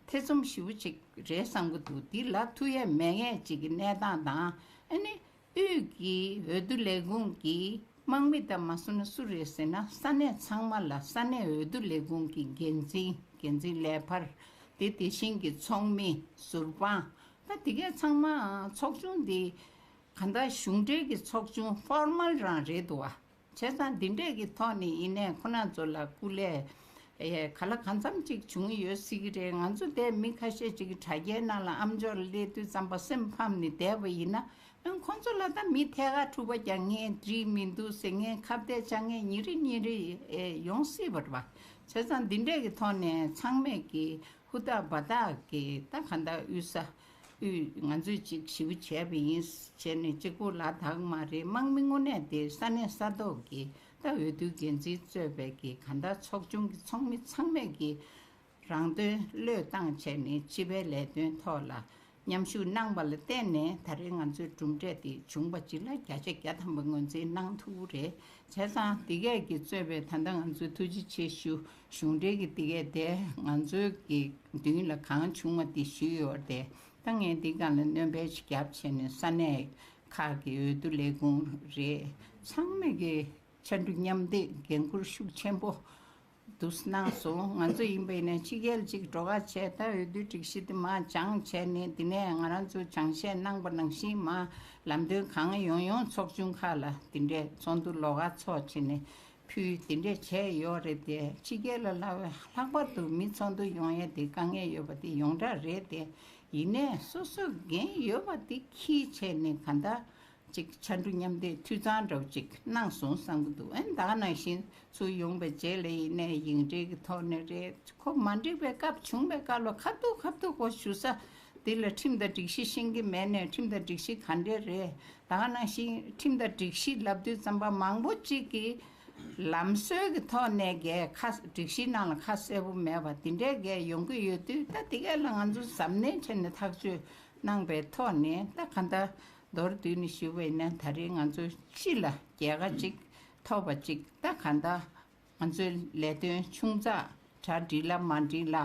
ཐེ་ཚོམ་ཞེ་པོ་ཅིག་རེད་བསམ་གྱི་འདུག་འདི་ལབ་ཐུབ་ཡས་མེད་མཁན་ཅིག་གི་གནས་སྟངས་དང་། ཨ་ནི་དབུས་ཀྱི་འོས་བསྡུ་ལས་ཁུངས་ཀྱི་དམག་མི་དང་མ་སོང་ན་སུ་རེད་ཟེར་ན། ས་གནས་ཚང་མ་ལ་ས་གནས་འོས་བསྡུ་ལས་ཁུངས་ཀྱི་འགན་འཛིན། འགན་འཛིན་ལས་འཕར། དེ་དེ་བཞིན་གྱི་ཚོགས་མི། ཟུར་དཔང་། ད་དེ་གས་ཚང་མ་ཚོགས་ཆུང་འདི་གང་ལྟར་གཞུང་འབྲེལ་གྱི་ཚོགས་ཆུང་ཕོར་མལ་རང་རེད་འདུག་བ། བྱས་ཙང་འདི་འདྲས་ཀྱི་ཐོག་ནས་ཡིན་ནའི་ཁོ་རང་ཚོ་ལ་སྐུ་ལས་ཨེ་ག་ལ་གང་འཚམ་ཅིག་བྱུང་ཡོད་སྲིད་ཀྱི་རེད། ང་ཚོ་དེ་མི་ཁ་ཤས་ཅིག་གིས་དྲ་རྒྱའི་ནང་ལ་ཨམ་ཅོག་ལ་སླེབས་དུས་ཙམ་པ་སེམས་ཕམ་ནས་བསྡད་པ་ཡིན་ན། ཁོང་ཚོ་ལ་ད་མི་ཐད་ཀར་འཁྲུག་པ་རྒྱག་མཁན་འགྲིག་མི་འདུག་ཟེར་མཁན་ཁ་གཏད་བཅག་མཁན་ཉིན་རེ་ཉིན་རེ་ཨེ་ཡོང་སྲིད་པ་རེད་པ། བྱས་ཙང་འདི་འདྲས་ཀྱི་ཐོག་ནས་ཚང་མས་ཀྱི་ཧུར་ཐག་འབད་ཐག་གིས་ད་གང་ལྟར་དབུས་ས་དབུས་ང་ཚོས་ཅིག་ཞེ་པོ་བྱས་པ་ཡིན་བྱས་ནས་གཅིག་པུ་ལ་དྭགས་མ་རེད། དམག་མི་དངོས་གནས་དེ་ས་གནས་ས་ཐོག་གི་ད་འོས་བསྡུ་འགན་འཛིན་གཙོས་པའི་གི་གང་ལྟར་ཚོགས་ཆུང་གི་ཚོགས་མི་ཚང་མས་ཀྱི་རང་དོན་བློས་བཏང་བྱས་ནས་སྤྱི་པའི་ལས་དོན་ཐོག་ལ་མཉམ་ཞུགས་གནང་པ་ལ་བརྟེན་ནས་ད་རེས་ང་ཚོའི་གྲུབ་འབྲས་དེ་བྱུང་བ་ཅིག་ལ་བརྒྱ་ཆ་བརྒྱ་ཐམ་པ་ངོས་འཛིན་གནང་ཐུབ་ཀྱི་རེད། བྱས་ཙང་འདི་གས་ཀྱིས་གཙོས་པའི་ད་ལྟ་ང་ཚོའི་ཐུགས་རྗེ་ཆེ་ཞུ་གཞུང་འབྲེལ་གྱི་འདི་གས་དེ་ང་ཚོའི་གི་མདུན་ལ་གང་བྱུང་བ་དེ་ཞུས་ཡོད་རེད་དེ། ད་ངས་འདི་སྒང་ལ་སྣོན་པ་ཞིག་བརྒྱབ་བྱས་ནས་ས་གནས་ཁག་གི་འོས་བསྡུ་ལས་ཁུངས་རེད། ཚང་མས་ཀྱི་ཕྱར་གྲུ་མཉམ་འདེགས་འགན་འཁུར་ཤུགས་ཆེན་པོ་འདུག་གནང་སོང་། ང་ཚོ་ཡིན་པ་ཡིན་ན་ཕྱི་རྒྱལ་གཅིག་འགྲོ་ཁ་བྱས། ད་འོས་བསྡུའི་སྒྲིག་གཞི་དེ་མར་སྦྱངས་བྱས་ནས་འདི་ནས་ང་རང་ཚོ་སྦྱང་བཤད་གནང་པ་ནང་བཞིན་མར་ལམ་སྟོན་གང་ཡོང་ཡོང་ཚོགས་ཆུང་ཁག་ལ་འདི་འདྲས་ཚོགས་འདུ་ལོགས་ཀ་ཚོགས་བྱས་ནས་ཕུལ་འདི་འདྲས་བྱས་ཡོད་རེད་དེ། ཕྱི་རྒྱལ་ལ་ལྷག་པ་ལྷག་པར་དུ་མི་ཚོགས་འདུ་ཡོང་ཡས་དེ་དཀའ་ངལ་ཡོད་པ་དེ་ཡོངས་གྲགས་རེད་དེ། ཡིན་ནས་སོ་སོ་འགན་ཡོད་པ་དེ་འཁྱེར་བྱས་ནས་གང་ལྟར། ཅིག་ཕྱར་གྲུ་མཉམ་འདེགས་འཐུས་ཚང་འདྲ་བོ་ཅིག་གནང་སོང་བསམ་གྱི་འདུག་ཨ་ནི་ད་ག་ནང་བཞིན་ཚུར་ཡོང་པའི་རྗེས་ལ་ཡིན་ནའི་ཡིག་འབྲེལ་གྱི་ཐོག་ནས་རེད། ཁོ་མ་འགྲིག་པའི་སྐབས་བྱུང་བའི་སྐབས་ལ་ཁ་ཐུག་ཁ་ཐུག་ཁོ་ཞུ་ས་འདི་ལ་ཁྲིམས་དང་སྒྲིག་གཞི་ཤེས་ཀྱི་མེད་ནས་ཁྲིམས་དང་སྒྲིག་གཞི་ག་འདྲས་རེད། ད་ག་ནང་བཞིན་ཁྲིམས་དང་སྒྲིག་གཞི་ལབ་དུས་ཙམ་པ་མང་པོ་ཅིག་གིས་ལམ་སྲོལ་གྱི་ཐོག་ནས་གས་ཁ་སྒྲིག་གཞིའི་ནང་ལ་ཁ་གསལ་པོ་མེད་པ་འདི་འདྲས་གས་ཡོང་གི་ཡོད་དུས། ད་འདི་གས་ལ་ང་ཚོ་གཟབ་ནན་བྱས་ནས་ཐག་གཅོད་གནང་པའི་ཐོག་ནས་ད་ག་འདྲ། མདོར་བསྡུས་ནས་ཞུ་བ་ཡིན་ན་ད་རེས་ང་ཚོ་སྤྱི་ལ་རྒྱལ་ཁ་ཅིག་ཐོབ་པ་ཅིག་ད་ག་འདྲ། ང་ཚོའི་ལས་དོན་ཆུང་ཙག་གྲ་འགྲིག་ལ་མ་འགྲིག་ལ་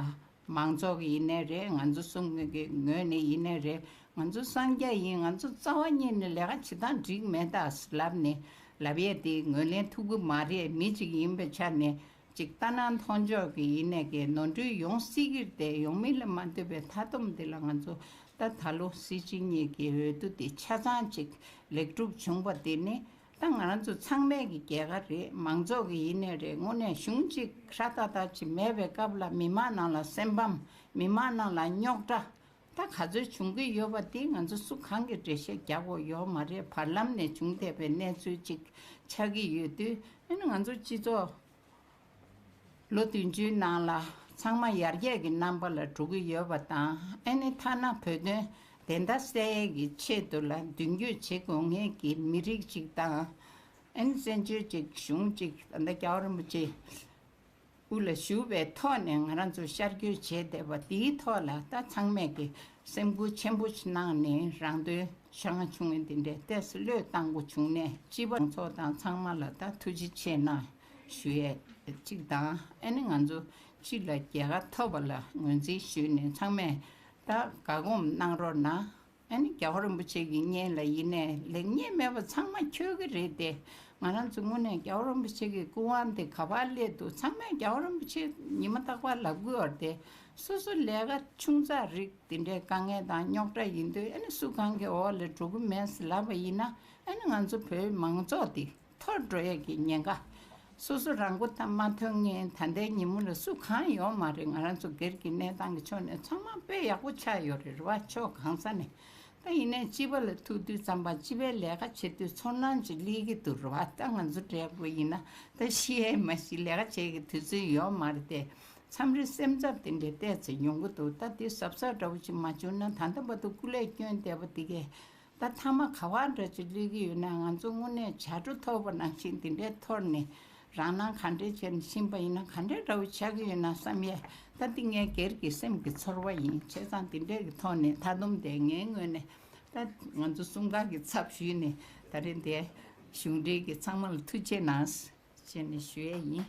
མང་ཚོགས་ཀྱི་ཡིན་ནའི་རེད། ང་ཚོ་གསུམ་གྱི་ངོས་ནས་ཡིན་ནའི་རེད། ང་ཚོ་སངས་རྒྱས་ཡིན། ང་ཚོ་རྩ་བ་ཉིད་ནས་ལས་ཀ་བྱེད་སྟངས་འགྲིག་མེད་ད་ལབ་ནས་ལབ་ཡས་དེ་ངོས་ལེན་ཐུབ་ཀྱི་མ་རེད། མི་གཅིག་ཡིན་པའི་ཆ་ནས། ཅིག་ལྟ་སྣང་མཐོང་ཕྱོགས་ཀྱི་ཡིན་ནའི་གི་ནོར་འཁྲུལ་ཡོང་སྲིད་ཀྱི་རེད་དེ། ཡོང་མིན་ལ་མ་ལྟོས་པའི་མཐའ་སྡོམ་འདི་ལ་ང་ཚོ་ད་ད་ལོ་སྲིད་སྤྱི་གཉིས་ཀྱི་འོས་བསྡུ་དེ་ཆ་ཚང་ཅིག་ལེགས་གྲུབ་བྱུང་བ་དེ་ནི་ད་ང་རང་ཚོ་ཚང་མས་ཀྱི་རྒྱལ་ཁ་རེད། མང་ཚོགས་ཀྱི་ཡིན་ནའི་རེད། དངོས་གནས་གཞུང་ཅིག་ཧྲ་ཏག་ཏག་ཅིག་མེད་པའི་སྐབས་ལ་མི་མང་ནང་ལ་སེམས་ཕམ། མི་མང་ནང་ལ་རྙོག་དྲ་ད་ག་ཚོད་བྱུང་གི་ཡོད་པ་དེ་ང་ཚོ་སུ་གང་གི་འགྲེལ་བཤད་རྒྱག་དགོས་ཡོད་མ་རེད། བར་ལམ་ནས་བྱུང་བསྡད་པའི་གནས་ཚུལ་ཅིག་ཆགས་ཀྱི་ཡོད་དུས། ཨ་ནི་ང་ཚོ་སྤྱི་ཚོགས་ལོ་བདུན་ཅུའི་ནང་ལ་ཚང་མ་ཡར་རྒྱས་ཀྱི་རྣམ་པ་ལ་འགྲོ་གི་ཡོད་པ་དང་། ཨ་ནི་ཐ་ན་བོད་དོན་བདེན་མཐའ་གསལ་ཡས་ཀྱི་ཆེད་དུ་ལ་མདུན་སྐྱོད་བྱེད་དགོས་མཁན་གྱི་མི་རིགས་ཅིག་དང་། ཨ་ནི་བཙན་བྱོལ་ཅིག་གཞུང་ཅིག་ད་ལྟ་རྒྱལ་བ་རིན་པོ་ཆེ་དབུ་ལ་བཞུགས་པའི་ཐོག་ནས་ང་རང་ཚོ་ཤར་བསྐྱོད་བྱས་བསྡད་པ་འདིའི་ཐོག་ལ་ད་ཚང་མས་ཀྱི་སེམས་ཁུར་ཆེན་པོ་ཞིག་གནང་ནས་རང་དོན་ཤ་ང་ཆུང་ངུ་འདི་འདྲའི་ཏོག་ཙམ་བློས་བཏང་དགོས་བྱུང་ནས་སྤྱི་པ་མང་ཚོགས་དང་ཚང་མ་ལ་ད་ཐུགས་རྗེ་ཆེ་གནང་ཞུ་ཡས་གཅིག་དང་། ཨ་ནི་ང་ཚོ་སྤྱི་ལ་རྒྱལ་ཁ་ཐོབ་པ་ལ་ངོས་འཛིན་ཞུས་ནས་ཚང་མས་ད་དགའ་སྒོམ་གནང་རོགས་གནང་། ཨ་ནི་རྒྱལ་བ་རིན་པོ་ཆེ་གི་བརྙན་ལ་ཡིན་ནའི་ལེགས་ཉེས་མེད་པ་ཚང་མ་འཁྱོལ་གི་རེད་དེ། ང་རང་ཚོ་དངོས་གནས་རྒྱལ་བ་རིན་པོ་ཆེ་གི་སྐུ་དབང་དེ་ག་པར་སླེབས་འདུག་ཚང་མས་རྒྱལ་བ་རིན་པོ་ཆེ་ཉི་མ་རྟག་པར་ལབ་གི་ཡོད་རེད་དེ། སོ་སོ་ལས་ཀ་ཆུང་ཙག་རིགས་དེ་འདྲའི་དཀའ་ངལ་དང་རྙོག་དྲ་ཡིན་དུས། ཨ་ནི་སུ་གང་གི་འོག་ལ་འགྲོ་གི་མེད་ཟེར་ལབ་པ་ཡིན་ན། ཨ་ནི་ང་ཚོ་བོད་མང་ཚོགས་དེ་འཐོར་འགྲོ་ཡས་ཀྱི་ཉེན་ཁ། སོ་སོ་རང་མགོ་ཐང་མ་ཐོན་མཁན་ད་ལྟའི་ཉིན་མོ་ལ་སུ་གང་ཡོད་མ་རེད། ང་རང་ཚོ་སྒེར་གྱི་གནས་སྟངས་ཀྱི་ཕྱོགས་ནས་ཚང་མ་དཔེ་ཡག་པོ་ཆགས་ཡོད་རེད་རེད་བ། ཕྱོགས་གང་ས་ནས། ད་ཡིན་ནའི་སྤྱི་པ་ལ་ཐུག་དུས་ཙམ་པ་སྤྱི་པའི་ལས་ཀ་བྱེད་དུས་ཚོར་སྣང་ཅིག་སླེབས་ཀྱི་འདུག་རེད་བ། ད་ང་ཚོ་འདྲ་པོ་ཡིན་ན་ད་ཤི་ཡས་མ་ཤི་ལས་ཀ་བྱེད་ཀྱི་དུས་ཚོད་ཡོད་མ་རེད་དེ། མཚམས་རེ་སེམས་འཚབ་དེ་འདྲའི་ཏོག་ཙམ་ཡོང་གི་འདུག་ད་དེ་གཟབ་གཟབ་འདྲ་པོ་ཅིག་མ་བྱུང་ན་ད་ལྟ་བར་དུ་སྐུ་ལས་བསྐྱོན་བསྡད་པ་དེ་གས། ད་མཐའ་མ་ག་བ་འདྲ་ཅིག་སླེབས་ཀྱི་ཡོད་ན། ང་ཚོ་དངོས་གནས་བྱ་སྒྲོ་ཐོགས་པ་ནང་བཞིན་དེ་འདྲའི་འཐོར་ནས་རང་སྣང་ག་འདྲས་བྱས་ནས་ཕྱིན་པ་ཡིན་ན་ག་འདྲའི་འདྲ་བོ་ཆགས་ཀྱི་ཡོད་ན་བསམ་ཡས། ད་འདི་ངའི་སྒེར་གྱི་སེམས་ཀྱི་ཚོར་བ་ཡིན། བྱས་ཙང་དེ་འདྲའི་གི་ཐོག་ནས་མཐའ་སྡོམ་དེ་ངའི་ངོས་ནས་ད་ང་ཚོ་གསུམ་ཀ་གི་ཚབ་ཞུས་ནས་ད་རེས་འདི་གཞུང་འབྲེལ་གྱི་ཚང་མ་ལ་ཐུགས་རྗེ་གནང་ཞེས་ནས་ཞུ་ཡས་ཡིན།